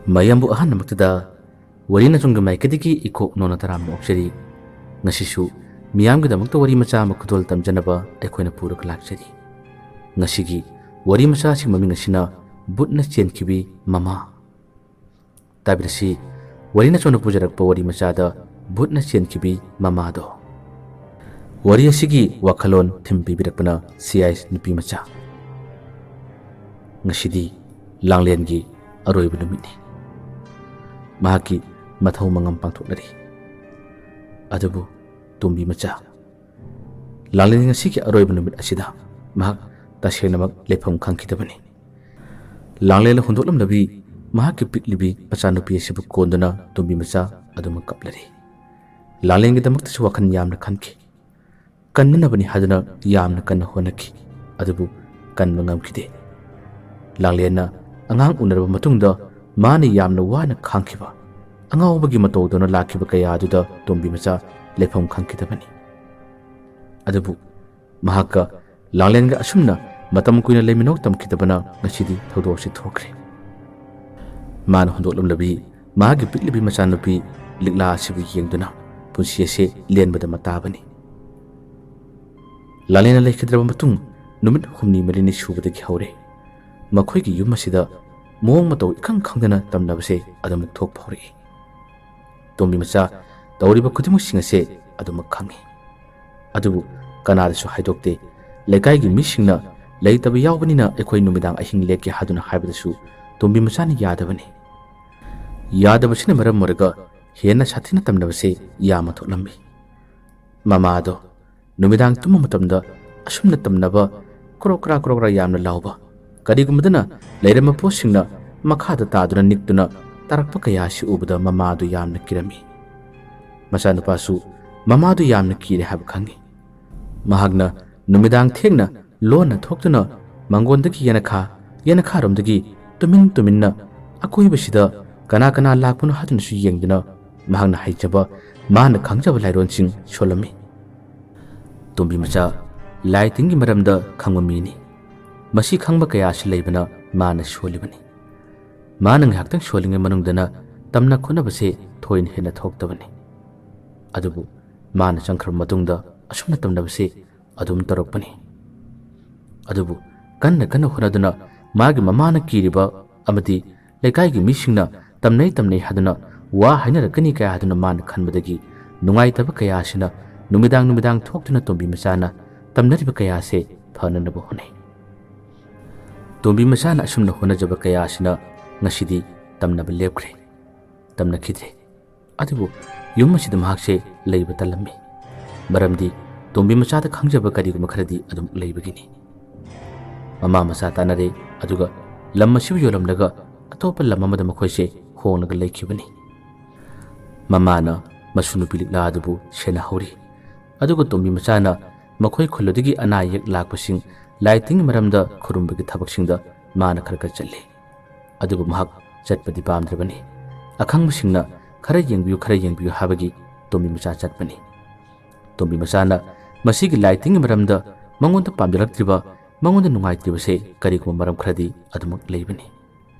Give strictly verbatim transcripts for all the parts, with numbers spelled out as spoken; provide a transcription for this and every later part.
ꯃꯌꯥꯝꯕꯨ ꯑꯍꯥꯟꯕꯃꯛꯇꯗ ꯋꯥꯔꯤ ꯅꯆꯨꯝꯒꯤ ꯃꯥꯏꯀꯩꯗꯒꯤ ꯏꯀꯣꯛ ꯅꯣꯟꯅ ꯇꯔꯥꯝꯅ ꯑꯣꯛꯆꯔꯤ꯫ ꯉꯁꯤꯁꯨ ꯃꯤꯌꯥꯝꯒꯤꯗꯃꯛꯇ ꯋꯥꯔꯤ ꯃꯆꯥ ꯑꯃ ꯈꯨꯗꯣꯜ ꯇꯝꯖꯅꯕ ꯑꯩꯈꯣꯏꯅ ꯄꯨꯔꯒ ꯂꯥꯛꯆꯔꯤ꯫ ꯉꯁꯤꯒꯤ ꯋꯥꯔꯤ ꯃꯆꯥꯁꯤꯒꯤ ꯃꯃꯤꯡ ꯑꯁꯤꯅ ꯚꯨꯠꯅ ꯆꯦꯟꯈꯤꯕꯤ ꯃꯃꯥ꯫ ꯇꯥꯕꯤꯔꯁꯤ, ꯋꯥꯔꯤ ꯅꯆꯨꯝꯅ ꯄꯨꯖꯔꯛꯄ ꯋꯥꯔꯤ ꯃꯆꯥꯗ ꯚꯨꯠꯅ ꯆꯦꯟꯈꯤꯕꯤ ꯃꯃꯥꯗꯣ꯫ ꯋꯥꯔꯤ ꯑꯁꯤꯒꯤ ꯋꯥꯈꯜꯂꯣꯟ ꯊꯤꯝ ꯄꯤꯕꯤꯔꯛꯄꯅ ꯁꯤ ꯑꯥꯏ ꯅꯨꯄꯤ ꯃꯆꯥ꯫ ꯉꯁꯤꯗꯤ ꯂꯥꯡꯂꯦꯟꯒꯤ ꯑꯔꯣꯏꯕ ꯅꯨꯃꯤꯠꯅꯤ꯫ ꯃꯍꯥꯛꯀꯤ ꯃꯊꯧ ꯃꯉꯝ ꯄꯥꯡꯊꯣꯛꯅꯔꯤ꯫ ꯑꯗꯨꯕꯨ ꯇꯣꯝꯕꯤ ꯃꯆꯥ, ꯂꯥꯡꯂꯦꯟ ꯉꯁꯤꯒꯤ ꯑꯔꯣꯏꯕ ꯅꯨꯃꯤꯠ ꯑꯁꯤꯗ ꯃꯍꯥꯛ ꯇꯁꯦꯡꯅꯃꯛ ꯂꯩꯐꯝ ꯈꯪꯈꯤꯗꯕꯅꯤ꯫ ꯂꯥꯡꯂꯦꯟꯅ ꯍꯨꯟꯗꯣꯛꯂꯝꯂꯕꯤ ꯃꯍꯥꯛꯀꯤ ꯄꯤꯛꯂꯤꯕꯤ ꯃꯆꯥꯅꯨꯄꯤ ꯑꯁꯤꯕꯨ ꯀꯣꯟꯗꯨꯅ ꯇꯣꯝꯕꯤ ꯃꯆꯥ ꯑꯗꯨꯃꯛ ꯀꯞꯂꯔꯤ꯫ ꯂꯥꯡꯂꯦꯟꯒꯤꯗꯃꯛꯇꯁꯨ ꯋꯥꯈꯜ ꯌꯥꯝꯅ ꯈꯟꯈꯤ꯫ ꯀꯟꯅꯅꯕꯅꯤ ꯍꯥꯏꯗꯨꯅ ꯌꯥꯝꯅ ꯀꯟꯅ ꯍꯣꯠꯅꯈꯤ, ꯑꯗꯨꯕꯨ ꯀꯟꯕ ꯉꯝꯈꯤꯗꯦ꯫ ꯂꯥꯡꯂꯦꯟꯅ ꯑꯉꯥꯡ ꯎꯅꯔꯕ ꯃꯇꯨꯡꯗ ꯃꯥꯅ ꯌꯥꯝꯅ ꯋꯥꯅ ꯈꯥꯡꯈꯤꯕ, ꯑꯉꯥꯎꯕꯒꯤ ꯃꯇꯧꯗꯧꯅ ꯂꯥꯛꯈꯤꯕ ꯀꯌꯥ ꯑꯗꯨꯗ ꯇꯣꯝꯕꯤ ꯃꯆꯥ ꯂꯩꯐꯝ ꯈꯪꯈꯤꯗꯕꯅꯤ꯫ ꯑꯗꯨꯕꯨ ꯃꯍꯥꯛꯀ ꯂꯥꯡꯂꯦꯟꯒ ꯑꯁꯨꯝꯅ ꯃꯇꯝ ꯀꯨꯏꯅ ꯂꯩꯃꯤꯟꯅꯧ ꯇꯝꯈꯤꯗꯕꯅ ꯉꯁꯤꯗꯤ ꯊꯧꯗꯣꯛ ꯑꯁꯤ ꯊꯣꯛꯈ꯭ꯔꯦ꯫ ꯃꯥꯅ ꯍꯨꯟꯗꯣꯛꯂꯝꯂꯕꯤ ꯃꯍꯥꯛꯀꯤ ꯄꯤꯛꯂꯤꯕꯤ ꯃꯆꯥꯅꯨꯄꯤ ꯂꯤꯛꯂꯥ ꯑꯁꯤꯕꯨ ꯌꯦꯡꯗꯨꯅ ꯄꯨꯟꯁꯤ ꯑꯁꯤ ꯂꯦꯟꯕꯗ ꯃꯇꯥꯕꯅꯤ꯫ ꯂꯥꯡꯂꯦꯟꯅ ꯂꯩꯈꯤꯗ꯭ꯔꯕ ꯃꯇꯨꯡ ꯅꯨꯃꯤꯠ ꯍꯨꯝꯅꯤ ꯃꯔꯤꯅꯤ ꯁꯨꯕꯗꯒꯤ ꯍꯧꯔꯦ ꯃꯈꯣꯏꯒꯤ ꯌꯨꯝ ꯑꯁꯤꯗ ꯃꯑꯣꯡ ꯃꯇꯧ ꯏꯈꯪ ꯈꯪꯗꯅ ꯇꯝꯅꯕꯁꯦ ꯑꯗꯨꯃꯛ ꯊꯣꯛꯄ ꯍꯧꯔꯛꯏ꯫ ꯇꯣꯝꯕꯤ ꯃꯆꯥ ꯇꯧꯔꯤꯕ ꯈꯨꯗꯤꯡꯃꯛꯁꯤꯡ ꯑꯁꯦ ꯑꯗꯨꯃꯛ ꯈꯪꯏ꯫ ꯑꯗꯨꯕꯨ ꯀꯅꯥꯗꯁꯨ ꯍꯥꯏꯗꯣꯛꯇꯦ꯫ ꯂꯩꯀꯥꯏꯒꯤ ꯃꯤꯁꯤꯡꯅ ꯂꯩꯇꯕ ꯌꯥꯎꯕꯅꯤꯅ ꯑꯩꯈꯣꯏ ꯅꯨꯃꯤꯗꯥꯡ ꯑꯍꯤꯡ ꯂꯦꯛꯀꯦ ꯍꯥꯏꯗꯨꯅ ꯍꯥꯏꯕꯗꯁꯨ ꯇꯣꯝꯕꯤ ꯃꯆꯥꯅ ꯌꯥꯗꯕꯅꯤ꯫ ꯌꯥꯗꯕꯁꯤꯅ ꯃꯔꯝ ꯑꯣꯏꯔꯒ ꯍꯦꯟꯅ ꯁꯥꯊꯤꯅ ꯇꯝꯅꯕꯁꯦ ꯌꯥꯝꯅ ꯊꯣꯛꯂꯝꯃꯤ꯫ ꯃꯃꯥꯗꯣ ꯅꯨꯃꯤꯗꯥꯡ ꯇꯨꯝꯕ ꯃꯇꯝꯗ ꯑꯁꯨꯝꯅ ꯇꯝꯅꯕ ꯀ꯭ꯔꯣꯛ ꯀ꯭ꯔꯥ ꯀ꯭ꯔꯣꯛ ꯀ꯭ꯔꯥ ꯌꯥꯝꯅ ꯂꯥꯎꯕ, ꯀꯔꯤꯒꯨꯝꯕꯗꯅ ꯂꯩꯔꯝꯕ ꯄꯣꯠꯁꯤꯡꯅ ꯃꯈꯥꯗ ꯇꯥꯗꯨꯅ ꯅꯤꯛꯇꯨꯅ ꯇꯥꯔꯛꯄ ꯀꯌꯥ ꯑꯁꯤ ꯎꯕꯗ ꯃꯃꯥꯗꯨ ꯌꯥꯝꯅ ꯀꯤꯔꯝꯃꯤ꯫ ꯃꯆꯥꯅꯨꯄꯥꯁꯨ ꯃꯃꯥꯗꯨ ꯌꯥꯝꯅ ꯀꯤꯔꯦ ꯍꯥꯏꯕ ꯈꯪꯏ꯫ ꯃꯍꯥꯛꯅ ꯅꯨꯃꯤꯗꯥꯡ ꯊꯦꯡꯅ ꯂꯣꯟꯅ ꯊꯣꯛꯇꯨꯅ ꯃꯪꯒꯣꯟꯗꯒꯤ ꯌꯦꯅꯈꯥ, ꯌꯦꯅꯈꯥꯔꯣꯝꯗꯒꯤ ꯇꯨꯃꯤꯟ ꯇꯨꯃꯤꯟꯅ ꯑꯀꯣꯏꯕꯁꯤꯗ ꯀꯅꯥ ꯀꯅꯥ ꯂꯥꯛꯄꯅꯣ ꯍꯥꯏꯗꯨꯅꯁꯨ ꯌꯦꯡꯗꯨꯅ ꯃꯍꯥꯛꯅ ꯍꯩꯖꯕ, ꯃꯥꯅ ꯈꯪꯖꯕ ꯂꯥꯏꯔꯣꯟꯁꯤꯡ ꯁꯣꯜꯂꯝꯃꯤ꯫ ꯇꯣꯝꯕꯤ ꯃꯆꯥ ꯂꯥꯏ ꯇꯤꯟꯒꯤ ꯃꯔꯝꯗ ꯈꯪꯕ ꯃꯤꯅꯤ꯫ ꯃꯁꯤ ꯈꯪꯕ ꯀꯌꯥꯁꯨ ꯂꯩꯕꯅ ꯃꯥꯅ ꯁꯣꯜꯂꯤꯕꯅꯤ꯫ ꯃꯥꯅ ꯉꯥꯏꯍꯥꯛꯇꯪ ꯁꯣꯜꯂꯤꯉꯩ ꯃꯅꯨꯡꯗꯅ ꯇꯝꯅ ꯈꯣꯠꯅꯕꯁꯦ ꯊꯣꯏꯅ ꯍꯦꯟꯅ ꯊꯣꯛꯇꯕꯅꯤ꯫ ꯑꯗꯨꯕꯨ ꯃꯥꯅ ꯆꯪꯈ꯭ꯔꯕ ꯃꯇꯨꯡꯗ ꯑꯁꯨꯝꯅ ꯇꯝꯅꯕꯁꯦ ꯑꯗꯨꯝ ꯇꯧꯔꯛꯄꯅꯤ꯫ ꯑꯗꯨꯕꯨ ꯀꯟꯅ ꯀꯟꯅ ꯍꯣꯠꯅꯗꯨꯅ ꯃꯥꯒꯤ ꯃꯃꯥꯅ ꯀꯤꯔꯤꯕ ꯑꯃꯗꯤ ꯂꯩꯀꯥꯏꯒꯤ ꯃꯤꯁꯤꯡꯅ ꯇꯝꯅꯩ ꯇꯝꯅꯩ ꯍꯥꯏꯗꯨꯅ ꯋꯥ ꯍꯥꯏꯅꯔꯛꯀꯅꯤ ꯀꯌꯥ ꯍꯥꯏꯗꯨꯅ ꯃꯥꯅ ꯈꯟꯕꯗꯒꯤ ꯅꯨꯡꯉꯥꯏꯇꯕ ꯀꯌꯥ ꯑꯁꯤꯅ ꯅꯨꯃꯤꯗꯥꯡ ꯅꯨꯃꯤꯗꯥꯡ ꯊꯣꯛꯇꯨꯅ ꯇꯣꯝꯕꯤ ꯃꯆꯥꯅ ꯇꯝꯅꯔꯤꯕ ꯀꯌꯥ ꯑꯁꯦ ꯐꯅꯅꯕ ꯍꯣꯠꯅꯩ꯫ ꯇꯣꯝꯕꯤ ꯃꯆꯥꯅ ꯑꯁꯨꯝꯅ ꯍꯣꯠꯅꯖꯕ ꯀꯌꯥ ꯑꯁꯤꯅ ꯉꯁꯤꯗꯤ ꯇꯝꯅꯕ ꯂꯦꯞꯈ꯭ꯔꯦ, ꯇꯝꯅꯈꯤꯗ꯭ꯔꯦ꯫ ꯑꯗꯨꯕꯨ ꯌꯨꯝ ꯑꯁꯤꯗ ꯃꯍꯥꯛꯁꯦ ꯂꯩꯕ ꯇꯜꯂꯝꯃꯤ꯫ ꯃꯔꯝꯗꯤ ꯇꯣꯝꯕꯤ ꯃꯆꯥꯗ ꯈꯪꯖꯕ ꯀꯔꯤꯒꯨꯝꯕ ꯈꯔꯗꯤ ꯑꯗꯨꯝ ꯂꯩꯕꯒꯤꯅꯤ꯫ ꯃꯃꯥ ꯃꯆꯥ ꯇꯥꯟꯅꯔꯦ, ꯑꯗꯨꯒ ꯂꯝ ꯑꯁꯤꯕꯨ ꯌꯣꯜꯂꯝꯂꯒ ꯑꯇꯣꯞꯄ ꯂꯝ ꯑꯃꯗ ꯃꯈꯣꯏꯁꯦ ꯍꯣꯡꯂꯒ ꯂꯩꯈꯤꯕꯅꯤ꯫ ꯃꯃꯥꯅ ꯃꯁꯨ ꯅꯨꯄꯤ ꯂꯤꯛꯂꯥ ꯑꯗꯨꯕꯨ ꯁꯦꯟꯅꯍꯧꯔꯤ꯫ ꯑꯗꯨꯒ ꯇꯣꯝꯕꯤ ꯃꯆꯥꯅ ꯃꯈꯣꯏ ꯈꯨꯜ ꯑꯗꯨꯒꯤ ꯑꯅꯥ ꯑꯌꯦꯛ ꯂꯥꯛꯄꯁꯤꯡ ꯂꯥꯏ ꯇꯤꯟꯒꯤ ꯃꯔꯝꯗ ꯈꯨꯔꯨꯝꯕꯒꯤ ꯊꯕꯛꯁꯤꯡꯗ ꯃꯥꯅ ꯈꯔ ꯈꯔ ꯆꯠꯂꯤ꯫ ꯑꯗꯨꯕꯨ ꯃꯍꯥꯛ ꯆꯠꯄꯗꯤ ꯄꯥꯝꯗ꯭ꯔꯕꯅꯤ꯫ ꯑꯈꯪꯕꯁꯤꯡꯅ "ꯈꯔ ꯌꯦꯡꯕꯤꯌꯨ, ꯈꯔ ꯌꯦꯡꯕꯤꯌꯨ" ꯍꯥꯏꯕꯒꯤ ꯇꯣꯝꯕꯤ ꯃꯆꯥ ꯆꯠꯄꯅꯤ꯫ ꯇꯣꯝꯕꯤ ꯃꯆꯥꯅ ꯃꯁꯤꯒꯤ ꯂꯥꯏ ꯇꯤꯟꯒꯤ ꯃꯔꯝꯗ ꯃꯉꯣꯟꯗ ꯄꯥꯝꯖꯔꯛꯇ꯭ꯔꯤꯕ, ꯃꯉꯣꯟꯗ ꯅꯨꯡꯉꯥꯏꯇ꯭ꯔꯤꯕꯁꯦ ꯀꯔꯤꯒꯨꯝꯕ ꯃꯔꯝ ꯈꯔꯗꯤ ꯑꯗꯨꯃꯛ ꯂꯩꯕꯅꯤ꯫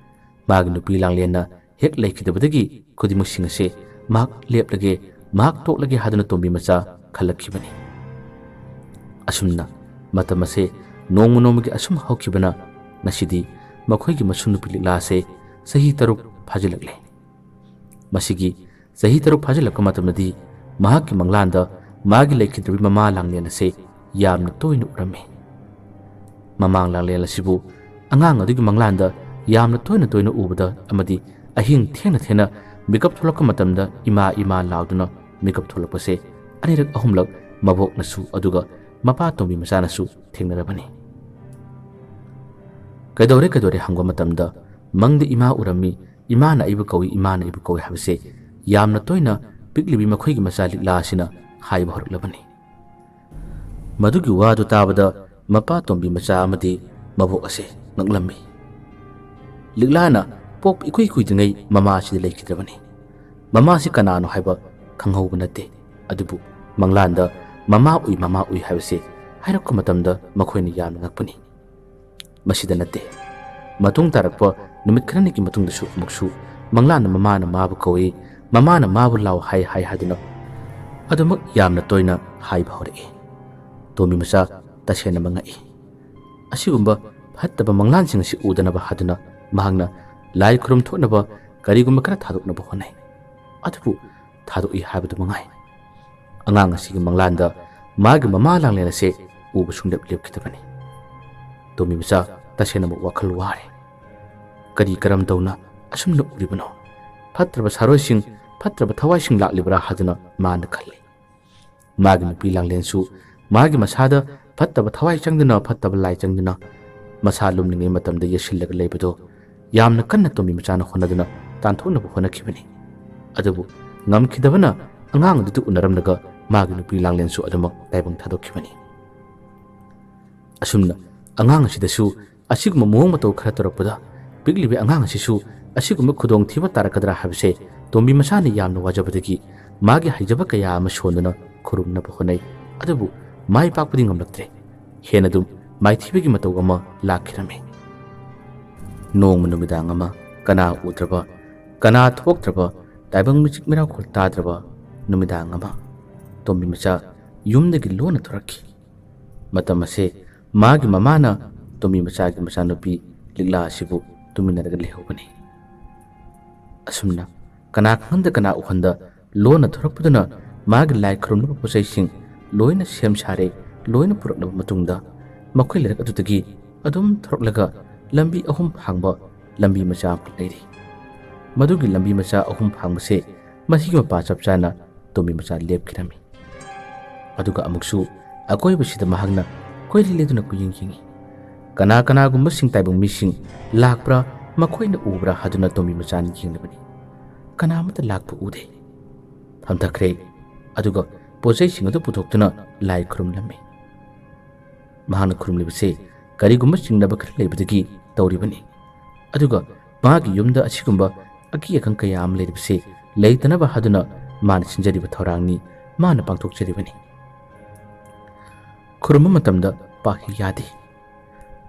ꯃꯥꯒꯤ ꯅꯨꯄꯤ ꯂꯥꯡꯂꯦꯟꯅ ꯍꯦꯛ ꯂꯩꯈꯤꯗꯕꯗꯒꯤ ꯈꯨꯗꯤꯡꯃꯛꯁꯤꯡ ꯑꯁꯦ ꯃꯍꯥꯛ ꯂꯦꯞꯂꯒꯦ, ꯃꯍꯥꯛ ꯇꯣꯛꯂꯒꯦ ꯍꯥꯏꯗꯨꯅ ꯇꯣꯝꯕꯤ ꯃꯆꯥ ꯈꯜꯂꯛꯈꯤꯕꯅꯤ꯫ ꯑꯁꯨꯝꯅ ꯃꯇꯝ ꯑꯁꯦ ꯅꯣꯡꯃ ꯅꯣꯡꯃꯒꯤ ꯑꯁꯨꯝ ꯍꯧꯈꯤꯕꯅ ꯉꯁꯤꯗꯤ ꯃꯈꯣꯏꯒꯤ ꯃꯁꯨ ꯅꯨꯄꯤ ꯂꯤꯛꯂꯥ ꯑꯁꯦ ꯆꯍꯤ ꯇꯔꯨꯛ ꯐꯥꯖꯤꯜꯂꯛꯂꯦ꯫ ꯃꯁꯤꯒꯤ ꯆꯍꯤ ꯇꯔꯨꯛ ꯐꯥꯖꯤꯜꯂꯛꯄ ꯃꯇꯝꯗꯗꯤ ꯃꯍꯥꯛꯀꯤ ꯃꯪꯂꯥꯟꯗ ꯃꯥꯒꯤ ꯂꯩꯈꯤꯗ꯭ꯔꯕꯤ ꯃꯃꯥ ꯂꯥꯡꯂꯦꯟ ꯑꯁꯦ ꯌꯥꯝꯅ ꯇꯣꯏꯅ ꯎꯔꯝꯃꯤ꯫ ꯃꯃꯥ ꯂꯥꯡꯂꯦꯟ ꯑꯁꯤꯕꯨ ꯑꯉꯥꯡ ꯑꯗꯨꯒꯤ ꯃꯪꯂꯥꯟꯗ ꯌꯥꯝꯅ ꯇꯣꯏꯅ ꯇꯣꯏꯅ ꯎꯕꯗ ꯑꯃꯗꯤ ꯑꯍꯤꯡ ꯊꯦꯡꯅ ꯊꯦꯡꯅ ꯃꯤꯀꯞ ꯊꯣꯛꯂꯛꯄ ꯃꯇꯝꯗ "ꯏꯃꯥ, ꯏꯃꯥ" ꯂꯥꯎꯗꯨꯅ ꯃꯤꯀꯞ ꯊꯣꯛꯂꯛꯄꯁꯦ ꯑꯅꯤꯔꯛ ꯑꯍꯨꯝꯂꯛ ꯃꯕꯣꯛꯅꯁꯨ ꯑꯗꯨꯒ ꯃꯄꯥ ꯇꯣꯝꯕꯤ ꯃꯆꯥꯅꯁꯨ ꯊꯦꯡꯅꯔꯕꯅꯤ꯫ "ꯀꯩꯗꯧꯔꯦ, ꯀꯩꯗꯧꯔꯦ?" ꯍꯪꯕ ꯃꯇꯝꯗ "ꯃꯪꯗ ꯏꯃꯥ ꯎꯔꯝꯃꯤ, ꯏꯃꯥꯅ ꯑꯩꯕꯨ ꯀꯧꯏ, ꯏꯃꯥꯅ ꯑꯩꯕꯨ ꯀꯧꯏ" ꯍꯥꯏꯕꯁꯦ ꯌꯥꯝꯅ ꯇꯣꯏꯅ ꯄꯤꯛꯂꯤꯕꯤ ꯃꯈꯣꯏꯒꯤ ꯃꯆꯥ ꯂꯤꯛꯂꯥ ꯑꯁꯤꯅ ꯍꯥꯏꯕ ꯍꯧꯔꯛꯂꯕꯅꯤ꯫ ꯃꯗꯨꯒꯤ ꯋꯥꯗꯨ ꯇꯥꯕꯗ ꯃꯄꯥ ꯇꯣꯝꯕꯤ ꯃꯆꯥ ꯑꯃꯗꯤ ꯃꯕꯣꯛ ꯑꯁꯦ ꯉꯛꯂꯝꯃꯤ꯫ ꯂꯤꯛꯂꯥꯅ ꯄꯣꯛꯄ ꯏꯀꯨꯏ ꯀꯨꯏꯗ꯭ꯔꯤꯉꯩ ꯃꯃꯥ ꯑꯁꯤꯗ ꯂꯩꯈꯤꯗ꯭ꯔꯕꯅꯤ꯫ ꯃꯃꯥꯁꯤ ꯀꯅꯥꯅꯣ ꯍꯥꯏꯕ ꯈꯪꯍꯧꯕ ꯅꯠꯇꯦ꯫ ꯑꯗꯨꯕꯨ ꯃꯪꯂꯥꯟꯗ "ꯃꯃꯥ ꯎꯏ, ꯃꯃꯥ ꯎꯏ" ꯍꯥꯏꯕꯁꯦ ꯍꯥꯏꯔꯛꯄ ꯃꯇꯝꯗ ꯃꯈꯣꯏꯅ ꯌꯥꯝꯅ ꯉꯛꯄꯅꯤ꯫ ꯃꯁꯤꯗ ꯅꯠꯇꯦ, ꯃꯇꯨꯡ ꯇꯥꯔꯛꯄ ꯅꯨꯃꯤꯠ ꯈꯔꯅꯤꯒꯤ ꯃꯇꯨꯡꯗꯁꯨ ꯑꯃꯨꯛꯁꯨ ꯃꯪꯂꯥꯟꯅ ꯃꯃꯥꯅ ꯃꯥꯕꯨ ꯀꯧꯏ, ꯃꯃꯥꯅ ꯃꯥꯕꯨ ꯂꯥꯎ ꯍꯥꯏ ꯍꯥꯏ ꯍꯥꯏꯗꯨꯅ ꯑꯗꯨꯃꯛ ꯌꯥꯝꯅ ꯇꯣꯏꯅ ꯍꯥꯏꯕ ꯍꯧꯔꯛꯏ꯫ ꯇꯣꯝꯕꯤ ꯃꯆꯥ ꯇꯁꯦꯡꯅ ꯃꯉꯛꯏ꯫ ꯑꯁꯤꯒꯨꯝꯕ ꯐꯠꯇꯕ ꯃꯪꯂꯥꯟꯁꯤꯡ ꯑꯁꯤ ꯎꯗꯅꯕ ꯍꯥꯏꯗꯨꯅ ꯃꯍꯥꯛꯅ ꯂꯥꯏ ꯈꯨꯔꯨꯝ ꯊꯣꯛꯅꯕ ꯀꯔꯤꯒꯨꯝꯕ ꯈꯔ ꯊꯥꯗꯣꯛꯅꯕ ꯍꯣꯠꯅꯩ꯫ ꯑꯗꯨꯕꯨ ꯊꯥꯗꯣꯛꯏ ꯍꯥꯏꯕꯗꯨ ꯃꯉꯥꯏ꯫ ꯑꯉꯥꯡ ꯑꯁꯤꯒꯤ ꯃꯪꯂꯥꯟꯗ ꯃꯥꯒꯤ ꯃꯃꯥ ꯂꯥꯡꯂꯦꯟ ꯑꯁꯦ ꯎꯕ ꯁꯨꯡꯂꯦꯞ ꯂꯦꯞꯈꯤꯗꯕꯅꯤ꯫ ꯇꯣꯝꯕꯤ ꯃꯆꯥ ꯇꯁꯦꯡꯅꯃꯛ ꯋꯥꯈꯜ ꯋꯥꯔꯦ꯫ ꯀꯔꯤ ꯀꯔꯝ ꯇꯧꯅ ꯑꯁꯨꯝꯅ ꯎꯔꯤꯕꯅꯣ? ꯐꯠꯇ꯭ꯔꯕ ꯁꯥꯔꯣꯏꯁꯤꯡ, ꯐꯠꯇ꯭ꯔꯕ ꯊꯋꯥꯏꯁꯤꯡ ꯂꯥꯛꯂꯤꯕ꯭ꯔꯥ ꯍꯥꯏꯗꯨꯅ ꯃꯥꯅ ꯈꯜꯂꯤ꯫ ꯃꯥꯒꯤ ꯅꯨꯄꯤ ꯂꯥꯡꯂꯦꯟꯁꯨ ꯃꯥꯒꯤ ꯃꯁꯥꯗ ꯐꯠꯇꯕ ꯊꯋꯥꯏ ꯆꯪꯗꯨꯅ, ꯐꯠꯇꯕ ꯂꯥꯏ ꯆꯪꯗꯨꯅ ꯃꯁꯥ ꯂꯨꯝꯂꯤꯉꯩ ꯃꯇꯝꯗ ꯌꯦꯠꯁꯤꯜꯂꯒ ꯂꯩꯕꯗꯣ ꯌꯥꯝꯅ ꯀꯟꯅ ꯇꯣꯝꯕꯤ ꯃꯆꯥꯅ ꯍꯣꯠꯅꯗꯨꯅ ꯇꯥꯟꯊꯣꯛꯅꯕ ꯍꯣꯠꯅꯈꯤꯕꯅꯤ꯫ ꯑꯗꯨꯕꯨ ꯉꯝꯈꯤꯗꯕꯅ ꯑꯉꯥꯡ ꯑꯗꯨꯗ ꯎꯅꯔꯝꯂꯒ ꯃꯥꯒꯤ ꯅꯨꯄꯤ ꯂꯥꯡꯂꯦꯟꯁꯨ ꯑꯗꯨꯃꯛ ꯇꯥꯏꯕꯪ ꯊꯥꯗꯣꯛꯈꯤꯕꯅꯤ꯫ ꯑꯁꯨꯝꯅ ꯑꯉꯥꯡ ꯑꯁꯤꯗꯁꯨ ꯑꯁꯤꯒꯨꯝꯕ ꯃꯑꯣꯡ ꯃꯇꯧ ꯈꯔ ꯇꯧꯔꯛꯄꯗ ꯄꯤꯛꯂꯤꯕꯤ ꯑꯉꯥꯡ ꯑꯁꯤꯁꯨ ꯑꯁꯤꯒꯨꯝꯕ ꯈꯨꯗꯣꯡꯊꯤꯕ ꯇꯥꯔꯛꯀꯗ꯭ꯔꯥ ꯍꯥꯏꯕꯁꯦ ꯇꯣꯝꯕꯤ ꯃꯆꯥꯅ ꯌꯥꯝꯅ ꯋꯥꯖꯕꯗꯒꯤ ꯃꯥꯒꯤ ꯍꯩꯖꯕ ꯀꯌꯥ ꯑꯃ ꯁꯣꯟꯗꯨꯅ ꯈꯨꯔꯨꯝꯅꯕ ꯍꯣꯠꯅꯩ꯫ ꯑꯗꯨꯕꯨ ꯃꯥꯏ ꯄꯥꯛꯄꯗꯤ ꯉꯝꯂꯛꯇ꯭ꯔꯦ꯫ ꯍꯦꯟꯅ ꯑꯗꯨꯝ ꯃꯥꯏꯊꯤꯕꯒꯤ ꯃꯇꯧ ꯑꯃ ꯂꯥꯛꯈꯤꯔꯝꯃꯤ꯫ ꯅꯣꯡꯃ ꯅꯨꯃꯤꯗꯥꯡ ꯑꯃ ꯀꯅꯥ ꯎꯗ꯭ꯔꯕ, ꯀꯅꯥ ꯊꯣꯛꯇ꯭ꯔꯕ, ꯇꯥꯏꯕꯪ ꯃꯤꯆꯤꯛ ꯃꯤꯔꯥꯎꯈꯣꯜ ꯇꯥꯗ꯭ꯔꯕ ꯅꯨꯃꯤꯗꯥꯡ ꯑꯃ ꯇꯣꯝꯕꯤ ꯃꯆꯥ ꯌꯨꯝꯗꯒꯤ ꯂꯣꯟꯅ ꯊꯣꯔꯛꯈꯤ꯫ ꯃꯇꯝ ꯑꯁꯦ ꯃꯥꯒꯤ ꯃꯃꯥꯅ ꯇꯣꯝꯕꯤ ꯃꯆꯥꯒꯤ ꯃꯆꯥꯅꯨꯄꯤ ꯂꯤꯛꯂꯥ ꯑꯁꯤꯕꯨ ꯇꯨꯃꯤꯟꯅꯔꯒ ꯂꯩꯍꯧꯕꯅꯤ꯫ ꯑꯁꯨꯝꯅ ꯀꯅꯥ ꯈꯪꯍꯟꯗ ꯀꯅꯥ ꯎꯍꯟꯗ ꯂꯣꯟꯅ ꯊꯣꯔꯛꯄꯗꯨꯅ ꯃꯥꯒꯤ ꯂꯥꯏ ꯈꯨꯔꯨꯝꯅꯕ ꯄꯣꯠꯆꯩꯁꯤꯡ ꯂꯣꯏꯅ ꯁꯦꯝ ꯁꯥꯔꯦ, ꯂꯣꯏꯅ ꯄꯨꯔꯛꯂꯕ ꯃꯇꯨꯡꯗ ꯃꯈꯣꯏ ꯂꯩꯔꯛ ꯑꯗꯨꯗꯒꯤ ꯑꯗꯨꯝ ꯊꯣꯔꯛꯂꯒ ꯂꯝꯕꯤ ꯑꯍꯨꯝ ꯐꯥꯡꯕ ꯂꯝꯕꯤ ꯃꯆꯥ ꯑꯃ ꯂꯩꯔꯤ꯫ ꯃꯗꯨꯒꯤ ꯂꯝꯕꯤ ꯃꯆꯥ ꯑꯍꯨꯝ ꯐꯥꯡꯕꯁꯦ ꯃꯁꯤꯒꯤ ꯃꯄꯥ ꯆꯞ ꯆꯥꯅ ꯇꯣꯝꯕꯤ ꯃꯆꯥ ꯂꯦꯞꯈꯤꯔꯝꯃꯤ꯫ ꯑꯗꯨꯒ ꯑꯃꯨꯛꯁꯨ ꯑꯀꯣꯏꯕꯁꯤꯗ ꯃꯍꯥꯛꯅ ꯀꯣꯏꯂꯦ ꯂꯦꯗꯨꯅ ꯀꯨꯌꯦꯡ ꯌꯦꯡꯉꯤ꯫ ꯀꯅꯥ ꯀꯅꯥꯒꯨꯝꯕꯁꯤꯡ ꯇꯥꯏꯕꯪ ꯃꯤꯁꯤꯡ ꯂꯥꯛꯄ꯭ꯔꯥ, ꯃꯈꯣꯏꯅ ꯎꯕ꯭ꯔꯥ ꯍꯥꯏꯗꯨꯅ ꯇꯣꯝꯕꯤ ꯃꯆꯥꯅ ꯌꯦꯡꯂꯕꯅꯤ꯫ ꯀꯅꯥ ꯑꯃꯠꯇ ꯂꯥꯛꯄ ꯎꯗꯦ꯫ ꯐꯝꯊꯈ꯭ꯔꯦ꯫ ꯑꯗꯨꯒ ꯄꯣꯠꯆꯩꯁꯤꯡ ꯑꯗꯨ ꯄꯨꯊꯣꯛꯇꯨꯅ ꯂꯥꯏ ꯈꯨꯔꯨꯝꯂꯝꯃꯤ꯫ ꯃꯍꯥꯛꯅ ꯈꯨꯔꯨꯝꯂꯤꯕꯁꯤ ꯀꯔꯤꯒꯨꯝꯕ ꯆꯤꯡꯅꯕ ꯈꯔ ꯂꯩꯕꯗꯒꯤ ꯇꯧꯔꯤꯕꯅꯤ꯫ ꯑꯗꯨꯒ ꯃꯥꯒꯤ ꯌꯨꯝꯗ ꯑꯁꯤꯒꯨꯝꯕ ꯑꯀꯤ ꯑꯈꯪ ꯀꯌꯥ ꯑꯃ ꯂꯩꯔꯤꯕꯁꯤ ꯂꯩꯇꯅꯕ ꯍꯥꯏꯗꯨꯅ ꯃꯥꯅ ꯁꯤꯟꯖꯔꯤꯕ ꯊꯧꯔꯥꯡꯅꯤ, ꯃꯥꯅ ꯄꯥꯡꯊꯣꯛꯆꯔꯤꯕꯅꯤ꯫ ꯈꯨꯔꯨꯝꯕ ꯃꯇꯝꯗ ꯄꯥꯛ ꯍꯦꯛ ꯌꯥꯗꯦ꯫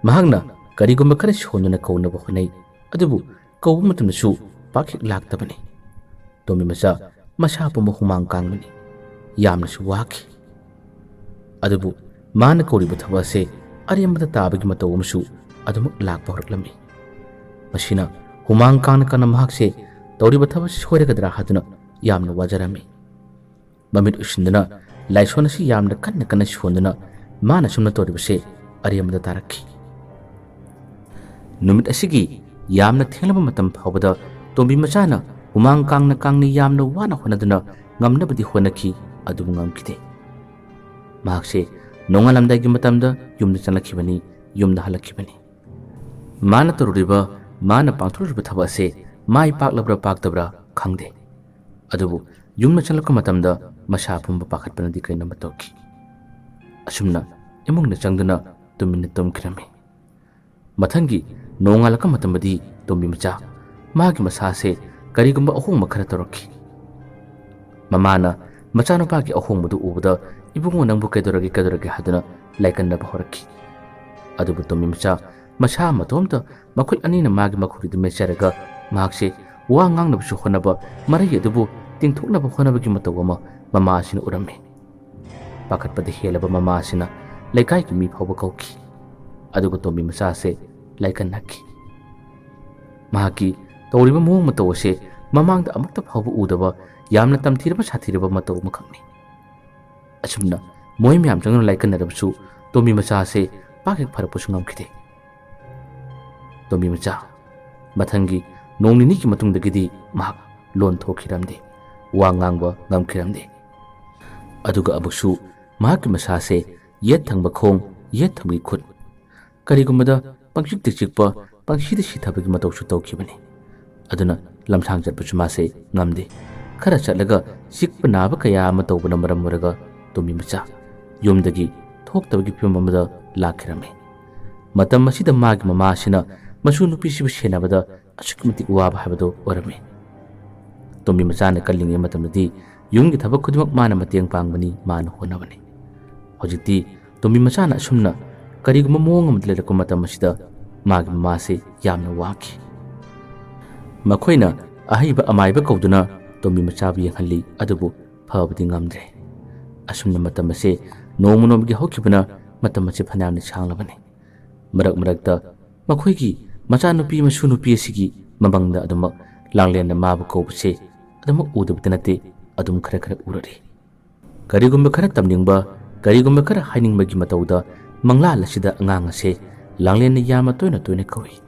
ꯃꯍꯥꯛꯅ ꯀꯔꯤꯒꯨꯝꯕ ꯈꯔ ꯁꯣꯟꯗꯨꯅ ꯀꯧꯅꯕ ꯍꯣꯠꯅꯩ꯫ ꯑꯗꯨꯕꯨ ꯀꯧꯕ ꯃꯇꯝꯗꯁꯨ ꯄꯥꯛ ꯍꯦꯛ ꯂꯥꯛꯇꯕꯅꯤ꯫ ꯇꯣꯝꯕꯤ ꯃꯆꯥ ꯃꯁꯥ ꯄꯨꯝꯕ ꯍꯨꯃꯥꯡ ꯀꯥꯡꯕꯅꯤ꯫ ꯌꯥꯝꯅꯁꯨ ꯋꯥꯈꯤ꯫ ꯑꯗꯨꯕꯨ ꯃꯥꯅ ꯀꯧꯔꯤꯕ ꯊꯕꯛ ꯑꯁꯦ ꯑꯔꯦꯝꯕꯗ ꯇꯥꯕꯒꯤ ꯃꯇꯧ ꯑꯃꯁꯨ ꯑꯗꯨꯃꯛ ꯂꯥꯛꯄ ꯍꯧꯔꯛꯂꯝꯃꯤ꯫ ꯃꯁꯤꯅ ꯍꯨꯃꯥꯡ ꯀꯥꯡꯅ ꯀꯥꯡꯅ ꯃꯍꯥꯛꯁꯦ ꯇꯧꯔꯤꯕ ꯊꯕꯛ ꯑꯁꯤ ꯁꯣꯏꯔꯒꯗ꯭ꯔꯥ ꯍꯥꯏꯗꯨꯅ ꯌꯥꯝꯅ ꯋꯥꯖꯔꯝꯃꯤ꯫ ꯃꯃꯤꯠ ꯎꯏꯁꯤꯟꯗꯨꯅ ꯂꯥꯏꯁꯣꯟ ꯑꯁꯤ ꯌꯥꯝꯅ ꯀꯟꯅ ꯀꯟꯅ ꯁꯣꯟꯗꯨꯅ ꯃꯥꯅ ꯁꯨꯝꯅ ꯇꯧꯔꯤꯕꯁꯦ ꯑꯔꯦꯝꯕꯗ ꯇꯥꯔꯛꯈꯤ꯫ ꯅꯨꯃꯤꯠ ꯑꯁꯤꯒꯤ ꯌꯥꯝꯅ ꯊꯦꯡꯂꯕ ꯃꯇꯝ ꯐꯥꯎꯕꯗ ꯇꯣꯝꯕꯤ ꯃꯆꯥꯅ ꯍꯨꯃꯥꯡ ꯀꯥꯡꯅ ꯀꯥꯡꯅ ꯌꯥꯝꯅ ꯋꯥꯅ ꯍꯣꯠꯅꯗꯨꯅ ꯉꯝꯅꯕꯗꯤ ꯍꯣꯠꯅꯈꯤ, ꯑꯗꯨꯕꯨ ꯉꯝꯈꯤꯗꯦ꯫ ꯃꯍꯥꯛꯁꯦ ꯅꯣꯡꯉꯥꯜꯂꯝꯗꯥꯏꯒꯤ ꯃꯇꯝꯗ ꯌꯨꯝꯗ ꯆꯪꯂꯛꯈꯤꯕꯅꯤ, ꯌꯨꯝꯗ ꯍꯜꯂꯛꯈꯤꯕꯅꯤ꯫ ꯃꯥꯅ ꯇꯧꯔꯨꯔꯤꯕ, ꯃꯥꯅ ꯄꯥꯡꯊꯣꯛꯂꯨꯔꯤꯕ ꯊꯕꯛ ꯑꯁꯦ ꯃꯥꯏ ꯄꯥꯛꯂꯕ꯭ꯔꯥ ꯄꯥꯛꯇꯕ꯭ꯔꯥ ꯈꯪꯗꯦ꯫ ꯑꯗꯨꯕꯨ ꯌꯨꯝꯗ ꯆꯪꯂꯛꯄ ꯃꯇꯝꯗ ꯃꯁꯥ ꯄꯨꯝꯕ ꯄꯥꯈꯠꯄꯅꯗꯤ ꯀꯩꯅꯣꯝꯃ ꯇꯧꯈꯤ꯫ ꯑꯁꯨꯝꯅ ꯏꯃꯨꯡꯗ ꯆꯪꯗꯨꯅ ꯇꯨꯃꯤꯟꯅ ꯇꯨꯝꯈꯤꯔꯝꯃꯤ꯫ ꯃꯊꯪꯒꯤ ꯅꯣꯡꯉꯥꯜꯂꯛꯄ ꯃꯇꯝꯗꯗꯤ ꯇꯣꯝꯕꯤ ꯃꯆꯥ ꯃꯥꯒꯤ ꯃꯁꯥꯁꯦ ꯀꯔꯤꯒꯨꯝꯕ ꯑꯍꯣꯡꯕ ꯈꯔ ꯇꯧꯔꯛꯈꯤ꯫ ꯃꯃꯥꯅ ꯃꯆꯥꯅꯨꯄꯥꯒꯤ ꯑꯍꯣꯡꯕꯗꯨ ꯎꯕꯗ, "ꯏꯕꯨꯡꯉꯣ, ꯅꯪꯕꯨ ꯀꯩꯗꯧꯔꯒꯦ, ꯀꯩꯗꯧꯔꯒꯦ?" ꯍꯥꯏꯗꯨꯅ ꯂꯥꯏꯀꯟꯅꯕ ꯍꯧꯔꯛꯈꯤ꯫ ꯑꯗꯨꯕꯨ ꯇꯣꯝꯕꯤ ꯃꯆꯥ ꯃꯁꯥ ꯃꯇꯣꯝꯇ ꯃꯈꯨꯠ ꯑꯅꯤꯅ ꯃꯥꯒꯤ ꯃꯈꯨꯔꯤꯗꯨ ꯃꯦꯠꯆꯔꯒ ꯃꯍꯥꯛꯁꯦ ꯋꯥ ꯉꯥꯡꯅꯕꯁꯨ ꯍꯣꯠꯅꯕ, ꯃꯔꯩ ꯑꯗꯨꯕꯨ ꯇꯤꯡꯊꯣꯛꯅꯕ ꯍꯣꯠꯅꯕꯒꯤ ꯃꯇꯧ ꯑꯃ ꯃꯃꯥ ꯑꯁꯤꯅ ꯎꯔꯝꯃꯤ꯫ ꯄꯥꯈꯠꯄꯗ ꯍꯦꯜꯂꯕ ꯃꯃꯥ ꯑꯁꯤꯅ ꯂꯩꯀꯥꯏꯒꯤ ꯃꯤ ꯐꯥꯎꯕ ꯀꯧꯈꯤ꯫ ꯑꯗꯨꯒ ꯇꯣꯝꯕꯤ ꯃꯆꯥ ꯑꯁꯦ ꯂꯥꯏꯀꯟꯅꯈꯤ꯫ ꯃꯍꯥꯛꯀꯤ ꯇꯧꯔꯤꯕ ꯃꯑꯣꯡ ꯃꯇꯧ ꯑꯁꯦ ꯃꯃꯥꯡꯗ ꯑꯃꯨꯛꯇ ꯐꯥꯎꯕ ꯎꯗꯕ ꯌꯥꯝꯅ ꯇꯝꯊꯤꯔꯕ ꯁꯥꯊꯤꯔꯕ ꯃꯇꯧ ꯑꯃꯈꯛꯅꯤ꯫ ꯑꯁꯨꯝꯅ ꯃꯣꯏ ꯃꯌꯥꯝ ꯆꯪꯗꯨꯅ ꯂꯥꯏꯀꯟꯅꯔꯕꯁꯨ ꯇꯣꯝꯕꯤ ꯃꯆꯥ ꯑꯁꯦ ꯄꯥꯛ ꯍꯦꯛ ꯐꯔꯛꯄꯁꯨ ꯉꯝꯈꯤꯗꯦ꯫ ꯇꯣꯝꯕꯤ ꯃꯆꯥ ꯃꯊꯪꯒꯤ ꯅꯣꯡ ꯅꯤꯅꯤꯒꯤ ꯃꯇꯨꯡꯗꯒꯤꯗꯤ ꯃꯍꯥꯛ ꯂꯣꯟ ꯊꯣꯛꯈꯤꯔꯝꯗꯦ, ꯋꯥ ꯉꯥꯡꯕ ꯉꯝꯈꯤꯔꯝꯗꯦ꯫ ꯑꯗꯨꯒ ꯑꯃꯨꯛꯁꯨ ꯃꯍꯥꯛꯀꯤ ꯃꯁꯥꯁꯦ ꯌꯦꯠ ꯊꯪꯕ ꯈꯣꯡ, ꯌꯦꯠ ꯊꯪꯕꯒꯤ ꯈꯨꯠ, ꯀꯔꯤꯒꯨꯝꯕꯗ ꯄꯪꯆꯤꯛꯇ ꯆꯤꯛꯄ, ꯄꯪꯁꯤꯗ ꯁꯤꯊꯕꯒꯤ ꯃꯇꯧꯁꯨ ꯇꯧꯈꯤꯕꯅꯤ꯫ ꯑꯗꯨꯅ ꯂꯝꯁꯥꯡ ꯆꯠꯄꯁꯨ ꯃꯥꯁꯦ ꯉꯝꯗꯦ꯫ ꯈꯔ ꯆꯠꯂꯒ ꯆꯤꯛꯄ ꯅꯥꯕ ꯀꯌꯥ ꯑꯃ ꯇꯧꯕꯅ ꯃꯔꯝ ꯑꯣꯏꯔꯒ ꯇꯣꯝꯕꯤ ꯃꯆꯥ ꯌꯨꯝꯗꯒꯤ ꯊꯣꯛꯇꯕꯒꯤ ꯐꯤꯕꯝ ꯑꯃꯗ ꯂꯥꯛꯈꯤꯔꯝꯃꯤ꯫ ꯃꯇꯝ ꯑꯁꯤꯗ ꯃꯥꯒꯤ ꯃꯃꯥ ꯑꯁꯤꯅ ꯃꯁꯨ ꯅꯨꯄꯤꯁꯤꯕꯨ ꯁꯦꯟꯅꯕꯗ ꯑꯁꯨꯛꯀꯤ ꯃꯇꯤꯛ ꯋꯥꯕ ꯍꯥꯏꯕꯗꯨ ꯑꯣꯏꯔꯝꯃꯤ꯫ ꯇꯣꯝꯕꯤ ꯃꯆꯥꯅ ꯀꯜꯂꯤꯉꯩ ꯃꯇꯝꯗꯗꯤ ꯌꯨꯝꯒꯤ ꯊꯕꯛ ꯈꯨꯗꯤꯡꯃꯛ ꯃꯥꯅ ꯃꯇꯦꯡ ꯄꯥꯡꯕꯅꯤ, ꯃꯥꯅ ꯍꯣꯠꯅꯕꯅꯤ꯫ ꯍꯧꯖꯤꯛꯇꯤ ꯇꯣꯝꯕꯤ ꯃꯆꯥꯅ ꯑꯁꯨꯝꯅ ꯀꯔꯤꯒꯨꯝꯕ ꯃꯑꯣꯡ ꯑꯃꯗ ꯂꯩꯔꯛꯄ ꯃꯇꯝ ꯑꯁꯤꯗ ꯃꯥꯒꯤ ꯃꯃꯥꯁꯤ ꯌꯥꯝꯅ ꯋꯥꯈꯤ꯫ ꯃꯈꯣꯏꯅ ꯑꯍꯩꯕ ꯑꯃꯥꯏꯕ ꯀꯧꯗꯨꯅ ꯇꯣꯝꯕꯤ ꯃꯆꯥꯕꯨ ꯌꯦꯡꯍꯜꯂꯤ, ꯑꯗꯨꯕꯨ ꯐꯕꯗꯤ ꯉꯝꯗ꯭ꯔꯦ꯫ ꯑꯁꯨꯝꯅ ꯃꯇꯝ ꯑꯁꯦ ꯅꯣꯡꯃ ꯅꯣꯡꯃꯒꯤ ꯍꯧꯈꯤꯕꯅ ꯃꯇꯝ ꯑꯁꯦ ꯐꯅꯌꯥꯝꯅ ꯁꯥꯡꯂꯕꯅꯤ꯫ ꯃꯔꯛ ꯃꯔꯛꯇ ꯃꯈꯣꯏꯒꯤ ꯃꯆꯥꯅꯨꯄꯤ ꯃꯁꯨ ꯅꯨꯄꯤ ꯑꯁꯤꯒꯤ ꯃꯃꯪꯗ ꯑꯗꯨꯃꯛ ꯂꯥꯡꯂꯦꯟꯅ ꯃꯥꯕꯨ ꯀꯧꯕꯁꯦ ꯑꯗꯨꯃꯛ ꯎꯗꯕꯗꯤ ꯅꯠꯇꯦ, ꯑꯗꯨꯝ ꯈꯔ ꯈꯔ ꯎꯔꯛꯏ꯫ ꯀꯔꯤꯒꯨꯝꯕ ꯈꯔ ꯇꯝꯅꯤꯡꯕ, ꯀꯔꯤꯒꯨꯝꯕ ꯈꯔ ꯍꯥꯏꯅꯤꯡꯕꯒꯤ ꯃꯇꯧꯗ ꯃꯪꯂꯥꯜ ꯑꯁꯤꯗ ꯑꯉꯥꯡ ꯑꯁꯦ ꯂꯥꯡꯂꯦꯟꯅ ꯌꯥꯝꯅ ꯇꯣꯏꯅ ꯇꯣꯏꯅ ꯀꯧꯏ꯫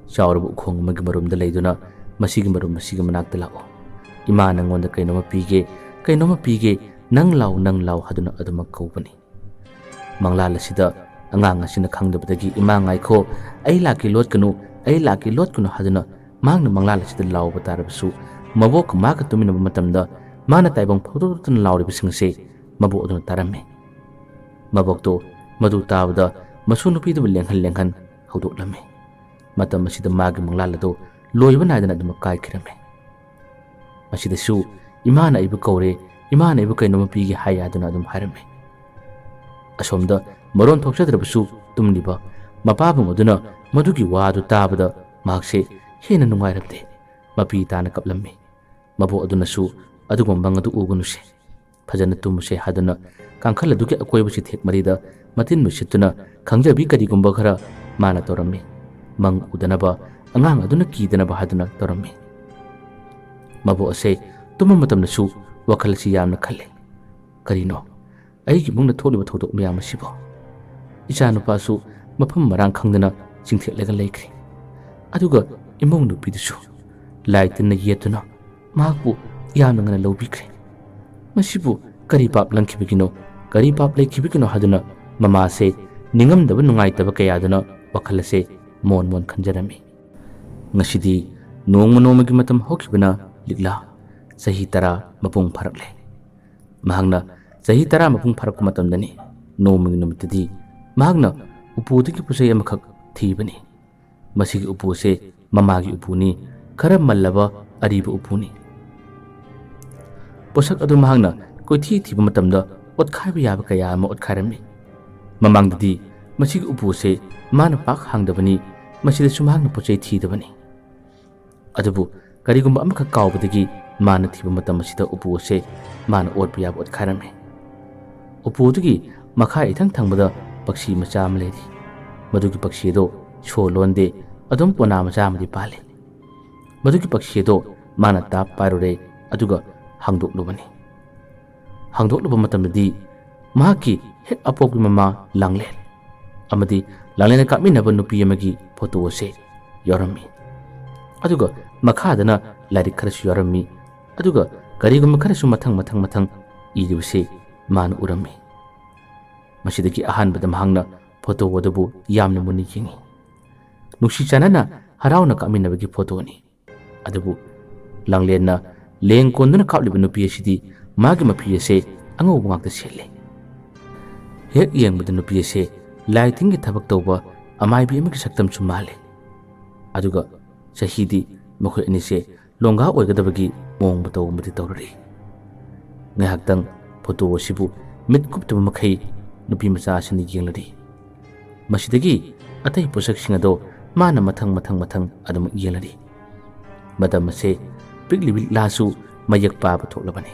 ꯆꯥꯎꯔꯕ ꯎꯈꯣꯡ ꯑꯃꯒꯤ ꯃꯔꯨꯝꯗ ꯂꯩꯗꯨꯅ ꯃꯁꯤꯒꯤ ꯃꯔꯨꯝ ꯑꯁꯤꯒꯤ ꯃꯅꯥꯛꯇ ꯂꯥꯛꯑꯣ꯫ ꯏꯃꯥ ꯅꯪꯉꯣꯟꯗ ꯀꯩꯅꯣꯝꯃ ꯄꯤꯒꯦ, ꯀꯩꯅꯣꯝꯃ ꯄꯤꯒꯦ, ꯅꯪ ꯂꯥꯎ, ꯅꯪ ꯂꯥꯎ ꯍꯥꯏꯗꯨꯅ ꯑꯗꯨꯃꯛ ꯀꯧꯕꯅꯤ꯫ ꯃꯪꯂꯥꯜ ꯑꯁꯤꯗ ꯑꯉꯥꯡ ꯑꯁꯤꯅ ꯈꯪꯗꯕꯗꯒꯤ "ꯏꯃꯥ ꯉꯥꯏꯈꯣ, ꯑꯩ ꯂꯥꯛꯀꯦ ꯂꯣꯠꯀꯅꯨ, ꯑꯩ ꯂꯥꯛꯀꯦ ꯂꯣꯠꯀꯅꯨ" ꯍꯥꯏꯗꯨꯅ ꯃꯍꯥꯛꯅ ꯃꯪꯂꯥꯜ ꯑꯁꯤꯗ ꯂꯥꯎꯕ ꯇꯥꯔꯕꯁꯨ, ꯃꯕꯣꯛꯀ ꯃꯥꯒ ꯇꯨꯃꯤꯟꯅꯕ ꯃꯇꯝꯗ ꯃꯥꯅ ꯇꯥꯏꯕꯪ ꯐꯣꯡꯗꯣꯛꯇꯨꯅ ꯂꯥꯎꯔꯤꯕꯁꯤꯡ ꯑꯁꯤ ꯃꯕꯣꯛ ꯑꯗꯨꯅ ꯇꯥꯔꯝꯃꯤ꯫ ꯃꯕꯣꯛꯇꯣ ꯃꯗꯨ ꯇꯥꯕꯗ ꯃꯁꯨ ꯅꯨꯄꯤꯗꯨꯕꯨ ꯂꯦꯡꯍꯟ ꯂꯦꯡꯍꯟ ꯍꯧꯗꯣꯛꯂꯝꯃꯤ꯫ ꯃꯇꯝ ꯑꯁꯤꯗ ꯃꯥꯒꯤ ꯃꯪꯂꯥꯜ ꯑꯗꯨ ꯂꯣꯏꯕ ꯅꯥꯏꯗꯅ ꯑꯗꯨꯃꯛ ꯀꯥꯏꯈꯤꯔꯝꯃꯤ꯫ ꯃꯁꯤꯗꯁꯨ "ꯏꯃꯥꯅ ꯑꯩꯕꯨ ꯀꯧꯔꯦ, ꯏꯃꯥꯅ ꯑꯩꯕꯨ ꯀꯩꯅꯣꯝꯃ ꯄꯤꯒꯦ" ꯍꯥꯏ ꯍꯥꯏꯗꯨꯅ ꯑꯗꯨꯝ ꯍꯥꯏꯔꯝꯃꯤ꯫ ꯑꯁꯣꯝꯗ ꯃꯔꯣꯟ ꯊꯣꯛꯆꯗ꯭ꯔꯕꯁꯨ ꯇꯨꯝꯂꯤꯕ ꯃꯄꯥꯕꯨꯡ ꯑꯗꯨꯅ ꯃꯗꯨꯒꯤ ꯋꯥ ꯑꯗꯨ ꯇꯥꯕꯗ ꯃꯍꯥꯛꯁꯦ ꯍꯦꯟꯅ ꯅꯨꯡꯉꯥꯏꯔꯝꯗꯦ꯫ ꯃꯄꯤ ꯇꯥꯅ ꯀꯞꯂꯝꯃꯤ꯫ ꯃꯕꯣꯛ ꯑꯗꯨꯅꯁꯨ "ꯑꯗꯨꯒꯨꯝꯕ ꯃꯪ ꯑꯗꯨ ꯎꯒꯅꯨꯁꯦ꯫ ꯐꯖꯅ ꯇꯨꯝꯃꯨꯁꯦ" ꯍꯥꯏꯗꯨꯅ ꯀꯥꯡꯈꯜ ꯑꯗꯨꯒꯤ ꯑꯀꯣꯏꯕ ꯆꯤꯊꯦꯛ ꯃꯔꯤꯗ ꯃꯇꯤꯟ ꯃꯨꯁꯤꯠꯇꯨꯅ ꯈꯪꯖꯕꯤ ꯀꯔꯤꯒꯨꯝꯕ ꯈꯔ ꯃꯥꯅ ꯇꯧꯔꯝꯃꯤ꯫ ꯃꯪ ꯎꯗꯅꯕ, ꯑꯉꯥꯡ ꯑꯗꯨꯅ ꯀꯤꯗꯅꯕ ꯍꯥꯏꯗꯨꯅ ꯇꯧꯔꯝꯃꯤ꯫ ꯃꯕꯣꯛ ꯑꯁꯦ ꯇꯨꯝꯕ ꯃꯇꯝꯗꯁꯨ ꯋꯥꯈꯜ ꯑꯁꯤ ꯌꯥꯝꯅ ꯈꯜꯂꯤ꯫ "ꯀꯔꯤꯅꯣ ꯑꯩꯒꯤ ꯏꯃꯨꯡꯗ ꯊꯣꯛꯂꯤꯕ ꯊꯧꯗꯣꯛ ꯃꯌꯥꯝ ꯑꯁꯤꯕꯣ? ꯏꯆꯥꯅꯨꯄꯥꯁꯨ ꯃꯐꯝ ꯃꯔꯥꯡ ꯈꯪꯗꯅ ꯆꯤꯡꯊꯦꯛꯂꯒ ꯂꯩꯈ꯭ꯔꯦ꯫ ꯑꯗꯨꯒ ꯏꯃꯧ ꯅꯨꯄꯤꯗꯨꯁꯨ ꯂꯥꯏ ꯇꯤꯟꯅ ꯌꯦꯠꯇꯨꯅ ꯃꯍꯥꯛꯄꯨ ꯌꯥꯝꯅ ꯉꯟꯅ ꯂꯧꯕꯤꯈ꯭ꯔꯦ꯫ ꯃꯁꯤꯕꯨ ꯀꯔꯤ ꯄꯥꯞ ꯂꯪꯈꯤꯕꯒꯤꯅꯣ, ꯀꯔꯤ ꯄꯥꯞ ꯂꯩꯈꯤꯕꯒꯤꯅꯣ?" ꯍꯥꯏꯗꯨꯅ ꯃꯃꯥꯁꯦ ꯅꯤꯡꯉꯝꯗꯕ ꯅꯨꯡꯉꯥꯏꯇꯕ ꯀꯌꯥꯗꯨꯅ ꯋꯥꯈꯜ ꯑꯁꯦ ꯃꯣꯟ ꯃꯣꯟ ꯈꯟꯖꯔꯝꯃꯤ꯫ ꯉꯁꯤꯗꯤ ꯅꯣꯡꯃ ꯅꯣꯡꯃꯒꯤ ꯃꯇꯝ ꯍꯧꯈꯤꯕꯅ ꯂꯤꯛꯂꯥ ꯆꯍꯤ ꯇꯔꯥ ꯃꯄꯨꯡ ꯐꯥꯔꯛꯂꯦ꯫ ꯃꯍꯥꯛꯅ ꯆꯍꯤ ꯇꯔꯥ ꯃꯄꯨꯡ ꯐꯥꯔꯛꯄ ꯃꯇꯝꯗꯅꯤ꯫ ꯅꯣꯡꯃꯒꯤ ꯅꯨꯃꯤꯠꯇꯗꯤ ꯃꯍꯥꯛꯅ ꯎꯄꯨꯗꯒꯤ ꯄꯣꯠꯆꯩ ꯑꯃꯈꯛ ꯊꯤꯕꯅꯤ꯫ ꯃꯁꯤꯒꯤ ꯎꯄꯨ ꯑꯁꯦ ꯃꯃꯥꯒꯤ ꯎꯄꯨꯅꯤ, ꯈꯔ ꯃꯜꯂꯕ ꯑꯔꯤꯕ ꯎꯄꯨꯅꯤ꯫ ꯄꯣꯠꯁꯛ ꯑꯗꯨ ꯃꯍꯥꯛꯅ ꯀꯣꯏꯊꯤ ꯊꯤꯕ ꯃꯇꯝꯗ ꯑꯣꯠꯈꯥꯏꯕ ꯌꯥꯕ ꯀꯌꯥ ꯑꯃ ꯑꯣꯠꯈꯥꯏꯔꯝꯃꯤ꯫ ꯃꯃꯥꯡꯗꯗꯤ ꯃꯁꯤꯒꯤ ꯎꯄꯨ ꯑꯁꯦ ꯃꯥꯅ ꯄꯥꯛ ꯍꯥꯡꯗꯕꯅꯤ, ꯃꯁꯤꯗꯁꯨ ꯃꯍꯥꯛꯅ ꯄꯣꯠꯆꯩ ꯊꯤꯗꯕꯅꯤ꯫ ꯑꯗꯨꯕꯨ ꯀꯔꯤꯒꯨꯝꯕ ꯑꯃꯈꯛ ꯀꯥꯎꯕꯗꯒꯤ ꯃꯥꯅ ꯊꯤꯕ ꯃꯇꯝ ꯑꯁꯤꯗ ꯎꯄꯨ ꯑꯁꯦ ꯃꯥꯅ ꯑꯣꯠꯄ ꯌꯥꯕ ꯑꯣꯠꯈꯥꯏꯔꯝꯃꯤ꯫ ꯎꯄꯨ ꯑꯗꯨꯒꯤ ꯃꯈꯥ ꯏꯊꯪ ꯊꯪꯕꯗ ꯄꯛꯁꯤ ꯃꯆꯥ ꯑꯃ ꯂꯩꯔꯤ꯫ ꯃꯗꯨꯒꯤ ꯄꯛꯁꯤ ꯑꯗꯣ ꯁꯣ ꯂꯣꯟꯗꯦ, ꯑꯗꯨꯝ ꯄꯣꯅꯥ ꯃꯆꯥ ꯑꯃꯗꯤ ꯄꯥꯜꯂꯤ꯫ ꯃꯗꯨꯒꯤ ꯄꯛꯁꯤ ꯑꯗꯣ ꯃꯥꯅ ꯇꯥꯞ ꯄꯥꯏꯔꯨꯔꯦ, ꯑꯗꯨꯒ ꯍꯥꯡꯗꯣꯛꯂꯨꯕꯅꯤ꯫ ꯍꯥꯡꯗꯣꯛꯂꯨꯕ ꯃꯇꯝꯗꯗꯤ ꯃꯍꯥꯛꯀꯤ ꯍꯦꯛ ꯑꯄꯣꯛꯄꯤ ꯃꯃꯥ ꯂꯥꯡꯂꯦꯟ ꯑꯃꯗꯤ ꯂꯥꯡꯂꯦꯟꯅ ꯀꯥꯞꯃꯤꯟꯅꯕ ꯅꯨꯄꯤ ꯑꯃꯒꯤ ꯐꯣꯇꯣ ꯑꯁꯦ ꯌꯥꯎꯔꯝꯃꯤ꯫ ꯑꯗꯨꯒ ꯃꯈꯥꯗꯅ ꯂꯥꯏꯔꯤꯛ ꯈꯔꯁꯨ ꯌꯥꯎꯔꯝꯃꯤ꯫ ꯑꯗꯨꯒ ꯀꯔꯤꯒꯨꯝꯕ ꯈꯔꯁꯨ ꯃꯊꯪ ꯃꯊꯪ ꯃꯊꯪ ꯏꯔꯤꯕꯁꯦ ꯃꯥꯅ ꯎꯔꯝꯃꯤ꯫ ꯃꯁꯤꯗꯒꯤ ꯑꯍꯥꯟꯕꯗ ꯃꯍꯥꯛꯅ ꯐꯣꯇꯣ ꯑꯗꯨꯕꯨ ꯌꯥꯝꯅ ꯃꯨꯟꯅ ꯌꯦꯡꯉꯤ꯫ ꯅꯨꯡꯁꯤ ꯆꯥꯟꯅꯅ ꯍꯔꯥꯎꯅ ꯀꯥꯞꯃꯤꯟꯅꯕꯒꯤ ꯐꯣꯇꯣꯅꯤ꯫ ꯑꯗꯨꯕꯨ ꯂꯥꯡꯂꯦꯟꯅ ꯂꯦꯡ ꯀꯣꯟꯗꯨꯅ ꯀꯥꯞꯂꯤꯕ ꯅꯨꯄꯤ ꯑꯁꯤꯗꯤ ꯃꯥꯒꯤ ꯃꯐꯤ ꯑꯁꯦ ꯑꯉꯧꯕ ꯉꯥꯛꯇ ꯁꯦꯠꯂꯤ꯫ ꯍꯦꯛ ꯌꯦꯡꯕꯗ ꯅꯨꯄꯤ ꯑꯁꯦ ꯂꯥꯏ ꯇꯤꯟꯒꯤ ꯊꯕꯛ ꯇꯧꯕ ꯑꯃꯥꯏꯕꯤ ꯑꯃꯒꯤ ꯁꯛꯇꯝꯁꯨ ꯃꯥꯜꯂꯤ꯫ ꯑꯗꯨꯒ ꯆꯍꯤꯗꯤ ꯃꯈꯣꯏ ꯑꯅꯤꯁꯦ ꯂꯣꯡꯒꯥ ꯑꯣꯏꯒꯗꯕꯒꯤ ꯃꯑꯣꯡ ꯃꯇꯧ ꯑꯃꯗꯤ ꯇꯧꯔꯔꯤ꯫ ꯉꯥꯏꯍꯥꯛꯇꯪ ꯐꯣꯇꯣ ꯑꯁꯤꯕꯨ ꯃꯤꯠ ꯀꯨꯞꯇꯕ ꯃꯈꯩ ꯅꯨꯄꯤ ꯃꯆꯥ ꯑꯁꯤꯅ ꯌꯦꯡꯂꯔꯤ꯫ ꯃꯁꯤꯗꯒꯤ ꯑꯇꯩ ꯄꯣꯠꯁꯛꯁꯤꯡ ꯑꯗꯣ ꯃꯥꯅ ꯃꯊꯪ ꯃꯊꯪ ꯃꯊꯪ ꯑꯗꯨꯃꯛ ꯌꯦꯡꯂꯔꯤ꯫ ꯃꯇꯝ ꯑꯁꯦ ꯄꯤꯛꯂꯤꯕꯤ ꯂꯤꯛꯂꯥꯁꯨ ꯃꯌꯦꯛ ꯄꯥꯕ ꯊꯣꯛꯂꯕꯅꯤ꯫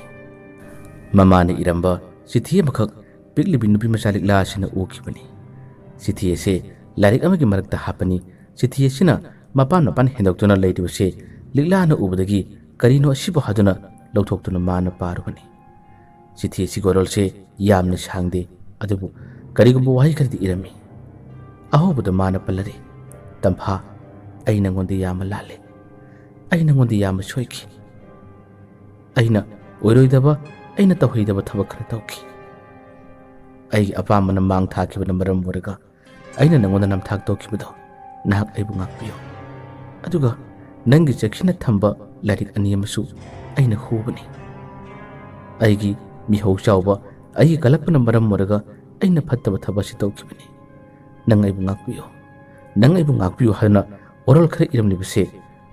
ꯃꯃꯥꯅ ꯏꯔꯝꯕ ꯆꯤꯊꯤ ꯑꯃꯈꯛ ꯄꯤꯛꯂꯤꯕꯤ ꯅꯨꯄꯤ ꯃꯆꯥ ꯂꯤꯛꯂꯥ ꯑꯁꯤꯅ ꯎꯈꯤꯕꯅꯤ꯫ ꯆꯤꯊꯤ ꯑꯁꯦ ꯂꯥꯏꯔꯤꯛ ꯑꯃꯒꯤ ꯃꯔꯛꯇ ꯍꯥꯞꯄꯅꯤ꯫ ꯆꯤꯊꯤ ꯑꯁꯤꯅ ꯃꯄꯥꯟ ꯃꯄꯥꯟ ꯍꯦꯟꯗꯣꯛꯇꯨꯅ ꯂꯩꯔꯤꯕꯁꯦ ꯂꯤꯛꯂꯥꯅ ꯎꯕꯗꯒꯤ ꯀꯔꯤꯅꯣ ꯑꯁꯤꯕꯨ ꯍꯥꯏꯗꯨꯅ ꯂꯧꯊꯣꯛꯇꯨꯅ ꯃꯥꯅ ꯄꯥꯔꯨꯕꯅꯤ꯫ ꯆꯤꯊꯤ ꯑꯁꯤꯒꯤ ꯋꯥꯔꯣꯜꯁꯦ ꯌꯥꯝꯅ ꯁꯥꯡꯗꯦ, ꯑꯗꯨꯕꯨ ꯀꯔꯤꯒꯨꯝꯕ ꯋꯥꯍꯩ ꯈꯔꯗꯤ ꯏꯔꯝꯃꯤ꯫ ꯑꯍꯧꯕꯗ ꯃꯥꯅ ꯄꯜꯂꯔꯤ, "ꯇꯝꯐꯥ, ꯑꯩ ꯅꯪꯉꯣꯟꯗ ꯌꯥꯝꯅ ꯂꯥꯜꯂꯦ꯫ ꯑꯩ ꯅꯪꯉꯣꯟꯗ ꯌꯥꯝꯅ ꯁꯣꯏꯈꯤ꯫ ꯑꯩꯅ ꯑꯣꯏꯔꯣꯏꯗꯕ, ꯑꯩꯅ ꯇꯧꯍꯩꯗꯕ ꯊꯕꯛ ꯈꯔ ꯇꯧꯈꯤ꯫ ꯑꯩꯒꯤ ꯑꯄꯥꯝꯕꯅ ꯃꯥꯡ ꯊꯥꯈꯤꯕꯅ ꯃꯔꯝ ꯑꯣꯏꯔꯒ ꯑꯩꯅ ꯅꯪꯉꯣꯟꯗ ꯅꯝꯊꯥꯛ ꯇꯧꯈꯤꯕꯗꯣ ꯅꯍꯥꯛ ꯑꯩꯕꯨ ꯉꯥꯛꯄꯤꯌꯨ꯫ ꯑꯗꯨꯒ ꯅꯪꯒꯤ ꯆꯦꯛꯁꯤꯟꯅ ꯊꯝꯕ ꯂꯥꯏꯔꯤꯛ ꯑꯅꯤ ꯑꯃꯁꯨ ꯑꯩꯅ ꯍꯨꯕꯅꯤ꯫ ꯑꯩꯒꯤ ꯃꯤꯍꯧ ꯆꯥꯎꯕ, ꯑꯩꯒꯤ ꯀꯜꯂꯛꯄꯅ ꯃꯔꯝ ꯑꯣꯏꯔꯒ ꯑꯩꯅ ꯐꯠꯇꯕ ꯊꯕꯛ ꯑꯁꯤ ꯇꯧꯈꯤꯕꯅꯤ꯫ ꯅꯪ ꯑꯩꯕꯨ ꯉꯥꯛꯄꯤꯌꯨ, ꯅꯪ ꯑꯩꯕꯨ ꯉꯥꯛꯄꯤꯌꯨ" ꯍꯥꯏꯗꯨꯅ ꯋꯥꯔꯣꯜ ꯈꯔ ꯏꯔꯝꯂꯤꯕꯁꯦ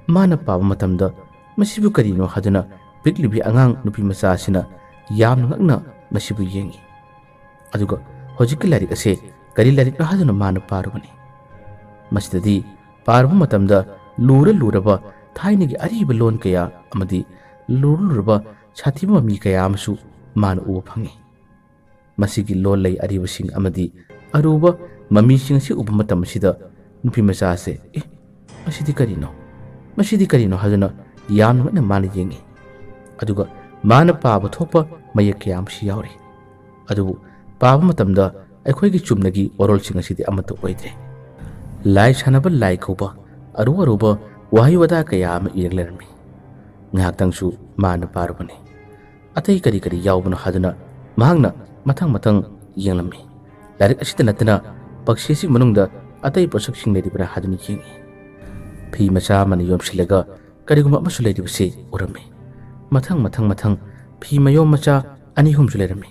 ꯃꯥꯅ ꯄꯥꯕ ꯃꯇꯝꯗ ꯃꯁꯤꯕꯨ ꯀꯔꯤꯅꯣ ꯍꯥꯏꯗꯨꯅ ꯄꯤꯛꯂꯤꯕꯤ ꯑꯉꯥꯡ ꯅꯨꯄꯤ ꯃꯆꯥ ꯑꯁꯤꯅ ꯌꯥꯝꯅ ꯉꯛꯅ ꯃꯁꯤꯕꯨ ꯌꯦꯡꯉꯤ꯫ ꯑꯗꯨꯒ ꯍꯧꯖꯤꯛꯀꯤ ꯂꯥꯏꯔꯤꯛ ꯑꯁꯦ ꯀꯔꯤ ꯂꯥꯏꯔꯤꯛꯅꯣ ꯍꯥꯏꯗꯨꯅ ꯃꯥꯅ ꯄꯥꯔꯨꯕꯅꯤ꯫ ꯃꯁꯤꯗꯗꯤ ꯄꯥꯔꯨꯕ ꯃꯇꯝꯗ ꯂꯨꯔ ꯂꯨꯔꯕ ꯊꯥꯏꯅꯒꯤ ꯑꯔꯤꯕ ꯂꯣꯟ ꯀꯌꯥ ꯑꯃꯗꯤ ꯂꯨꯔ ꯂꯨꯔꯕ ꯁꯥꯊꯤꯕ ꯃꯃꯤ ꯀꯌꯥ ꯑꯃꯁꯨ ꯃꯥꯅ ꯎꯕ ꯐꯪꯏ꯫ ꯃꯁꯤꯒꯤ ꯂꯣꯟ ꯂꯩ ꯑꯔꯤꯕꯁꯤꯡ ꯑꯃꯗꯤ ꯑꯔꯨꯕ ꯃꯃꯤꯁꯤꯡ ꯑꯁꯤ ꯎꯕ ꯃꯇꯝ ꯑꯁꯤꯗ ꯅꯨꯄꯤ ꯃꯆꯥ ꯑꯁꯦ, "ꯑꯦ, ꯃꯁꯤꯗꯤ ꯀꯔꯤꯅꯣ? ꯃꯁꯤꯗꯤ ꯀꯔꯤꯅꯣ?" ꯍꯥꯏꯗꯨꯅ ꯌꯥꯝꯅ ꯉꯛꯅ ꯃꯥꯅ ꯌꯦꯡꯏ꯫ ꯑꯗꯨꯒ ꯃꯥꯅ ꯄꯥꯕ ꯊꯣꯛꯄ ꯃꯌꯦꯛ ꯀꯌꯥ ꯑꯃꯁꯨ ꯌꯥꯎꯔꯤ꯫ ꯑꯗꯨꯕꯨ ꯄꯥꯕ ꯃꯇꯝꯗ ꯑꯩꯈꯣꯏꯒꯤ ꯆꯨꯝꯅꯒꯤ ꯋꯥꯔꯣꯜꯁꯤꯡ ꯑꯁꯤꯗꯤ ꯑꯃꯠꯇ ꯑꯣꯏꯗ꯭ꯔꯦ꯫ ꯂꯥꯏ ꯁꯥꯟꯅꯕ ꯂꯥꯏ ꯀꯧꯕ ꯑꯔꯨ ꯑꯔꯨꯕ ꯋꯥꯍꯩ ꯋꯥꯇꯥ ꯀꯌꯥ ꯑꯃ ꯏꯔꯒ ꯂꯩꯔꯝꯃꯤ꯫ ꯉꯥꯏꯍꯥꯛꯇꯪꯁꯨ ꯃꯥꯅ ꯄꯥꯔꯨꯕꯅꯤ꯫ ꯑꯇꯩ ꯀꯔꯤ ꯀꯔꯤ ꯌꯥꯎꯕꯅꯣ ꯍꯥꯏꯗꯨꯅ ꯃꯍꯥꯛꯅ ꯃꯊꯪ ꯃꯊꯪ ꯌꯦꯡꯂꯝꯃꯤ꯫ ꯂꯥꯏꯔꯤꯛ ꯑꯁꯤꯗ ꯅꯠꯇꯅ ꯄꯛꯁꯤ ꯑꯁꯤꯒꯤ ꯃꯅꯨꯡꯗ ꯑꯇꯩ ꯄꯣꯠꯁꯛꯁꯤꯡ ꯂꯩꯔꯤꯕ꯭ꯔꯥ ꯍꯥꯏꯗꯨꯅ ꯌꯦꯡꯉꯤ꯫ ꯐꯤ ꯃꯆꯥ ꯑꯃꯅ ꯌꯣꯝꯁꯤꯜꯂꯒ ꯀꯔꯤꯒꯨꯝꯕ ꯑꯃꯁꯨ ꯂꯩꯔꯤꯕꯁꯤ ꯎꯔꯝꯃꯤ꯫ ꯃꯊꯪ ꯃꯊꯪ ꯃꯊꯪ ꯐꯤ ꯃꯌꯣꯝ ꯃꯆꯥ ꯑꯅꯤ ꯑꯍꯨꯝꯁꯨ ꯂꯩꯔꯝꯃꯤ꯫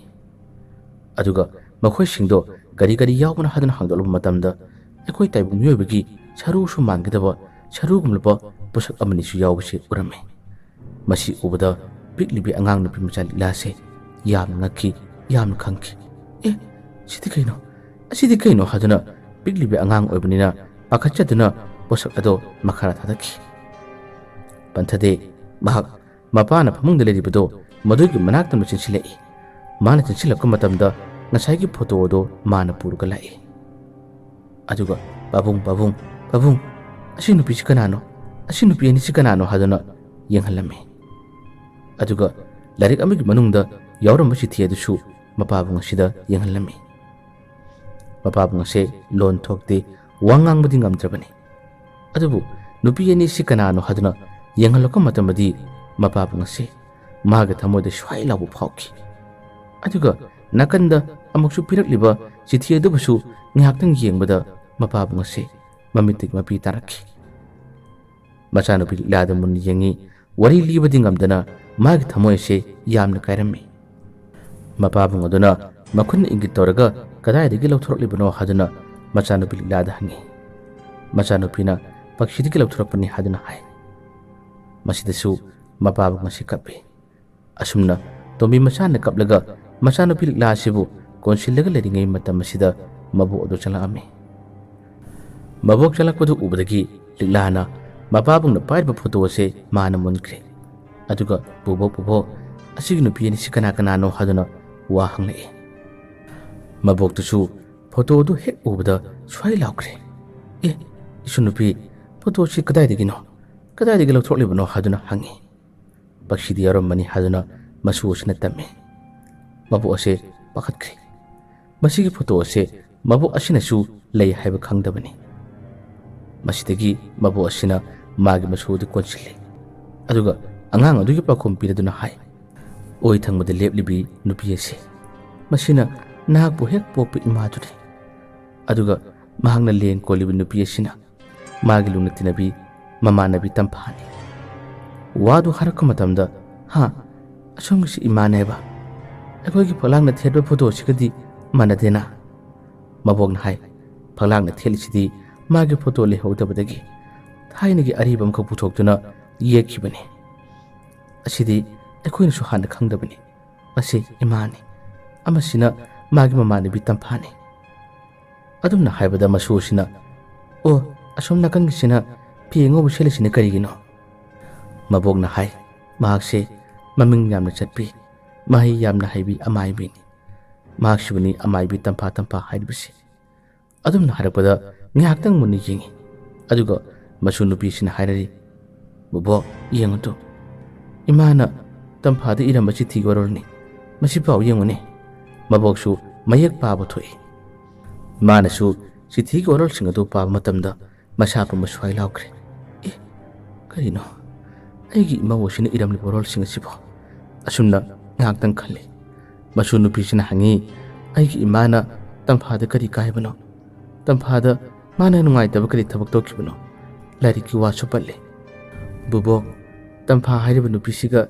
ꯑꯗꯨꯒ ꯃꯈꯣꯏꯁꯤꯡꯗꯣ ꯀꯔꯤ ꯀꯔꯤ ꯌꯥꯎꯕꯅꯣ ꯍꯥꯏꯗꯨꯅ ꯍꯥꯡꯗꯣꯛꯂꯕ ꯃꯇꯝꯗ ꯑꯩꯈꯣꯏ ꯇꯥꯏꯕꯪ ꯃꯤꯑꯣꯏꯕꯒꯤ ꯁꯔꯨꯁꯨ ꯃꯥꯟꯒꯗꯕ ꯁꯔꯨꯒꯨꯝꯂꯕ ꯄꯣꯠꯁꯛ ꯑꯃꯅꯤꯁꯨ ꯌꯥꯎꯕꯁꯤ ꯎꯔꯝꯃꯤ꯫ ꯃꯁꯤ ꯎꯕꯗ ꯄꯤꯛꯂꯤꯕꯤ ꯑꯉꯥꯡ ꯅꯨꯄꯤ ꯃꯆꯥ ꯂꯤꯛꯂꯥꯁꯦ ꯌꯥꯝꯅ ꯉꯛꯈꯤ, ꯌꯥꯝꯅ ꯈꯪꯈꯤ꯫ "ꯑꯦ, ꯁꯤꯗꯤ ꯀꯩꯅꯣ? ꯑꯁꯤꯗꯤ ꯀꯩꯅꯣ?" ꯍꯥꯏꯗꯨꯅ ꯄꯤꯛꯂꯤꯕꯤ ꯑꯉꯥꯡ ꯑꯣꯏꯕꯅꯤꯅ ꯄꯥꯈꯠꯆꯗꯨꯅ ꯄꯣꯠꯁꯛ ꯑꯗꯣ ꯃꯈꯥꯗ ꯊꯥꯗꯈꯤ꯫ ꯄꯟꯊꯗꯦ, ꯃꯍꯥꯛ ꯃꯄꯥꯅ ꯐꯃꯨꯡꯗ ꯂꯩꯔꯤꯕꯗꯣ ꯃꯗꯨꯒꯤ ꯃꯅꯥꯛꯇ ꯆꯦꯟꯁꯤꯜꯂꯛꯏ꯫ ꯃꯥꯅ ꯆꯦꯟꯁꯤꯜꯂꯛꯄ ꯃꯇꯝꯗ ꯉꯁꯥꯏꯒꯤ ꯐꯣꯇꯣ ꯑꯗꯣ ꯃꯥꯅ ꯄꯨꯔꯒ ꯂꯥꯛꯏ꯫ ꯑꯗꯨꯒ, "ꯄꯥꯕꯨꯡ, ꯄꯥꯕꯨꯡ, ꯄꯥꯕꯨꯡ, ꯑꯁꯤ ꯅꯨꯄꯤꯁꯤ ꯀꯅꯥꯅꯣ? ꯑꯁꯤ ꯅꯨꯄꯤ ꯑꯅꯤꯁꯤ ꯀꯅꯥꯅꯣ?" ꯍꯥꯏꯗꯨꯅ ꯌꯦꯡꯍꯜꯂꯝꯃꯤ꯫ ꯑꯗꯨꯒ ꯂꯥꯏꯔꯤꯛ ꯑꯃꯒꯤ ꯃꯅꯨꯡꯗ ꯌꯥꯎꯔꯝꯕ ꯆꯤꯊꯤ ꯑꯗꯨꯁꯨ ꯃꯄꯥꯕꯨꯡ ꯑꯁꯤꯗ ꯌꯦꯡꯍꯜꯂꯝꯃꯤ꯫ ꯃꯄꯥꯕꯨꯡ ꯑꯁꯦ ꯂꯣꯟ ꯊꯣꯛꯇꯦ, ꯋꯥ ꯉꯥꯡꯕꯗꯤ ꯉꯝꯗ꯭ꯔꯕꯅꯤ꯫ ꯑꯗꯨꯕꯨ ꯅꯨꯄꯤ ꯑꯅꯤꯁꯤ ꯀꯅꯥꯅꯣ ꯍꯥꯏꯗꯨꯅ ꯌꯦꯡꯍꯜꯂꯛꯄ ꯃꯇꯝꯗꯗꯤ ꯃꯄꯥꯕꯨꯡ ꯑꯁꯦ ꯃꯥꯒꯤ ꯊꯃꯣꯏꯗ ꯁ꯭ꯋꯥꯏ ꯂꯥꯎꯕ ꯐꯥꯎꯈꯤ꯫ ꯑꯗꯨꯒ ꯅꯥꯀꯟꯗ ꯑꯃꯨꯛꯁꯨ ꯄꯤꯔꯛꯂꯤꯕ ꯆꯤꯊꯤ ꯑꯗꯨꯕꯨꯁꯨ ꯉꯥꯏꯍꯥꯛꯇꯪ ꯌꯦꯡꯕꯗ ꯃꯄꯥꯕꯨꯡ ꯑꯁꯦ ꯃꯃꯤꯠꯇꯒꯤ ꯃꯄꯤ ꯇꯥꯔꯛꯈꯤ꯫ ꯃꯆꯥꯅꯨꯄꯤ ꯂꯤꯛꯂꯥꯗ ꯃꯨꯟꯅ ꯌꯦꯡꯉꯤ꯫ ꯋꯥꯔꯤ ꯂꯤꯕꯗꯤ ꯉꯝꯗꯅ ꯃꯥꯒꯤ ꯊꯃꯣꯏ ꯑꯁꯦ ꯌꯥꯝꯅ ꯀꯥꯏꯔꯝꯃꯤ꯫ ꯃꯄꯥꯕꯨꯡ ꯑꯗꯨꯅ ꯃꯈꯨꯠꯅ ꯏꯪꯒꯤꯠ ꯇꯧꯔꯒ ꯀꯗꯥꯏꯗꯒꯤ ꯂꯧꯊꯣꯔꯛꯂꯤꯕꯅꯣ ꯍꯥꯏꯗꯨꯅ ꯃꯆꯥꯅꯨꯄꯤ ꯂꯤꯛꯂꯥꯗ ꯍꯪꯉꯤ꯫ ꯃꯆꯥꯅꯨꯄꯤꯅ ꯄꯛꯁꯤꯗꯒꯤ ꯂꯧꯊꯣꯔꯛꯄꯅꯤ ꯍꯥꯏꯗꯨꯅ ꯍꯥꯏ꯫ ꯃꯁꯤꯗꯁꯨ ꯃꯄꯥꯕꯨꯡ ꯑꯁꯤ ꯀꯞꯄꯤ꯫ ꯑꯁꯨꯝꯅ ꯇꯣꯝꯕꯤ ꯃꯆꯥꯅ ꯀꯞꯂꯒ ꯃꯆꯥꯅꯨꯄꯤ ꯂꯤꯛꯂꯥ ꯑꯁꯤꯕꯨ ꯀꯣꯟꯁꯤꯜꯂꯒ ꯂꯩꯔꯤꯉꯩ ꯃꯇꯝ ꯑꯁꯤꯗ ꯃꯕꯣꯛ ꯑꯗꯨ ꯆꯪꯂꯛꯑꯝꯃꯤ꯫ ꯃꯕꯣꯛ ꯆꯪꯂꯛꯄꯗꯨ ꯎꯕꯗꯒꯤ ꯂꯤꯛꯂꯥꯅ ꯃꯄꯥꯕꯨꯡꯅ ꯄꯥꯏꯔꯤꯕ ꯐꯣꯇꯣ ꯑꯁꯦ ꯃꯥꯅ ꯃꯨꯟꯈ꯭ꯔꯦ꯫ ꯑꯗꯨꯒ "ꯕꯨꯕꯣꯛ, ꯕꯨꯕꯣꯛ, ꯑꯁꯤꯒꯤ ꯅꯨꯄꯤ ꯑꯅꯤꯁꯤ ꯀꯅꯥ ꯀꯅꯥꯅꯣ?" ꯍꯥꯏꯗꯨꯅ ꯋꯥ ꯍꯪꯂꯛꯏ꯫ ꯃꯕꯣꯛꯇꯨꯁꯨ ꯐꯣꯇꯣꯗꯨ ꯍꯦꯛ ꯎꯕꯗ ꯁ꯭ꯋꯥꯏ ꯂꯥꯎꯈ꯭ꯔꯦ꯫ "ꯑꯦ, ꯏꯁꯨ ꯅꯨꯄꯤ, ꯐꯣꯇꯣꯁꯤ ꯀꯗꯥꯏꯗꯒꯤꯅꯣ? ꯀꯗꯥꯏꯗꯒꯤ ꯂꯧꯊꯣꯛꯂꯤꯕꯅꯣ?" ꯍꯥꯏꯗꯨꯅ ꯍꯪꯉꯤ꯫ ꯄꯛꯁꯤꯗꯤ ꯌꯥꯎꯔꯝꯕꯅꯤ ꯍꯥꯏꯗꯨꯅ ꯃꯁꯨ ꯑꯁꯤꯅ ꯇꯝꯃꯤ꯫ ꯃꯕꯣꯛ ꯑꯁꯦ ꯄꯥꯈꯠꯈ꯭ꯔꯦ꯫ ꯃꯁꯤꯒꯤ ꯐꯣꯇꯣ ꯑꯁꯦ ꯃꯕꯣꯛ ꯑꯁꯤꯅꯁꯨ ꯂꯩ ꯍꯥꯏꯕ ꯈꯪꯗꯕꯅꯤ꯫ ꯃꯁꯤꯗꯒꯤ ꯃꯕꯣꯛ ꯑꯁꯤꯅ ꯃꯥꯒꯤ ꯃꯁꯨ ꯑꯗꯨ ꯀꯣꯟꯁꯤꯜꯂꯤ꯫ ꯑꯗꯨꯒ ꯑꯉꯥꯡ ꯑꯗꯨꯒꯤ ꯄꯥꯎꯈꯨꯝ ꯄꯤꯔꯗꯨꯅ ꯍꯥꯏ, "ꯑꯣꯏ ꯊꯪꯕꯗ ꯂꯦꯞꯂꯤꯕꯤ ꯅꯨꯄꯤ ꯑꯁꯤ, ꯃꯁꯤꯅ ꯅꯍꯥꯛꯄꯨ ꯍꯦꯛ ꯄꯣꯛꯄ ꯏꯃꯥꯗꯨꯅꯤ꯫ ꯑꯗꯨꯒ ꯃꯍꯥꯛꯅ ꯂꯦꯡ ꯀꯣꯜꯂꯤꯕ ꯅꯨꯄꯤ ꯑꯁꯤꯅ ꯃꯥꯒꯤ ꯂꯨꯅ ꯇꯤꯟꯅꯕꯤ ꯃꯃꯥꯟꯅꯕꯤ ꯇꯝꯐꯥꯅꯤ꯫" ꯋꯥꯗꯨ ꯍꯥꯏꯔꯛꯄ ꯃꯇꯝꯗ, "ꯍꯥ, ꯑꯁꯣꯝꯒꯤꯁꯤ ꯏꯃꯥꯅꯦꯕ? ꯑꯩꯈꯣꯏꯒꯤ ꯐꯛꯂꯥꯡꯅ ꯊꯦꯠꯄ ꯐꯣꯇꯣꯁꯤꯒꯗꯤ ꯃꯥꯟꯅꯗꯦꯅ?" ꯃꯕꯣꯛꯅ ꯍꯥꯏ, "ꯐꯛꯂꯥꯡꯅ ꯊꯦꯠꯂꯤꯁꯤꯗꯤ ꯃꯥꯒꯤ ꯐꯣꯇꯣ ꯂꯩꯍꯧꯗꯕꯗꯒꯤ ꯊꯥꯏꯅꯒꯤ ꯑꯔꯤꯕ ꯑꯃꯈꯛ ꯄꯨꯊꯣꯛꯇꯨꯅ ꯌꯦꯛꯈꯤꯕꯅꯤ꯫ ꯑꯁꯤꯗꯤ ꯑꯩꯈꯣꯏꯅꯁꯨ ꯍꯥꯟꯅ ꯈꯪꯗꯕꯅꯤ꯫ ꯃꯁꯤ ꯏꯃꯥꯅꯤ, ꯑꯃꯁꯤꯅ ꯃꯥꯒꯤ ꯃꯃꯥꯟꯅꯕꯤ ꯇꯝꯐꯥꯅꯤ꯫" ꯑꯗꯨꯝꯅ ꯍꯥꯏꯕꯗ ꯃꯁꯨ ꯑꯁꯤꯅ, "ꯑꯣ, ꯑꯁꯣꯝ ꯅꯥꯀꯟꯒꯤꯁꯤꯅ ꯐꯤ ꯑꯉꯧꯕ ꯁꯦꯠꯂꯤꯁꯤꯅ ꯀꯔꯤꯒꯤꯅꯣ?" ꯃꯕꯣꯛꯅ ꯍꯥꯏ, "ꯃꯍꯥꯛꯁꯦ ꯃꯃꯤꯡ ꯌꯥꯝꯅ ꯆꯠꯄꯤ, ꯃꯍꯩ ꯌꯥꯝꯅ ꯍꯩꯕꯤ ꯑꯃꯥꯏꯕꯤꯅꯤ꯫ ꯃꯍꯥꯛꯁꯤꯕꯨꯅꯤ ꯑꯃꯥꯏꯕꯤ ꯇꯝꯐꯥ ꯇꯝꯐꯥ ꯍꯥꯏꯔꯤꯕꯁꯤ꯫" ꯑꯗꯨꯝꯅ ꯍꯥꯏꯔꯛꯄꯗ ꯉꯥꯏꯍꯥꯛꯇꯪ ꯃꯨꯟꯅ ꯌꯦꯡꯉꯤ꯫ ꯑꯗꯨꯒ ꯃꯁꯨ ꯅꯨꯄꯤꯁꯤꯅ ꯍꯥꯏꯔꯔꯤ, "ꯕꯣꯕꯣꯛ, ꯌꯦꯡꯉꯨ ꯇꯨ, ꯏꯃꯥꯅ ꯇꯝꯐꯥꯗ ꯏꯔꯝꯕ ꯆꯤꯊꯤꯒꯤ ꯋꯥꯔꯣꯜꯅꯤ꯫ ꯃꯁꯤ ꯄꯥꯎ ꯌꯦꯡꯉꯨꯅꯦ꯫" ꯃꯕꯣꯛꯁꯨ ꯃꯌꯦꯛ ꯄꯥꯕ ꯊꯣꯛꯏ꯫ ꯃꯥꯅꯁꯨ ꯆꯤꯊꯤꯒꯤ ꯋꯥꯔꯣꯜꯁꯤꯡ ꯑꯗꯨ ꯄꯥꯕ ꯃꯇꯝꯗ ꯃꯁꯥ ꯄꯨꯝꯕ ꯁ꯭ꯋꯥꯏ ꯂꯥꯎꯈ꯭ꯔꯦ꯫ "ꯑꯦ, ꯀꯔꯤꯅꯣ? ꯑꯩꯒꯤ ꯏꯃꯧ ꯑꯁꯤꯅ ꯏꯔꯝꯂꯤꯕ ꯋꯥꯔꯣꯜꯁꯤꯡ ꯑꯁꯤꯕꯨ?" ꯑꯁꯨꯝꯅ ꯉꯥꯏꯍꯥꯛꯇꯪ ꯈꯜꯂꯤ꯫ ꯃꯁꯨ ꯅꯨꯄꯤꯁꯤꯅ ꯍꯪꯉꯤ, "ꯑꯩꯒꯤ ꯏꯃꯥꯅ ꯇꯝꯐꯥꯗ ꯀꯔꯤ ꯀꯥꯏꯕꯅꯣ? ꯇꯝꯐꯥꯗ ꯃꯥꯅ ꯅꯨꯡꯉꯥꯏꯇꯕ ꯀꯔꯤ ꯊꯕꯛ ꯇꯧꯈꯤꯕꯅꯣ? ꯂꯥꯏꯔꯤꯛꯀꯤ ꯋꯥꯁꯨ ꯄꯜꯂꯤ꯫" "ꯕꯨꯕꯣꯛ, ꯇꯝꯐꯥ ꯍꯥꯏꯔꯤꯕ ꯅꯨꯄꯤꯁꯤꯒ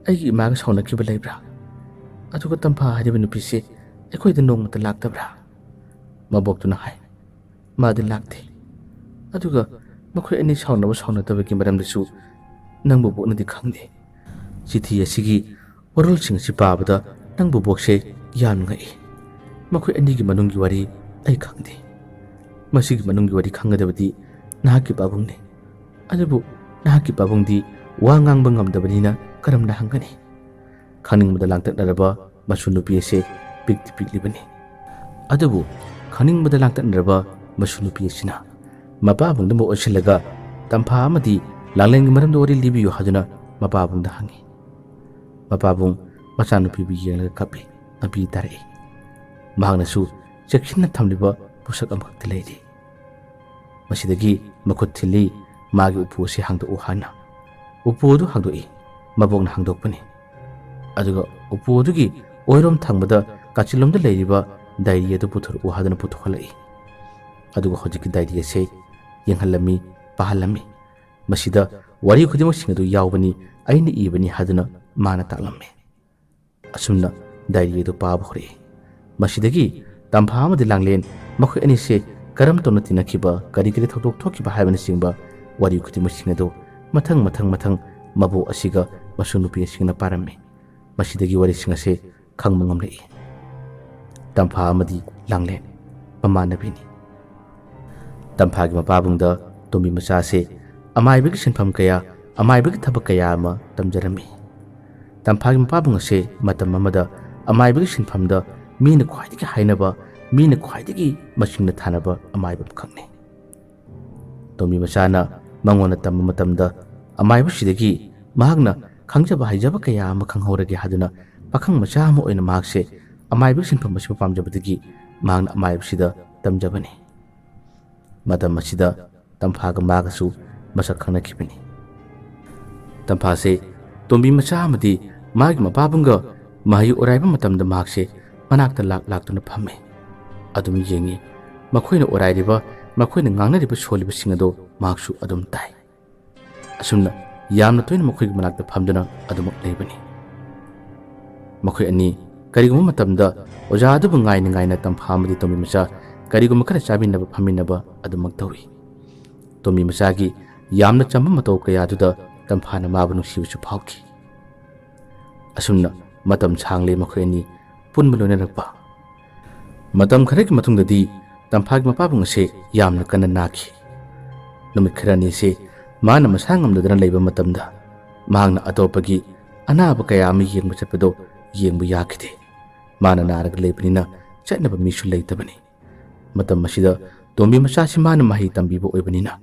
ꯑꯩꯒꯤ ꯏꯃꯥꯒ ꯁꯥꯎꯅꯈꯤꯕ ꯂꯩꯕ꯭ꯔꯥ? ꯑꯗꯨꯒ ꯇꯝꯐꯥ ꯍꯥꯏꯔꯤꯕ ꯅꯨꯄꯤꯁꯤ ꯑꯩꯈꯣꯏꯗ ꯅꯣꯡꯃꯇ ꯂꯥꯛꯇꯕ꯭ꯔꯥ?" ꯃꯕꯣꯛꯇꯨꯅ ꯍꯥꯏ, "ꯃꯥꯗꯤ ꯂꯥꯛꯇꯦ꯫ ꯑꯗꯨꯒ ꯃꯈꯣꯏ ꯑꯅꯤ ꯁꯥꯎꯅꯕ ꯁꯥꯎꯅꯗꯕꯒꯤ ꯃꯔꯝꯗꯁꯨ ꯅꯪ ꯕꯨꯕꯣꯛꯅꯗꯤ ꯈꯪꯗꯦ꯫ ꯆꯤꯊꯤ ꯑꯁꯤꯒꯤ ꯋꯥꯔꯣꯜꯁꯤꯡ ꯑꯁꯤ ꯄꯥꯕꯗ ꯅꯪ ꯕꯨꯕꯣꯛꯁꯦ ꯌꯥꯝ ꯉꯛꯏ꯫ ꯃꯈꯣꯏ ꯑꯅꯤꯒꯤ ꯃꯅꯨꯡꯒꯤ ꯋꯥꯔꯤ ꯑꯩ ꯈꯪꯗꯦ꯫ ꯃꯁꯤꯒꯤ ꯃꯅꯨꯡꯒꯤ ꯋꯥꯔꯤ ꯈꯪꯒꯗꯕꯗꯤ ꯅꯍꯥꯛꯀꯤ ꯄꯥꯕꯨꯡꯅꯤ꯫ ꯑꯗꯨꯕꯨ ꯅꯍꯥꯛꯀꯤ ꯄꯥꯕꯨꯡꯗꯤ ꯋꯥ ꯉꯥꯡꯕ ꯉꯝꯗꯕꯅꯤꯅ ꯀꯔꯝꯅ ꯍꯪꯒꯅꯤ? ꯈꯪꯅꯤꯡꯕꯗ ꯂꯥꯡꯇꯛꯅꯔꯕ ꯃꯁꯨ ꯅꯨꯄꯤ ꯑꯁꯤ ꯄꯤꯛꯇꯤ ꯄꯤꯛꯂꯤꯕꯅꯤ꯫ ꯑꯗꯨꯕꯨ ꯈꯪꯅꯤꯡꯕꯗ ꯂꯥꯡꯇꯛꯅꯔꯕ ꯃꯁꯨ ꯅꯨꯄꯤ ꯑꯁꯤꯅ ꯃꯄꯥꯕꯨꯡꯗꯨ ꯑꯃꯨꯛ ꯑꯣꯟꯁꯤꯜꯂꯒ ꯇꯝꯐꯥ ꯑꯃꯗꯤ ꯂꯥꯡꯂꯦꯟꯒꯤ ꯃꯔꯝꯗ ꯋꯥꯔꯤ ꯂꯤꯕꯤꯌꯨ ꯍꯥꯏꯗꯨꯅ ꯃꯄꯥꯕꯨꯡꯗ ꯍꯪꯉꯤ꯫ ꯃꯄꯥꯕꯨꯡ ꯃꯆꯥꯅꯨꯄꯤꯕꯨ ꯌꯦꯡꯂꯒ ꯀꯞꯄꯤ, ꯃꯄꯤ ꯇꯥꯔꯛꯏ꯫ ꯃꯍꯥꯛꯅꯁꯨ ꯆꯦꯛꯁꯤꯟꯅ ꯊꯝꯂꯤꯕ ꯄꯣꯠꯁꯛ ꯑꯃꯈꯛꯇꯤ ꯂꯩꯔꯤ꯫ ꯃꯁꯤꯗꯒꯤ ꯃꯈꯨꯠ ꯊꯤꯜꯂꯤ꯫ ꯃꯥꯒꯤ ꯎꯄꯨ ꯑꯁꯤ ꯍꯥꯡꯗꯣꯛꯎ ꯍꯥꯏꯅ꯫ ꯎꯄꯨ ꯑꯗꯨ ꯍꯥꯡꯗꯣꯛꯏ꯫ ꯃꯕꯣꯛꯅ ꯍꯥꯡꯗꯣꯛꯄꯅꯤ꯫ ꯑꯗꯨꯒ ꯎꯄꯨ ꯑꯗꯨꯒꯤ ꯑꯣꯏꯔꯣꯝ ꯊꯪꯕꯗ ꯀꯥꯆꯤꯟꯂꯣꯝꯗ ꯂꯩꯔꯤꯕ ꯗꯥꯏꯔꯤ ꯑꯗꯨ ꯄꯨꯊꯣꯔꯛꯎ ꯍꯥꯏꯗꯨꯅ ꯄꯨꯊꯣꯛꯍꯜꯂꯛꯏ꯫ ꯑꯗꯨꯒ ꯍꯧꯖꯤꯛꯀꯤ ꯗꯥꯏꯔꯤ ꯑꯁꯤ ꯌꯦꯡꯍꯜꯂꯝꯃꯤ, ꯄꯥꯍꯜꯂꯝꯃꯤ꯫ ꯃꯁꯤꯗ ꯋꯥꯔꯤ ꯈꯨꯗꯤꯡꯃꯛꯁꯤꯡ ꯑꯗꯨ ꯌꯥꯎꯕꯅꯤ, ꯑꯩꯅ ꯏꯕꯅꯤ ꯍꯥꯏꯗꯨꯅ ꯃꯥꯅ ꯇꯥꯛꯂꯝꯃꯤ꯫ ꯑꯁꯨꯝꯅ ꯗꯥꯏꯔꯤ ꯑꯗꯨ ꯄꯥꯕ ꯍꯧꯔꯛꯏ꯫ ꯃꯁꯤꯗꯒꯤ ꯇꯝꯐꯥ ꯑꯃꯗꯤ ꯂꯥꯡꯂꯦꯟ ꯃꯈꯣꯏ ꯑꯅꯤꯁꯦ ꯀꯔꯝ ꯇꯧꯅ ꯇꯤꯟꯅꯈꯤꯕ, ꯀꯔꯤ ꯀꯔꯤ ꯊꯧꯗꯣꯛ ꯊꯣꯛꯈꯤꯕ ꯍꯥꯏꯕꯅꯆꯤꯡꯕ ꯋꯥꯔꯤ ꯈꯨꯗꯤꯡꯃꯛꯁꯤꯡ ꯑꯗꯨ ꯃꯊꯪ ꯃꯊꯪ ꯃꯊꯪ ꯃꯕꯣꯛ ꯑꯁꯤꯒ ꯃꯁꯨ ꯅꯨꯄꯤ ꯑꯁꯤꯒꯅ ꯄꯥꯔꯝꯃꯤ꯫ ꯃꯁꯤꯗꯒꯤ ꯋꯥꯔꯤꯁꯤꯡ ꯑꯁꯦ ꯈꯪꯕ ꯉꯝꯂꯛꯏ꯫ ꯇꯝꯐꯥ ꯑꯃꯗꯤ ꯂꯥꯡꯂꯦꯟ ꯃꯃꯥꯟꯅꯕꯤꯅꯤ꯫ ꯇꯝꯐꯥꯒꯤ ꯃꯄꯥꯕꯨꯡꯗ ꯇꯣꯝꯕꯤ ꯃꯆꯥꯁꯦ ꯑꯃꯥꯏꯕꯒꯤ ꯁꯤꯟꯐꯝ ꯀꯌꯥ, ꯑꯃꯥꯏꯕꯒꯤ ꯊꯕꯛ ꯀꯌꯥ ꯑꯃ ꯇꯝꯖꯔꯝꯃꯤ꯫ ꯇꯝꯐꯥꯒꯤ ꯃꯄꯥꯕꯨꯡ ꯑꯁꯦ ꯃꯇꯝ ꯑꯃꯗ ꯑꯃꯥꯏꯕꯒꯤ ꯁꯤꯟꯐꯝꯗ ꯃꯤꯅ ꯈ꯭ꯋꯥꯏꯗꯒꯤ ꯍꯥꯏꯅꯕ, ꯃꯤꯅ ꯈ꯭ꯋꯥꯏꯗꯒꯤ ꯃꯁꯤꯡꯅ ꯊꯥꯅꯕ ꯑꯃꯥꯏꯕ ꯑꯃꯈꯛꯅꯤ꯫ ꯇꯣꯝꯕꯤ ꯃꯆꯥꯅ ꯃꯉꯣꯟꯗ ꯇꯝꯕ ꯃꯇꯝꯗ ꯑꯃꯥꯏꯕꯁꯤꯗꯒꯤ ꯃꯍꯥꯛꯅ ꯈꯪꯖꯕ ꯍꯩꯖꯕ ꯀꯌꯥ ꯑꯃ ꯈꯪꯍꯧꯔꯒꯦ ꯍꯥꯏꯗꯨꯅ ꯄꯥꯈꯪ ꯃꯆꯥ ꯑꯃ ꯑꯣꯏꯅ ꯃꯍꯥꯛꯁꯦ ꯑꯃꯥꯏꯕꯒꯤ ꯁꯤꯟꯐꯝ ꯑꯁꯤꯕꯨ ꯄꯥꯝꯖꯕꯗꯒꯤ ꯃꯍꯥꯛꯅ ꯑꯃꯥꯏꯕꯁꯤꯗ ꯇꯝꯖꯕꯅꯤ꯫ ꯃꯇꯝ ꯑꯁꯤꯗ ꯇꯝꯐꯥꯒ ꯃꯥꯒꯁꯨ ꯃꯁꯛ ꯈꯪꯅꯈꯤꯕꯅꯤ꯫ ꯇꯝꯐꯥꯁꯦ ꯇꯣꯝꯕꯤ ꯃꯆꯥ ꯑꯃꯗꯤ ꯃꯥꯒꯤ ꯃꯄꯥꯕꯨꯡꯒ ꯃꯍꯩ ꯑꯣꯔꯥꯏꯕ ꯃꯇꯝꯗ ꯃꯍꯥꯛꯁꯦ ꯃꯅꯥꯛꯇ ꯂꯥꯛ ꯂꯥꯛꯇꯨꯅ ꯐꯝꯃꯤ꯫ ꯑꯗꯨꯝ ꯌꯦꯡꯉꯤ꯫ ꯃꯈꯣꯏꯅ ꯑꯣꯔꯥꯏꯔꯤꯕ, ꯃꯈꯣꯏꯅ ꯉꯥꯡꯅꯔꯤꯕ ꯁꯣꯜꯂꯤꯕꯁꯤꯡ ꯑꯗꯨ ꯃꯍꯥꯛꯁꯨ ꯑꯗꯨꯝ ꯇꯥꯏ꯫ ꯑꯁꯨꯝꯅ ꯌꯥꯝꯅ ꯇꯣꯏꯅ ꯃꯈꯣꯏꯒꯤ ꯃꯅꯥꯛꯇ ꯐꯝꯗꯨꯅ ꯑꯗꯨꯃꯛ ꯂꯩꯕꯅꯤ꯫ ꯃꯈꯣꯏ ꯑꯅꯤ ꯀꯔꯤꯒꯨꯝꯕ ꯃꯇꯝꯗ ꯑꯣꯖꯥ ꯑꯗꯨꯕꯨ ꯉꯥꯏꯅ ꯉꯥꯏꯅ ꯇꯝꯐꯥ ꯑꯃꯗꯤ ꯇꯣꯝꯕꯤ ꯃꯆꯥ ꯀꯔꯤꯒꯨꯝꯕ ꯈꯔ ꯆꯥꯃꯤꯟꯅꯕ ꯐꯝꯃꯤꯟꯅꯕ ꯑꯗꯨꯃꯛ ꯇꯧꯏ꯫ ꯇꯣꯝꯕꯤ ꯃꯆꯥꯒꯤ ꯌꯥꯝꯅ ꯆꯝꯕ ꯃꯇꯧ ꯀꯌꯥꯗꯨꯗ ꯇꯝꯐꯥꯅ ꯃꯥꯕꯨ ꯅꯨꯡꯁꯤꯕꯁꯨ ꯐꯥꯎꯈꯤ꯫ ꯑꯁꯨꯝꯅ ꯃꯇꯝ ꯁꯥꯡꯂꯦ ꯃꯈꯣꯏ ꯑꯅꯤ ꯄꯨꯟꯕ ꯂꯣꯏꯅꯔꯛꯄ꯫ ꯃꯇꯝ ꯈꯔꯒꯤ ꯃꯇꯨꯡꯗꯗꯤ ꯇꯝꯐꯥꯒꯤ ꯃꯄꯥꯕꯨꯡ ꯑꯁꯦ ꯌꯥꯝꯅ ꯀꯟꯅ ꯅꯥꯈꯤ꯫ ꯅꯨꯃꯤꯠ ꯈꯔꯅꯤ ꯑꯁꯦ ꯃꯥꯅ ꯃꯁꯥ ꯉꯝꯗꯗꯅ ꯂꯩꯕ ꯃꯇꯝꯗ ꯃꯍꯥꯛꯅ ꯑꯇꯣꯞꯄꯒꯤ ꯑꯅꯥꯕ ꯀꯌꯥ ꯑꯃ ꯌꯦꯡꯕ ꯆꯠꯄꯗꯣ ꯌꯦꯡꯕ ꯌꯥꯈꯤꯗꯦ꯫ ꯃꯥꯅ ꯅꯥꯔꯒ ꯂꯩꯕꯅꯤꯅ ꯆꯠꯅꯕ ꯃꯤꯁꯨ ꯂꯩꯇꯕꯅꯤ꯫ ꯃꯇꯝ ꯑꯁꯤꯗ ꯇꯣꯝꯕꯤ ꯃꯆꯥꯁꯤ ꯃꯥꯅ ꯃꯍꯩ ꯇꯝꯕꯤꯕ ꯑꯣꯏꯕꯅꯤꯅ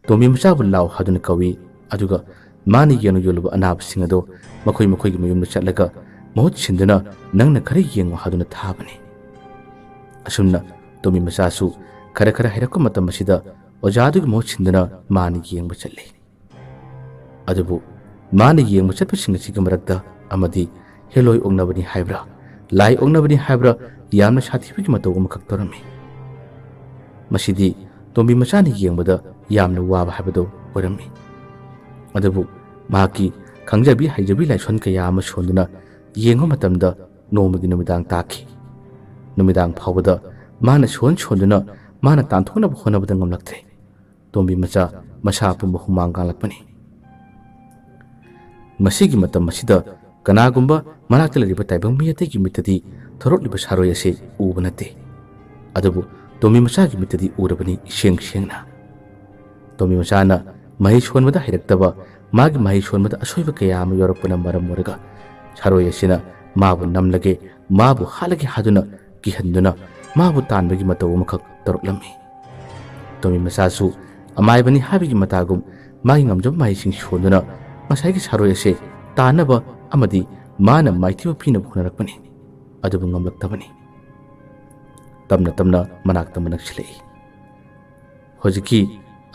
ꯇꯣꯝꯕꯤ ꯃꯆꯥꯕꯨ ꯂꯥꯎ ꯍꯥꯏꯗꯨꯅ ꯀꯧꯏ꯫ ꯑꯗꯨꯒ ꯃꯥꯅ ꯌꯦꯡꯂꯨ ꯌꯦꯡꯂꯨꯕ ꯑꯅꯥꯕꯁꯤꯡ ꯑꯗꯣ ꯃꯈꯣꯏ ꯃꯈꯣꯏꯒꯤ ꯃꯌꯨꯝꯗ ꯆꯠꯂꯒ ꯃꯍꯨꯠ ꯁꯤꯟꯗꯨꯅ ꯅꯪꯅ ꯈꯔ ꯌꯦꯡꯉꯨ ꯍꯥꯏꯗꯨꯅ ꯊꯥꯕꯅꯤ꯫ ꯑꯁꯨꯝꯅ ꯇꯣꯝꯕꯤ ꯃꯆꯥꯁꯨ ꯈꯔ ꯈꯔ ꯍꯩꯔꯛꯄ ꯃꯇꯝ ꯑꯁꯤꯗ ꯑꯣꯖꯥꯗꯨꯒꯤ ꯃꯍꯨꯠ ꯁꯤꯟꯗꯨꯅ ꯃꯥꯅ ꯌꯦꯡꯕ ꯆꯠꯂꯤ꯫ ꯑꯗꯨꯕꯨ ꯃꯥꯅ ꯌꯦꯡꯕ ꯆꯠꯄꯁꯤꯡ ꯑꯁꯤꯒꯤ ꯃꯔꯛꯇ ꯑꯃꯗꯤ ꯍꯦꯂꯣꯏ ꯑꯣꯛꯅꯕꯅꯤ ꯍꯥꯏꯕ꯭ꯔꯥ, ꯂꯥꯏ ꯑꯣꯛꯅꯕꯅꯤ ꯍꯥꯏꯕ꯭ꯔꯥ, ꯌꯥꯝꯅ ꯁꯥꯊꯤꯕꯒꯤ ꯃꯇꯧ ꯑꯃꯈꯛ ꯇꯧꯔꯝꯃꯤ꯫ ꯃꯁꯤꯗꯤ ꯇꯣꯝꯕꯤ ꯃꯆꯥꯅ ꯌꯦꯡꯕꯗ ꯌꯥꯝꯅ ꯋꯥꯕ ꯍꯥꯏꯕꯗꯨ ꯑꯣꯏꯔꯝꯃꯤ꯫ ꯑꯗꯨꯕꯨ ꯃꯍꯥꯛꯀꯤ ꯈꯪꯖꯕꯤ ꯍꯩꯖꯕꯤ ꯂꯥꯏꯁꯣꯟ ꯀꯌꯥ ꯑꯃ ꯁꯣꯟꯗꯨꯅ ꯌꯦꯡꯕ ꯃꯇꯝꯗ ꯅꯣꯡꯃꯒꯤ ꯅꯨꯃꯤꯗꯥꯡ ꯇꯥꯈꯤ꯫ ꯅꯨꯃꯤꯗꯥꯡ ꯐꯥꯎꯕꯗ ꯃꯥꯅ ꯁꯣꯟ ꯁꯣꯟꯗꯨꯅ ꯃꯥꯅ ꯇꯥꯟꯊꯣꯛꯅꯕ ꯍꯣꯠꯅꯕꯗ ꯉꯝꯂꯛꯇ꯭ꯔꯦ꯫ ꯇꯣꯝꯕꯤ ꯃꯆꯥ ꯃꯁꯥ ꯄꯨꯝꯕ ꯍꯨꯃꯥꯡ ꯀꯥꯡꯂꯛꯄꯅꯤ꯫ ꯃꯁꯤꯒꯤ ꯃꯇꯝ ꯑꯁꯤꯗ ꯀꯅꯥꯒꯨꯝꯕ ꯃꯅꯥꯛꯇ ꯂꯩꯔꯤꯕ ꯇꯥꯏꯕꯪ ꯃꯤ ꯑꯇꯩꯒꯤ ꯃꯤꯠꯇꯗꯤ ꯊꯣꯔꯛꯂꯤꯕ ꯁꯥꯔꯣꯏ ꯑꯁꯤ ꯎꯕ ꯅꯠꯇꯦ꯫ ꯑꯗꯨꯕꯨ ꯇꯣꯝꯕꯤ ꯃꯆꯥꯒꯤ ꯃꯤꯠꯇꯗꯤ ꯎꯔꯕꯅꯤ ꯏꯁꯦꯡ ꯁꯦꯡꯅ꯫ ꯇꯣꯝꯕꯤ ꯃꯆꯥꯅ ꯃꯍꯩ ꯁꯣꯟꯕꯗ ꯍꯩꯔꯛꯇꯕ, ꯃꯥꯒꯤ ꯃꯍꯩ ꯁꯣꯟꯕꯗ ꯑꯁꯣꯏꯕ ꯀꯌꯥ ꯑꯃ ꯌꯥꯎꯔꯛꯄꯅ ꯃꯔꯝ ꯑꯣꯏꯔꯒ ꯁꯥꯔꯣꯏ ꯑꯁꯤꯅ ꯃꯥꯕꯨ ꯅꯝꯂꯒꯦ, ꯃꯥꯕꯨ ꯍꯥꯠꯂꯒꯦ ꯍꯥꯏꯗꯨꯅ ꯀꯤꯍꯟꯗꯨꯅ ꯃꯥꯕꯨ ꯇꯥꯟꯕꯒꯤ ꯃꯇꯧ ꯑꯃꯈꯛ ꯇꯧꯔꯛꯂꯝꯃꯤ꯫ ꯇꯣꯝꯕꯤ ꯃꯆꯥꯁꯨ ꯑꯃꯥꯏꯕꯅꯤ ꯍꯥꯏꯕꯒꯤ ꯃꯇꯥꯒꯨꯝ ꯃꯥꯒꯤ ꯉꯝꯖꯕ ꯃꯍꯩꯁꯤꯡ ꯁꯣꯟꯗꯨꯅ ꯉꯁꯥꯏꯒꯤ ꯁꯥꯔꯣꯏ ꯑꯁꯦ ꯇꯥꯟꯅꯕ ꯑꯃꯗꯤ ꯃꯥꯅ ꯃꯥꯏꯊꯤꯕ ꯄꯤꯅꯕ ꯍꯣꯠꯅꯔꯛꯄꯅꯤ꯫ ꯑꯗꯨꯕꯨ ꯉꯝꯂꯛꯇꯕꯅꯤ꯫ ꯇꯞꯅ ꯇꯞꯅ ꯃꯅꯥꯛꯇ ꯑꯃ ꯅꯛꯁꯤꯜꯂꯛꯏ꯫ ꯍꯧꯖꯤꯛꯀꯤ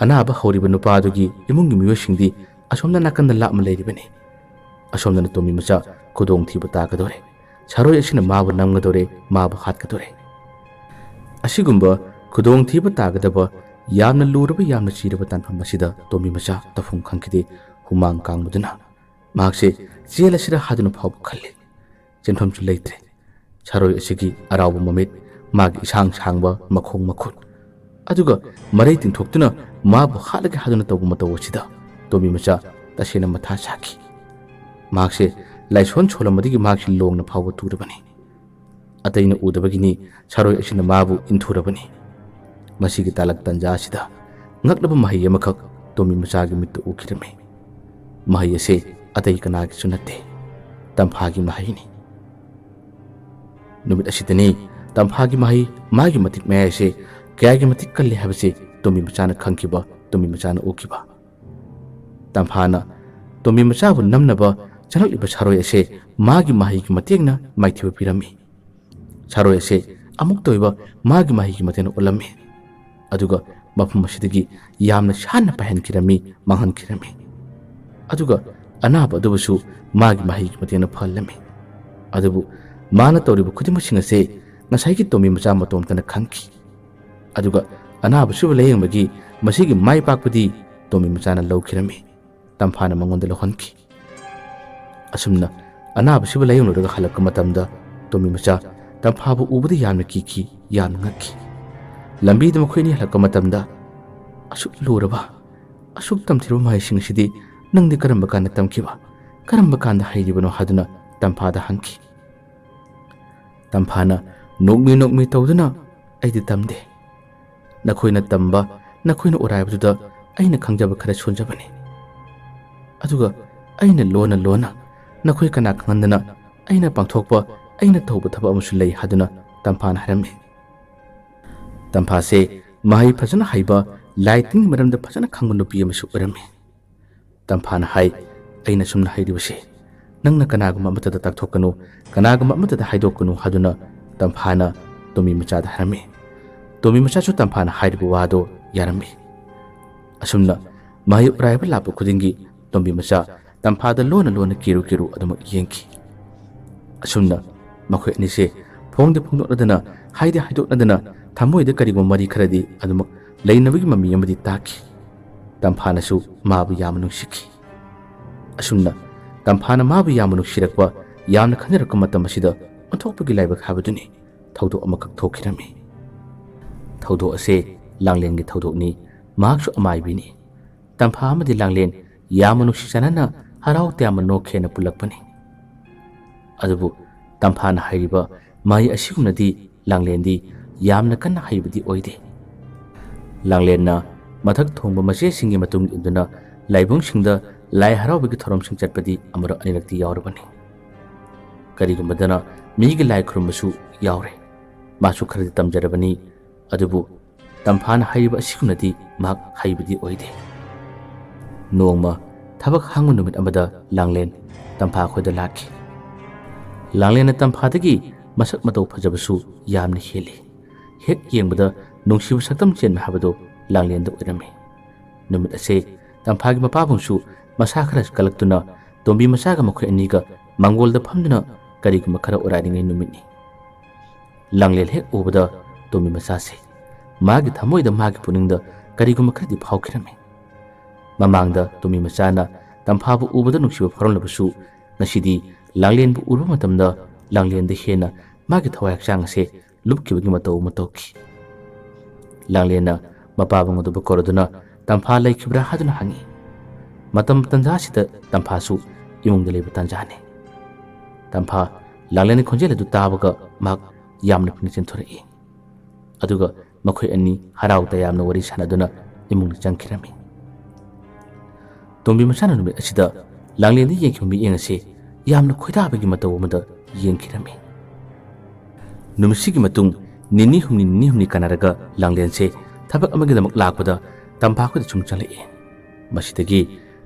ꯑꯅꯥꯕ ꯍꯧꯔꯤꯕ ꯅꯨꯄꯥ ꯑꯗꯨꯒꯤ ꯏꯃꯨꯡꯒꯤ ꯃꯤꯑꯣꯏꯁꯤꯡꯗꯤ ꯑꯁꯣꯝꯗ ꯅꯥꯀꯟꯗ ꯂꯥꯞꯅ ꯂꯩꯔꯤꯕꯅꯤ꯫ ꯑꯁꯣꯝꯗꯅ ꯇꯣꯝꯕꯤ ꯃꯆꯥ ꯈꯨꯗꯣꯡꯊꯤꯕ ꯇꯥꯒꯗꯧꯔꯦ꯫ ꯁꯥꯔꯣꯏ ꯑꯁꯤꯅ ꯃꯥꯕꯨ ꯅꯝꯒꯗꯧꯔꯦ, ꯃꯥꯕꯨ ꯍꯥꯠꯀꯗꯧꯔꯦ꯫ ꯑꯁꯤꯒꯨꯝꯕ ꯈꯨꯗꯣꯡꯊꯤꯕ ꯇꯥꯒꯗꯕ ꯌꯥꯝꯅ ꯂꯨꯔꯕ, ꯌꯥꯝꯅ ꯆꯤꯔꯕ ꯇꯥꯟꯐꯝ ꯑꯁꯤꯗ ꯇꯣꯝꯕꯤ ꯃꯆꯥ ꯇꯧꯐꯝ ꯈꯪꯈꯤꯗꯦ꯫ ꯍꯨꯃꯥꯡ ꯀꯥꯡꯕꯗꯨꯅ ꯃꯍꯥꯛꯁꯦ ꯆꯦꯜꯂꯁꯤꯔ ꯍꯥꯏꯗꯨꯅ ꯐꯥꯎꯕ ꯈꯜꯂꯤ꯫ ꯆꯦꯟꯐꯝꯁꯨ ꯂꯩꯇ꯭ꯔꯦ꯫ ꯁꯥꯔꯣꯏ ꯑꯁꯤꯒꯤ ꯑꯔꯥꯎꯕ ꯃꯃꯤꯠ, ꯃꯥꯒꯤ ꯏꯁꯥꯡ ꯁꯥꯡꯕ ꯃꯈꯣꯡ ꯃꯈꯨꯠ, ꯑꯗꯨꯒ ꯃꯔꯩ ꯇꯤꯡꯊꯣꯛꯇꯨꯅ ꯃꯥꯕꯨ ꯍꯥꯠꯂꯒꯦ ꯍꯥꯏꯗꯨꯅ ꯇꯧꯕ ꯃꯇꯧ ꯑꯁꯤꯗ ꯇꯣꯝꯕꯤ ꯃꯆꯥ ꯇꯁꯦꯡꯅ ꯃꯊꯥ ꯁꯥꯈꯤ꯫ ꯃꯍꯥꯛꯁꯦ ꯂꯥꯏꯁꯣꯟ ꯁꯣꯜꯂꯝꯕꯗꯒꯤ ꯃꯍꯥꯛꯁꯤ ꯂꯣꯡꯅ ꯐꯥꯎꯕ ꯇꯨꯔꯕꯅꯤ꯫ ꯑꯇꯩꯅ ꯎꯗꯕꯒꯤꯅꯤ ꯁꯥꯔꯣꯏ ꯑꯁꯤꯅ ꯃꯥꯕꯨ ꯏꯟꯊꯨꯔꯕꯅꯤ꯫ ꯃꯁꯤꯒꯤ ꯇꯥꯂꯛ ꯇꯟꯖꯥ ꯑꯁꯤꯗ ꯉꯛꯂꯕ ꯃꯍꯩ ꯑꯃꯈꯛ ꯇꯣꯝꯕꯤ ꯃꯆꯥꯒꯤ ꯃꯤꯠꯇ ꯎꯈꯤꯔꯝꯃꯤ꯫ ꯃꯍꯩ ꯑꯁꯦ ꯑꯇꯩ ꯀꯅꯥꯒꯤꯁꯨ ꯅꯠꯇꯦ, ꯇꯝꯐꯥꯒꯤ ꯃꯍꯩꯅꯤ꯫ ꯅꯨꯃꯤꯠ ꯑꯁꯤꯗꯅꯤ ꯇꯝꯐꯥꯒꯤ ꯃꯍꯩ, ꯃꯥꯒꯤ ꯃꯇꯤꯛ ꯃꯌꯥꯏ ꯑꯁꯦ ꯀꯌꯥꯒꯤ ꯃꯇꯤꯛ ꯀꯜꯂꯤ ꯍꯥꯏꯕꯁꯤ ꯇꯣꯝꯕꯤ ꯃꯆꯥꯅ ꯈꯪꯈꯤꯕ, ꯇꯣꯝꯕꯤ ꯃꯆꯥꯅ ꯎꯈꯤꯕ꯫ ꯇꯝꯐꯥꯅ ꯇꯣꯝꯕꯤ ꯃꯆꯥꯕꯨ ꯅꯝꯅꯕ ꯆꯪꯂꯛꯂꯤꯕ ꯁꯥꯔꯣꯏ ꯑꯁꯦ ꯃꯥꯒꯤ ꯃꯍꯩꯒꯤ ꯃꯇꯦꯡꯅ ꯃꯥꯏꯊꯤꯕ ꯄꯤꯔꯝꯃꯤ꯫ ꯁꯥꯔꯣꯏ ꯑꯁꯦ ꯑꯃꯨꯛꯇ ꯑꯣꯏꯕ ꯃꯥꯒꯤ ꯃꯍꯩꯒꯤ ꯃꯇꯦꯡꯅ ꯑꯣꯠꯂꯝꯃꯤ꯫ ꯑꯗꯨꯒ ꯃꯐꯝ ꯑꯁꯤꯗꯒꯤ ꯌꯥꯝꯅ ꯁꯥꯟꯅ ꯄꯥꯏꯍꯟꯈꯤꯔꯝꯃꯤ, ꯃꯥꯡꯍꯟꯈꯤꯔꯝꯃꯤ꯫ ꯑꯗꯨꯒ ꯑꯅꯥꯕ ꯑꯗꯨꯕꯨꯁꯨ ꯃꯥꯒꯤ ꯃꯍꯩꯒꯤ ꯃꯇꯦꯡꯅ ꯐꯍꯜꯂꯝꯃꯤ꯫ ꯑꯗꯨꯕꯨ ꯃꯥꯅ ꯇꯧꯔꯤꯕ ꯈꯨꯗꯤꯡꯃꯛꯁꯤꯡ ꯑꯁꯦ ꯉꯁꯥꯏꯒꯤ ꯇꯣꯝꯕꯤ ꯃꯆꯥ ꯃꯇꯣꯝꯇꯅ ꯈꯪꯈꯤ꯫ ꯑꯗꯨꯒ ꯑꯅꯥꯕꯁꯤꯕꯨ ꯂꯥꯌꯦꯡꯕꯒꯤ ꯃꯁꯤꯒꯤ ꯃꯥꯏ ꯄꯥꯛꯄꯗꯤ ꯇꯣꯝꯕꯤ ꯃꯆꯥꯅ ꯂꯧꯈꯤꯔꯝꯃꯤ꯫ ꯇꯝꯐꯥꯅ ꯃꯉꯣꯟꯗ ꯂꯧꯍꯟꯈꯤ꯫ ꯑꯁꯨꯝꯅ ꯑꯅꯥꯕꯁꯤꯕꯨ ꯂꯥꯌꯦꯡꯂꯨꯔꯒ ꯍꯜꯂꯛꯄ ꯃꯇꯝꯗ ꯇꯣꯝꯕꯤ ꯃꯆꯥ ꯇꯝꯐꯥꯕꯨ ꯎꯕꯗ ꯌꯥꯝꯅ ꯀꯤꯈꯤ, ꯌꯥꯝꯅ ꯉꯛꯈꯤ꯫ ꯂꯝꯕꯤꯗ ꯃꯈꯣꯏ ꯑꯅꯤ ꯍꯜꯂꯛꯄ ꯃꯇꯝꯗ, "ꯑꯁꯨꯛ ꯂꯨꯔꯕ, ꯑꯁꯨꯛ ꯇꯝꯊꯤꯔꯕ ꯃꯍꯩꯁꯤꯡ ꯑꯁꯤꯗꯤ ꯅꯪꯗꯤ ꯀꯔꯝꯕ ꯀꯥꯟꯗ ꯇꯝꯈꯤꯕ? ꯀꯔꯝꯕ ꯀꯥꯟꯗ ꯍꯩꯔꯤꯕꯅꯣ?" ꯍꯥꯏꯗꯨꯅ ꯇꯝꯐꯥꯗ ꯍꯪꯈꯤ꯫ ꯇꯝꯐꯥꯅ ꯅꯣꯛꯃꯤ ꯅꯣꯛꯃꯤ ꯇꯧꯗꯨꯅ, "ꯑꯩꯗꯤ ꯇꯝꯗꯦ꯫ ꯅꯈꯣꯏꯅ ꯇꯝꯕ, ꯅꯈꯣꯏꯅ ꯎꯔꯥꯏꯕꯗꯨꯗ ꯑꯩꯅ ꯈꯪꯖꯕ ꯈꯔ ꯁꯣꯟꯖꯕꯅꯤ꯫ ꯑꯗꯨꯒ ꯑꯩꯅ ꯂꯣꯟꯅ ꯂꯣꯟꯅ ꯅꯈꯣꯏ ꯀꯅꯥ ꯈꯪꯍꯟꯗꯅ ꯑꯩꯅ ꯄꯥꯡꯊꯣꯛꯄ, ꯑꯩꯅ ꯇꯧꯕ ꯊꯕꯛ ꯑꯃꯁꯨ ꯂꯩ," ꯍꯥꯏꯗꯨꯅ ꯇꯝꯐꯥꯅ ꯍꯥꯏꯔꯝꯃꯤ꯫ ꯇꯝꯐꯥꯁꯦ ꯃꯍꯩ ꯐꯖꯅ ꯍꯩꯕ, ꯂꯥꯏ ꯇꯤꯟꯒꯤ ꯃꯔꯝꯗ ꯐꯖꯅ ꯈꯪꯕ ꯅꯨꯄꯤ ꯑꯃꯁꯨ ꯑꯣꯏꯔꯝꯃꯤ꯫ ꯇꯝꯐꯥꯅ ꯍꯥꯏ, "ꯑꯩꯅ ꯁꯨꯝꯅ ꯍꯩꯔꯤꯕꯁꯦ ꯅꯪꯅ ꯀꯅꯥꯒꯨꯝꯕ ꯑꯃꯠꯇꯗ ꯇꯥꯛꯊꯣꯛꯀꯅꯨ, ꯀꯅꯥꯒꯨꯝꯕ ꯑꯃꯠꯇꯗ ꯍꯥꯏꯗꯣꯛꯀꯅꯨ," ꯍꯥꯏꯗꯨꯅ ꯇꯝꯐꯥꯅ ꯇꯣꯝꯕꯤ ꯃꯆꯥꯗ ꯍꯥꯏꯔꯝꯃꯤ꯫ ꯇꯣꯝꯕꯤ ꯃꯆꯥꯁꯨ ꯇꯝꯐꯥꯅ ꯍꯥꯏꯔꯤꯕ ꯋꯥꯗꯣ ꯌꯥꯔꯝꯃꯤ꯫ ꯑꯁꯨꯝꯅ ꯃꯍꯩ ꯎꯔꯥꯏꯕ ꯂꯥꯛꯄ ꯈꯨꯗꯤꯡꯒꯤ ꯇꯣꯝꯕꯤ ꯃꯆꯥ ꯇꯝꯐꯥꯗ ꯂꯣꯟꯅ ꯂꯣꯟꯅ ꯀꯤꯔꯨ ꯀꯤꯔꯨ ꯑꯗꯨꯃꯛ ꯌꯦꯡꯈꯤ꯫ ꯑꯁꯨꯝꯅ ꯃꯈꯣꯏ ꯑꯅꯤꯁꯦ ꯐꯣꯡꯗꯤ ꯐꯣꯡꯗꯣꯛꯅꯗꯅ, ꯍꯥꯏꯗꯤ ꯍꯥꯏꯗꯣꯛꯅꯗꯅ, ꯊꯃꯣꯏꯗ ꯀꯔꯤꯒꯨꯝꯕ ꯃꯔꯤ ꯈꯔꯗꯤ ꯑꯗꯨꯃꯛ ꯂꯩꯅꯕꯒꯤ ꯃꯃꯤ ꯑꯃꯗꯤ ꯇꯥꯈꯤ꯫ ꯇꯝꯐꯥꯅꯁꯨ ꯃꯥꯕꯨ ꯌꯥꯝꯅ ꯅꯨꯡꯁꯤꯈꯤ꯫ ꯑꯁꯨꯝꯅ ꯇꯝꯐꯥꯅ ꯃꯥꯕꯨ ꯌꯥꯝꯅ ꯅꯨꯡꯁꯤꯔꯛꯄ, ꯌꯥꯝꯅ ꯈꯟꯖꯔꯛꯄ ꯃꯇꯝ ꯑꯁꯤꯗ ꯑꯣꯟꯊꯣꯛꯄꯒꯤ ꯂꯥꯏꯕꯛ ꯍꯥꯏꯕꯗꯨꯅꯤ, ꯊꯧꯗꯣꯛ ꯑꯃꯈꯛ ꯊꯣꯛꯈꯤꯔꯝꯃꯤ꯫ ꯊꯧꯗꯣꯛ ꯑꯁꯦ ꯂꯥꯡꯂꯦꯟꯒꯤ ꯊꯧꯗꯣꯛꯅꯤ, ꯃꯍꯥꯛꯁꯨ ꯑꯃꯥꯏꯕꯤꯅꯤ꯫ ꯇꯝꯐꯥ ꯑꯃꯗꯤ ꯂꯥꯡꯂꯦꯟ ꯌꯥꯝꯅ ꯅꯨꯡꯁꯤ ꯆꯥꯟꯅꯅ ꯍꯔꯥꯎ ꯇꯌꯥꯝꯅ ꯅꯣꯛꯈꯦꯅ ꯄꯨꯜꯂꯛꯄꯅꯤ꯫ ꯑꯗꯨꯕꯨ ꯇꯝꯐꯥꯅ ꯍꯩꯔꯤꯕ ꯃꯍꯩ ꯑꯁꯤꯒꯨꯝꯅꯗꯤ ꯂꯥꯡꯂꯦꯟꯗꯤ ꯌꯥꯝꯅ ꯀꯟꯅ ꯍꯩꯕꯗꯤ ꯑꯣꯏꯗꯦ꯫ ꯂꯥꯡꯂꯦꯟꯅ ꯃꯊꯛ ꯊꯣꯡꯕ ꯃꯆꯦꯁꯤꯡꯒꯤ ꯃꯇꯨꯡ ꯏꯟꯗꯨꯅ ꯂꯥꯏꯕꯨꯡꯁꯤꯡꯗ ꯂꯥꯏ ꯍꯔꯥꯎꯕꯒꯤ ꯊꯧꯔꯝꯁꯤꯡ ꯆꯠꯄꯗꯤ ꯑꯃꯨꯔꯛ ꯑꯅꯤꯔꯛꯇꯤ ꯌꯥꯎꯔꯕꯅꯤ꯫ ꯀꯔꯤꯒꯨꯝꯕꯗꯅ ꯃꯤꯒꯤ ꯂꯥꯏ ꯈꯨꯔꯨꯝꯕꯁꯨ ꯌꯥꯎꯔꯦ꯫ ꯃꯥꯁꯨ ꯈꯔꯗꯤ ꯇꯝꯖꯔꯕꯅꯤ, ꯑꯗꯨꯕꯨ ꯇꯝꯐꯥꯅ ꯍꯩꯔꯤꯕ ꯑꯁꯤꯒꯨꯝꯅꯗꯤ ꯃꯍꯥꯛ ꯍꯩꯕꯗꯤ ꯑꯣꯏꯗꯦ꯫ ꯅꯣꯡꯃ ꯊꯕꯛ ꯍꯥꯡꯕ ꯅꯨꯃꯤꯠ ꯑꯃꯗ ꯂꯥꯡꯂꯦꯟ ꯇꯝꯐꯥ ꯈꯣꯏꯗ ꯂꯥꯛꯈꯤ꯫ ꯂꯥꯡꯂꯦꯟꯅ ꯇꯝꯐꯥꯗꯒꯤ ꯃꯁꯛ ꯃꯇꯧ ꯐꯖꯕꯁꯨ ꯌꯥꯝꯅ ꯍꯦꯜꯂꯤ꯫ ꯍꯦꯛ ꯌꯦꯡꯕꯗ ꯅꯨꯡꯁꯤꯕ ꯁꯛꯇꯝ ꯆꯦꯟꯕ ꯍꯥꯏꯕꯗꯨ ꯂꯥꯡꯂꯦꯟꯗ ꯑꯣꯏꯔꯝꯃꯤ꯫ ꯅꯨꯃꯤꯠ ꯑꯁꯦ ꯇꯝꯐꯥꯒꯤ ꯃꯄꯥꯕꯨꯡꯁꯨ ꯃꯁꯥ ꯈꯔ ꯀꯜꯂꯛꯇꯨꯅ ꯇꯣꯝꯕꯤ ꯃꯆꯥꯒ ꯃꯈꯣꯏ ꯑꯅꯤꯒ ꯃꯪꯒꯣꯜꯗ ꯐꯝꯗꯨꯅ ꯀꯔꯤꯒꯨꯝꯕ ꯈꯔ ꯑꯣꯔꯥꯏꯔꯤꯉꯩ ꯅꯨꯃꯤꯠꯅꯤ꯫ ꯂꯥꯡꯂꯦꯟ ꯍꯦꯛ ꯎꯕꯗ ꯇꯣꯝꯕꯤ ꯃꯆꯥꯁꯦ ꯃꯥꯒꯤ ꯊꯃꯣꯏꯗ, ꯃꯥꯒꯤ ꯄꯨꯛꯅꯤꯡꯗ ꯀꯔꯤꯒꯨꯝꯕ ꯈꯔꯗꯤ ꯐꯥꯎꯈꯤꯔꯝꯃꯤ꯫ ꯃꯃꯥꯡꯗ ꯇꯣꯝꯕꯤ ꯃꯆꯥꯅ ꯇꯝꯐꯥꯕꯨ ꯎꯕꯗ ꯅꯨꯡꯁꯤꯕ ꯐꯥꯎꯔꯝꯂꯕꯁꯨ, ꯉꯁꯤꯗꯤ ꯂꯥꯡꯂꯦꯟꯕꯨ ꯎꯔꯨꯕ ꯃꯇꯝꯗ ꯂꯥꯡꯂꯦꯟꯗ ꯍꯦꯟꯅ ꯃꯥꯒꯤ ꯊꯋꯥꯏ ꯍꯛꯆꯥꯡ ꯑꯁꯦ ꯂꯨꯞꯈꯤꯕꯒꯤ ꯃꯇꯧ ꯑꯃ ꯇꯧꯈꯤ꯫ ꯂꯥꯡꯂꯦꯟꯅ ꯃꯄꯥꯕꯨꯡ ꯑꯗꯨꯕꯨ ꯀꯧꯔꯗꯨꯅ ꯇꯝꯐꯥ ꯂꯩꯈꯤꯕ꯭ꯔꯥ ꯍꯥꯏꯗꯨꯅ ꯍꯪꯉꯤ꯫ ꯃꯇꯝ ꯇꯟꯖꯥꯁꯤꯗ ꯇꯝꯐꯥꯁꯨ ꯏꯃꯨꯡꯗ ꯂꯩꯕ ꯇꯟꯖꯥꯅꯤ꯫ ꯇꯝꯐꯥ ꯂꯥꯡꯂꯦꯟꯒꯤ ꯈꯣꯟꯖꯦꯜ ꯑꯗꯨ ꯇꯥꯕꯒ ꯃꯍꯥꯛ ꯌꯥꯝꯅ ꯄꯨꯛꯅꯤꯡ ꯆꯦꯟꯊꯣꯔꯛꯏ꯫ ꯑꯗꯨꯒ ꯃꯈꯣꯏ ꯑꯅꯤ ꯍꯔꯥꯎ ꯇꯌꯥꯝꯅ ꯋꯥꯔꯤ ꯁꯥꯟꯅꯗꯨꯅ ꯏꯃꯨꯡꯗ ꯆꯪꯈꯤꯔꯝꯃꯤ꯫ ꯇꯣꯝꯕꯤ ꯃꯆꯥꯅ ꯅꯨꯃꯤꯠ ꯑꯁꯤꯗ ꯂꯥꯡꯂꯦꯟꯗ ꯌꯦꯡꯈꯤꯕ ꯃꯤꯠꯌꯦꯡ ꯑꯁꯤ ꯌꯥꯝꯅ ꯈꯣꯏꯗꯥꯕꯒꯤ ꯃꯇꯧ ꯑꯃꯗ ꯌꯦꯡꯈꯤꯔꯝꯃꯤ꯫ ꯅꯨꯃꯤꯠꯁꯤꯒꯤ ꯃꯇꯨꯡ ꯅꯤꯅꯤ ꯍꯨꯝꯅꯤ, ꯅꯤꯅꯤ ꯍꯨꯝꯅꯤ ꯀꯥꯟꯅꯔꯒ ꯂꯥꯡꯂꯦꯟꯁꯦ ꯊꯕꯛ ꯑꯃꯒꯤꯗꯃꯛ ꯂꯥꯛꯄꯗ ꯇꯝꯐꯥ ꯈꯨꯗ ꯁꯨꯝ ꯆꯪꯂꯛꯏ꯫ ꯃꯁꯤꯗꯒꯤ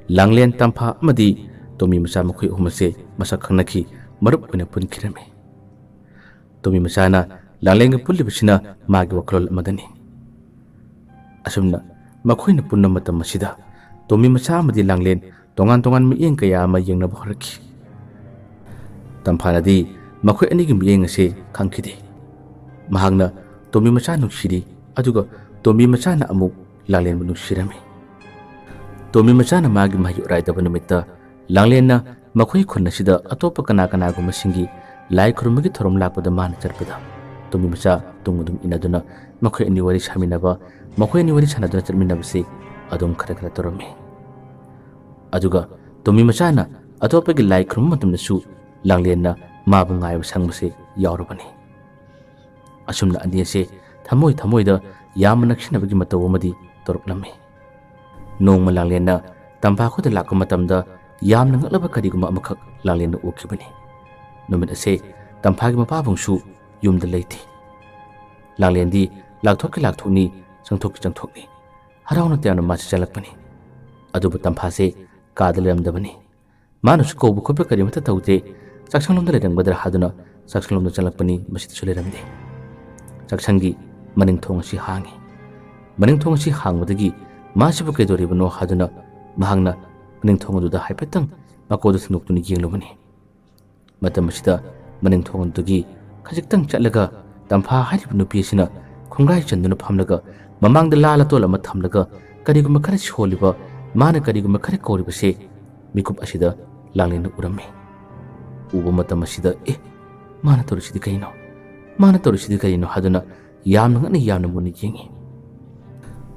ꯂꯥꯡꯂꯦꯟ, ꯇꯝꯐꯥ ꯑꯃꯗꯤ ꯇꯣꯝꯕꯤ ꯃꯆꯥ ꯃꯈꯣꯏ ꯑꯍꯨꯝ ꯑꯁꯦ ꯃꯁꯛ ꯈꯪꯅꯈꯤ, ꯃꯔꯨꯞ ꯑꯣꯏꯅ ꯄꯨꯟꯈꯤꯔꯝꯃꯤ꯫ ꯇꯣꯝꯕꯤ ꯃꯆꯥꯅ ꯂꯥꯡꯂꯦꯟꯒ ꯄꯨꯜꯂꯤꯕꯁꯤꯅ ꯃꯥꯒꯤ ꯋꯥꯈꯜꯂꯣꯟ ꯑꯃꯗꯅꯤ꯫ ꯑꯁꯨꯝꯅ ꯃꯈꯣꯏꯅ ꯄꯨꯟꯕ ꯃꯇꯝ ꯑꯁꯤꯗ ꯇꯣꯝꯕꯤ ꯃꯆꯥ ꯑꯃꯗꯤ ꯂꯥꯡꯂꯦꯟ ꯇꯣꯉꯥꯟ ꯇꯣꯉꯥꯟꯕ ꯃꯤꯠꯌꯦꯡ ꯀꯌꯥ ꯑꯃ ꯌꯦꯡꯅꯕ ꯍꯧꯔꯛꯈꯤ꯫ ꯇꯝꯐꯥꯅꯗꯤ ꯃꯈꯣꯏ ꯑꯅꯤꯒꯤ ꯃꯤꯠꯌꯦꯡ ꯑꯁꯤ ꯈꯪꯈꯤꯗꯦ꯫ ꯃꯍꯥꯛꯅ ꯇꯣꯝꯕꯤ ꯃꯆꯥ ꯅꯨꯡꯁꯤꯔꯤ, ꯑꯗꯨꯒ ꯇꯣꯝꯕꯤ ꯃꯆꯥꯅ ꯑꯃꯨꯛ ꯂꯥꯡꯂꯦꯟꯕꯨ ꯅꯨꯡꯁꯤꯔꯝꯃꯤ꯫ ꯇꯣꯝꯕꯤ ꯃꯆꯥꯅ ꯃꯥꯒꯤ ꯃꯍꯩ ꯎꯔꯥꯏꯗꯕ ꯅꯨꯃꯤꯠꯇ ꯂꯥꯡꯂꯦꯟꯅ ꯃꯈꯣꯏ ꯈꯨꯟ ꯑꯁꯤꯗ ꯑꯇꯣꯞꯄ ꯀꯅꯥ ꯀꯅꯥꯒꯨꯝꯕꯁꯤꯡꯒꯤ ꯂꯥꯏ ꯈꯨꯔꯨꯝꯕꯒꯤ ꯊꯧꯔꯝ ꯂꯥꯛꯄꯗ ꯃꯥꯅ ꯆꯠꯄꯗ ꯇꯣꯝꯕꯤ ꯃꯆꯥ ꯇꯨꯡ ꯑꯗꯨꯝ ꯏꯟꯅꯗꯨꯅ ꯃꯈꯣꯏ ꯑꯅꯤ ꯋꯥꯔꯤ ꯁꯥꯃꯤꯟꯅꯕ, ꯃꯈꯣꯏ ꯑꯅꯤ ꯋꯥꯔꯤ ꯁꯥꯟꯅꯗꯨꯅ ꯆꯠꯃꯤꯟꯅꯕꯁꯤ ꯑꯗꯨꯝ ꯈꯔ ꯈꯔ ꯇꯧꯔꯝꯃꯤ꯫ ꯑꯗꯨꯒ ꯇꯣꯝꯕꯤ ꯃꯆꯥꯅ ꯑꯇꯣꯞꯄꯒꯤ ꯂꯥꯏ ꯈꯨꯔꯨꯝꯕ ꯃꯇꯝꯗꯁꯨ ꯂꯥꯡꯂꯦꯟꯅ ꯃꯥꯕꯨ ꯉꯥꯏꯕ ꯁꯪꯕꯁꯤ ꯌꯥꯎꯔꯕꯅꯤ꯫ ꯑꯁꯨꯝꯅ ꯑꯅꯤ ꯑꯁꯦ ꯊꯃꯣꯏ ꯊꯃꯣꯏꯗ ꯌꯥꯝꯅ ꯅꯛꯁꯤꯟꯅꯕꯒꯤ ꯃꯇꯧ ꯑꯃꯗꯤ ꯇꯧꯔꯛꯂꯝꯃꯤ꯫ ꯅꯣꯡꯃ ꯂꯥꯡꯂꯦꯟꯅ ꯇꯝꯐꯥ ꯈꯨꯗ ꯂꯥꯛꯄ ꯃꯇꯝꯗ ꯌꯥꯝꯅ ꯉꯛꯂꯕ ꯀꯔꯤꯒꯨꯝꯕ ꯑꯃꯈꯛ ꯂꯥꯡꯂꯦꯟꯅ ꯎꯈꯤꯕꯅꯤ꯫ ꯅꯨꯃꯤꯠ ꯑꯁꯦ ꯇꯝꯐꯥꯒꯤ ꯃꯄꯥꯕꯨꯡꯁꯨ ꯌꯨꯝꯗ ꯂꯩꯇꯦ꯫ ꯂꯥꯡꯂꯦꯟꯗꯤ ꯂꯥꯛꯊꯣꯛꯀꯤ ꯂꯥꯛꯊꯣꯛꯅꯤ, ꯆꯪꯊꯣꯛꯀꯤ ꯆꯪꯊꯣꯛꯅꯤ꯫ ꯍꯔꯥꯎꯅ ꯇꯌꯥꯝꯅ ꯃꯥꯁꯤ ꯆꯪꯂꯛꯄꯅꯤ꯫ ꯑꯗꯨꯕꯨ ꯇꯝꯐꯥꯁꯦ ꯀꯥꯗ ꯂꯩꯔꯝꯗꯕꯅꯤ꯫ ꯃꯥꯅꯁꯨ ꯀꯧꯕ ꯈꯣꯠꯄ ꯀꯔꯤꯃꯠꯇ ꯇꯧꯗꯦ꯫ ꯆꯥꯛꯁꯪꯂꯣꯝꯗ ꯂꯩꯔꯝꯒꯗ꯭ꯔꯥ ꯍꯥꯏꯗꯨꯅ ꯆꯥꯛꯁꯪꯂꯣꯝꯗ ꯆꯪꯂꯛꯄꯅꯤ, ꯃꯁꯤꯗꯁꯨ ꯂꯩꯔꯝꯗꯦ꯫ ꯆꯥꯛꯁꯪꯒꯤ ꯃꯅꯤꯡ ꯊꯣꯡ ꯑꯁꯤ ꯍꯥꯡꯉꯤ꯫ ꯃꯅꯤꯡ ꯊꯣꯡ ꯑꯁꯤ ꯍꯥꯡꯕꯗꯒꯤ ꯃꯥꯁꯤꯕꯨ ꯀꯩꯗꯧꯔꯤꯕꯅꯣ ꯍꯥꯏꯗꯨꯅ ꯃꯍꯥꯛꯅ ꯃꯅꯤꯡ ꯊꯣꯡ ꯑꯗꯨꯗ ꯍꯥꯏꯐꯦꯠꯇꯪ ꯃꯀꯣꯛꯗꯨ ꯊꯤꯟꯗꯣꯛꯇꯨꯅ ꯌꯦꯡꯂꯨꯕꯅꯤ꯫ ꯃꯇꯝ ꯑꯁꯤꯗ ꯃꯅꯤꯡ ꯊꯣꯡ ꯑꯗꯨꯗꯒꯤ ꯈꯖꯤꯛꯇꯪ ꯆꯠꯂꯒ ꯇꯝꯐꯥ ꯍꯥꯏꯔꯤꯕ ꯅꯨꯄꯤ ꯑꯁꯤꯅ ꯈꯣꯡꯒ꯭ꯔꯥꯏ ꯆꯟꯗꯨꯅ ꯐꯝꯂꯒ ꯃꯃꯥꯡꯗ ꯂꯥ ꯂꯇꯣꯜ ꯑꯃ ꯊꯝꯂꯒ ꯀꯔꯤꯒꯨꯝꯕ ꯈꯔ ꯁꯣꯜꯂꯤꯕ, ꯃꯥꯅ ꯀꯔꯤꯒꯨꯝꯕ ꯈꯔ ꯀꯧꯔꯤꯕꯁꯦ ꯃꯤꯀꯨꯞ ꯑꯁꯤꯗ ꯂꯥꯡꯂꯦꯟꯅ ꯎꯔꯝꯃꯤ꯫ ꯎꯕ ꯃꯇꯝ ꯑꯁꯤꯗ, "ꯑꯦ, ꯃꯥꯅ ꯇꯧꯔꯤꯁꯤꯗꯤ ꯀꯔꯤꯅꯣ? ꯃꯥꯅ ꯇꯧꯔꯤꯁꯤꯗꯤ ꯀꯔꯤꯅꯣ?" ꯍꯥꯏꯗꯨꯅ ꯌꯥꯝꯅ ꯉꯛꯅ ꯌꯥꯝꯅ ꯃꯨꯟꯅ ꯌꯦꯡꯉꯤ꯫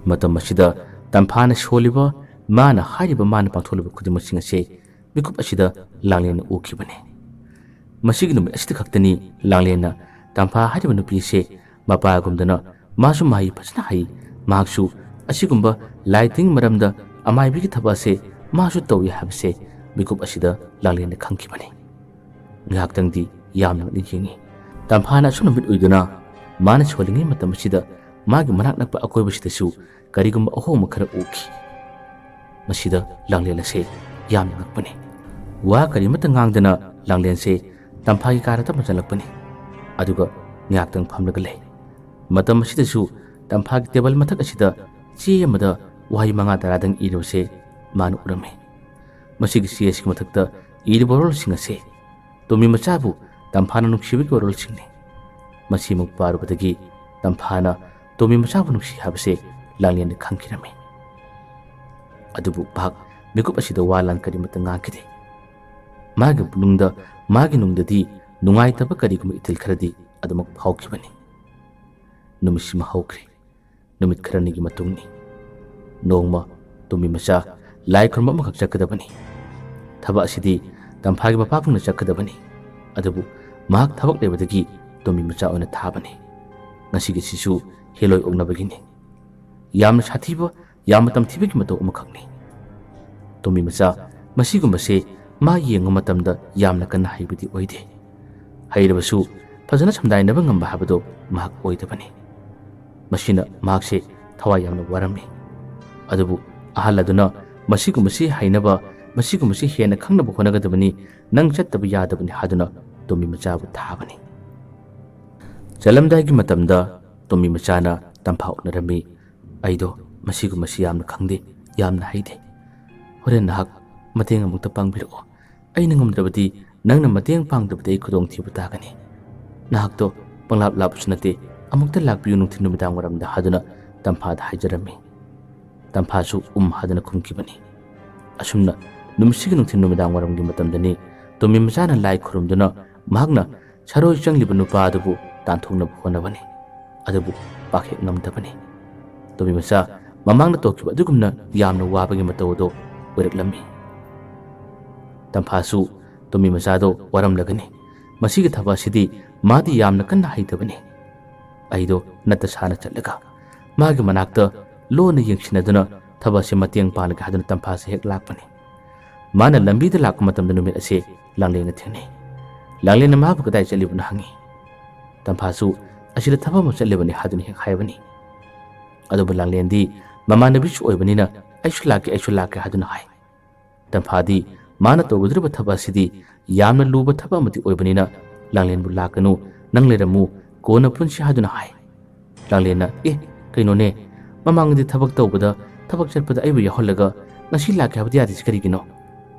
ꯃꯇꯝ ꯑꯁꯤꯗ ꯇꯝꯐꯥꯅ ꯁꯣꯜꯂꯤꯕ, ꯃꯥꯅ ꯍꯥꯏꯔꯤꯕ, ꯃꯥꯅ ꯄꯥꯡꯊꯣꯛꯂꯤꯕ ꯈꯨꯗꯤꯡꯃꯛꯁꯤꯡ ꯑꯁꯦ ꯃꯤꯀꯨꯞ ꯑꯁꯤꯗ ꯂꯥꯡꯂꯦꯟꯅ ꯎꯈꯤꯕꯅꯤ꯫ ꯃꯁꯤꯒꯤ ꯅꯨꯃꯤꯠ ꯑꯁꯤꯗ ꯈꯛꯇꯅꯤ ꯂꯥꯡꯂꯦꯟꯅ ꯇꯝꯐꯥ ꯍꯥꯏꯔꯤꯕ ꯅꯨꯄꯤ ꯑꯁꯦ ꯃꯄꯥꯒꯨꯝꯗꯅ ꯃꯥꯁꯨ ꯃꯍꯩ ꯐꯖꯅ ꯍꯩ, ꯃꯍꯥꯛꯁꯨ ꯑꯁꯤꯒꯨꯝꯕ ꯂꯥꯏ ꯇꯤꯟꯒꯤ ꯃꯔꯝꯗ ꯑꯃꯥꯏꯕꯤꯒꯤ ꯊꯕꯛ ꯑꯁꯦ ꯃꯥꯁꯨ ꯇꯧꯏ ꯍꯥꯏꯕꯁꯦ ꯃꯤꯀꯨꯞ ꯑꯁꯤꯗ ꯂꯥꯡꯂꯦꯟꯅ ꯈꯪꯈꯤꯕꯅꯤ꯫ ꯉꯥꯏꯍꯥꯛꯇꯪꯗꯤ ꯌꯥꯝꯅ ꯉꯛꯅ ꯌꯦꯡꯉꯤ꯫ ꯇꯝꯐꯥꯅ ꯑꯁꯨꯝꯅ ꯃꯤꯠ ꯎꯏꯗꯨꯅ ꯃꯥꯅ ꯁꯣꯜꯂꯤꯉꯩ ꯃꯇꯝ ꯑꯁꯤꯗ ꯃꯥꯒꯤ ꯃꯅꯥꯛ ꯅꯛꯄ ꯑꯀꯣꯏꯕꯁꯤꯗꯁꯨ ꯀꯔꯤꯒꯨꯝꯕ ꯑꯍꯣꯡꯕ ꯈꯔ ꯎꯈꯤ꯫ ꯃꯁꯤꯗ ꯂꯥꯡꯂꯦꯟ ꯑꯁꯦ ꯌꯥꯝꯅ ꯉꯛꯄꯅꯤ꯫ ꯋꯥ ꯀꯔꯤꯃꯠꯇ ꯉꯥꯡꯗꯅ ꯂꯥꯡꯂꯦꯟꯁꯦ ꯇꯝꯐꯥꯒꯤ ꯀꯥꯗ ꯇꯞꯅ ꯆꯪꯂꯛꯄꯅꯤ꯫ ꯑꯗꯨꯒ ꯉꯥꯏꯍꯥꯛꯇꯪ ꯐꯝꯂꯒ ꯂꯩ꯫ ꯃꯇꯝ ꯑꯁꯤꯗꯁꯨ ꯇꯝꯐꯥꯒꯤ ꯇꯦꯕꯜ ꯃꯊꯛ ꯑꯁꯤꯗ ꯆꯦ ꯑꯃꯗ ꯋꯥꯍꯩ ꯃꯉꯥ ꯇꯔꯥꯗꯪ ꯏꯔꯕꯁꯦ ꯃꯥꯅ ꯎꯔꯝꯃꯤ꯫ ꯃꯁꯤꯒꯤ ꯆꯦ ꯑꯁꯤꯒꯤ ꯃꯊꯛꯇ ꯏꯔꯤꯕ ꯋꯥꯔꯣꯜꯁꯤꯡ ꯑꯁꯦ ꯇꯣꯃꯤ ꯃꯆꯥꯕꯨ ꯇꯝꯐꯥꯅ ꯅꯨꯡꯁꯤꯕꯒꯤ ꯋꯥꯔꯣꯜꯁꯤꯡꯅꯤ꯫ ꯃꯁꯤꯃꯨꯛ ꯄꯥꯔꯨꯕꯗꯒꯤ ꯇꯝꯐꯥꯅ ꯇꯣꯃꯤ ꯃꯆꯥꯕꯨ ꯅꯨꯡꯁꯤ ꯍꯥꯏꯕꯁꯦ ꯂꯥꯡꯂꯦꯟꯅ ꯈꯪꯈꯤꯔꯝꯃꯤ꯫ ꯑꯗꯨꯕꯨ ꯃꯍꯥꯛ ꯃꯤꯀꯨꯞ ꯑꯁꯤꯗ ꯋꯥ ꯂꯥꯟ ꯀꯔꯤꯃꯠꯇ ꯉꯥꯡꯈꯤꯗꯦ꯫ ꯃꯥꯒꯤ ꯄꯨꯛꯅꯨꯡꯗ, ꯃꯥꯒꯤ ꯅꯨꯡꯗꯗꯤ ꯅꯨꯡꯉꯥꯏꯇꯕ ꯀꯔꯤꯒꯨꯝꯕ ꯏꯊꯤꯜ ꯈꯔꯗꯤ ꯑꯗꯨꯃꯛ ꯐꯥꯎꯈꯤꯕꯅꯤ꯫ ꯅꯨꯃꯤꯠꯁꯤꯃ ꯍꯧꯈ꯭ꯔꯦ꯫ ꯅꯨꯃꯤꯠ ꯈꯔꯅꯤꯒꯤ ꯃꯇꯨꯡꯅꯤ꯫ ꯅꯣꯡꯃ ꯇꯣꯃꯤ ꯃꯆꯥ ꯂꯥꯏ ꯈꯨꯔꯨꯝꯕ ꯑꯃꯈꯛ ꯆꯠꯀꯗꯕꯅꯤ꯫ ꯊꯕꯛ ꯑꯁꯤꯗꯤ ꯇꯝꯐꯥꯒꯤ ꯃꯄꯥꯕꯨꯡꯅ ꯆꯠꯀꯗꯕꯅꯤ꯫ ꯑꯗꯨꯕꯨ ꯃꯍꯥꯛ ꯊꯕꯛ ꯂꯩꯕꯗꯒꯤ ꯇꯣꯃꯤ ꯃꯆꯥ ꯑꯣꯏꯅ ꯊꯥꯕꯅꯤ꯫ ꯉꯁꯤꯒꯤꯁꯤꯁꯨ ꯍꯦꯂꯣꯏ ꯑꯣꯛꯅꯕꯒꯤꯅꯤ꯫ ꯌꯥꯝꯅ ꯁꯥꯊꯤꯕ, ꯌꯥꯝꯅ ꯇꯝꯊꯤꯕꯒꯤ ꯃꯇꯧ ꯑꯃꯈꯛꯅꯤ꯫ ꯇꯣꯝꯕꯤ ꯃꯆꯥ, ꯃꯁꯤꯒꯨꯝꯕꯁꯦ ꯃꯥ ꯌꯦꯡꯕ ꯃꯇꯝꯗ ꯌꯥꯝꯅ ꯀꯟꯅ ꯍꯩꯕꯗꯤ ꯑꯣꯏꯗꯦ꯫ ꯍꯩꯔꯕꯁꯨ ꯐꯖꯅ ꯁꯝꯗꯥꯏꯅꯕ ꯉꯝꯕ ꯍꯥꯏꯕꯗꯣ ꯃꯍꯥꯛ ꯑꯣꯏꯗꯕꯅꯤ꯫ ꯃꯁꯤꯅ ꯃꯍꯥꯛꯁꯦ ꯊꯋꯥꯏ ꯌꯥꯝꯅ ꯋꯥꯔꯝꯃꯤ꯫ ꯑꯗꯨꯕꯨ ꯑꯍꯜ ꯑꯗꯨꯅ ꯃꯁꯤꯒꯨꯝꯕꯁꯤ ꯍꯩꯅꯕ, ꯃꯁꯤꯒꯨꯝꯕꯁꯤ ꯍꯦꯟꯅ ꯈꯪꯅꯕ ꯍꯣꯠꯅꯒꯗꯕꯅꯤ, ꯅꯪ ꯆꯠꯇꯕ ꯌꯥꯗꯕꯅꯤ ꯍꯥꯏꯗꯨꯅ ꯇꯣꯝꯕꯤ ꯃꯆꯥꯕꯨ ꯊꯥꯕꯅꯤ꯫ ꯆꯠꯂꯝꯗꯥꯏꯒꯤ ꯃꯇꯝꯗ ꯇꯣꯝꯕꯤ ꯃꯆꯥꯅ ꯇꯝꯐꯥ ꯎꯅꯔꯝꯃꯤ꯫ "ꯑꯩꯗꯣ ꯃꯁꯤꯒꯨꯝꯕꯁꯤ ꯌꯥꯝꯅ ꯈꯪꯗꯦ, ꯌꯥꯝꯅ ꯍꯩꯇꯦ꯫ ꯍꯣꯔꯦꯟ ꯅꯍꯥꯛ ꯃꯇꯦꯡ ꯑꯃꯨꯛꯇ ꯄꯥꯡꯕꯤꯔꯛꯑꯣ꯫ ꯑꯩꯅ ꯉꯝꯗ꯭ꯔꯕꯗꯤ ꯅꯪꯅ ꯃꯇꯦꯡ ꯄꯥꯡꯗꯕꯗꯤ ꯑꯩ ꯈꯨꯗꯣꯡꯊꯤꯕ ꯇꯥꯒꯅꯤ꯫ ꯅꯍꯥꯛꯇꯣ ꯄꯪꯂꯥꯞ ꯂꯥꯞꯄꯁꯨ ꯅꯠꯇꯦ, ꯑꯃꯨꯛꯇ ꯂꯥꯛꯄꯤꯌꯨ ꯅꯨꯡꯊꯤꯜ ꯅꯨꯃꯤꯗꯥꯡ ꯋꯥꯏꯔꯝꯗ" ꯍꯥꯏꯗꯨꯅ ꯇꯝꯐꯥꯗ ꯍꯥꯏꯖꯔꯝꯃꯤ꯫ ꯇꯝꯐꯥꯁꯨ ꯎꯝ ꯍꯥꯏꯗꯨꯅ ꯈꯨꯝꯈꯤꯕꯅꯤ꯫ ꯑꯁꯨꯝꯅ ꯅꯨꯃꯤꯠꯁꯤꯒꯤ ꯅꯨꯡꯊꯤꯜ ꯅꯨꯃꯤꯗꯥꯡ ꯋꯥꯏꯔꯝꯒꯤ ꯃꯇꯝꯗꯅꯤ ꯇꯣꯝꯕꯤ ꯃꯆꯥꯅ ꯂꯥꯏ ꯈꯨꯔꯨꯝꯗꯨꯅ ꯃꯍꯥꯛꯅ ꯁꯔꯣꯏ ꯆꯪꯂꯤꯕ ꯅꯨꯄꯥ ꯑꯗꯨꯕꯨ ꯇꯥꯟꯊꯣꯛꯅꯕ ꯍꯣꯠꯅꯕꯅꯤ꯫ ꯑꯗꯨꯕꯨ ꯄꯥꯛꯍꯦꯛ ꯉꯝꯗꯕꯅꯤ꯫ ꯇꯣꯝꯕꯤ ꯃꯆꯥ ꯃꯃꯥꯡꯗ ꯇꯧꯈꯤꯕ ꯑꯗꯨꯒꯨꯝꯅ ꯌꯥꯝꯅ ꯋꯥꯕꯒꯤ ꯃꯇꯧ ꯑꯗꯨ ꯑꯣꯏꯔꯛꯂꯝꯃꯤ꯫ ꯇꯝꯐꯥꯁꯨ ꯇꯣꯝꯕꯤ ꯃꯆꯥꯗꯣ ꯋꯥꯔꯝꯂꯒꯅꯤ꯫ ꯃꯁꯤꯒꯤ ꯊꯕꯛ ꯑꯁꯤꯗꯤ ꯃꯥꯗꯤ ꯌꯥꯝꯅ ꯀꯟꯅ ꯍꯩꯇꯕꯅꯤ꯫ ꯑꯩꯗꯣ ꯅꯠꯇ ꯁꯥꯅ ꯆꯠꯂꯒ ꯃꯥꯒꯤ ꯃꯅꯥꯛꯇ ꯂꯣꯟꯅ ꯌꯦꯡꯁꯤꯟꯅꯗꯨꯅ ꯊꯕꯛ ꯑꯁꯤ ꯃꯇꯦꯡ ꯄꯥꯡꯂꯒꯦ ꯍꯥꯏꯗꯨꯅ ꯇꯝꯐꯥꯁꯦ ꯍꯦꯛ ꯂꯥꯛꯄꯅꯤ꯫ ꯃꯥꯅ ꯂꯝꯕꯤꯗ ꯂꯥꯛꯄ ꯃꯇꯝꯗ ꯅꯨꯃꯤꯠ ꯑꯁꯦ ꯂꯥꯡꯂꯦꯟꯒ ꯊꯦꯡꯅꯩ꯫ ꯂꯥꯡꯂꯦꯟꯅ ꯃꯥꯕꯨ "ꯀꯗꯥꯏ ꯆꯠꯂꯤꯕꯅꯣ?" ꯍꯪꯉꯤ꯫ ꯇꯝꯐꯥꯁꯨ "ꯑꯁꯤꯗ ꯊꯕꯛ ꯑꯃ ꯆꯠꯂꯤꯕꯅꯤ" ꯍꯥꯏꯗꯨꯅ ꯍꯦꯛ ꯍꯥꯏꯕꯅꯤ꯫ ꯑꯗꯨꯕꯨ ꯂꯥꯡꯂꯦꯟꯗꯤ ꯃꯃꯥꯟꯅꯕꯤꯁꯨ ꯑꯣꯏꯕꯅꯤꯅ "ꯑꯩꯁꯨ ꯂꯥꯛꯀꯦ, ꯑꯩꯁꯨ ꯂꯥꯛꯀꯦ" ꯍꯥꯏꯗꯨꯅ ꯍꯥꯏ꯫ ꯇꯝꯐꯥꯗꯤ ꯃꯥꯅ ꯇꯧꯒꯗꯧꯔꯤꯕ ꯊꯕꯛ ꯑꯁꯤꯗꯤ ꯌꯥꯝꯅ ꯂꯨꯕ ꯊꯕꯛ ꯑꯃꯗꯤ ꯑꯣꯏꯕꯅꯤꯅ ꯂꯥꯡꯂꯦꯟꯕꯨ "ꯂꯥꯛꯀꯅꯨ, ꯅꯪ ꯂꯩꯔꯝꯃꯨ, ꯀꯣꯟꯅ ꯄꯨꯟꯁꯤ" ꯍꯥꯏꯗꯨꯅ ꯍꯥꯏ꯫ ꯂꯥꯡꯂꯦꯟꯅ "ꯑꯦ, ꯀꯩꯅꯣꯅꯦ, ꯃꯃꯥꯡꯗꯗꯤ ꯊꯕꯛ ꯇꯧꯕꯗ, ꯊꯕꯛ ꯆꯠꯄꯗ ꯑꯩꯕꯨ ꯌꯥꯎꯍꯜꯂꯒ ꯉꯁꯤ ꯂꯥꯛꯀꯦ ꯍꯥꯏꯕꯗꯤ ꯌꯥꯗ꯭ꯔꯤꯁꯤ ꯀꯔꯤꯒꯤꯅꯣ?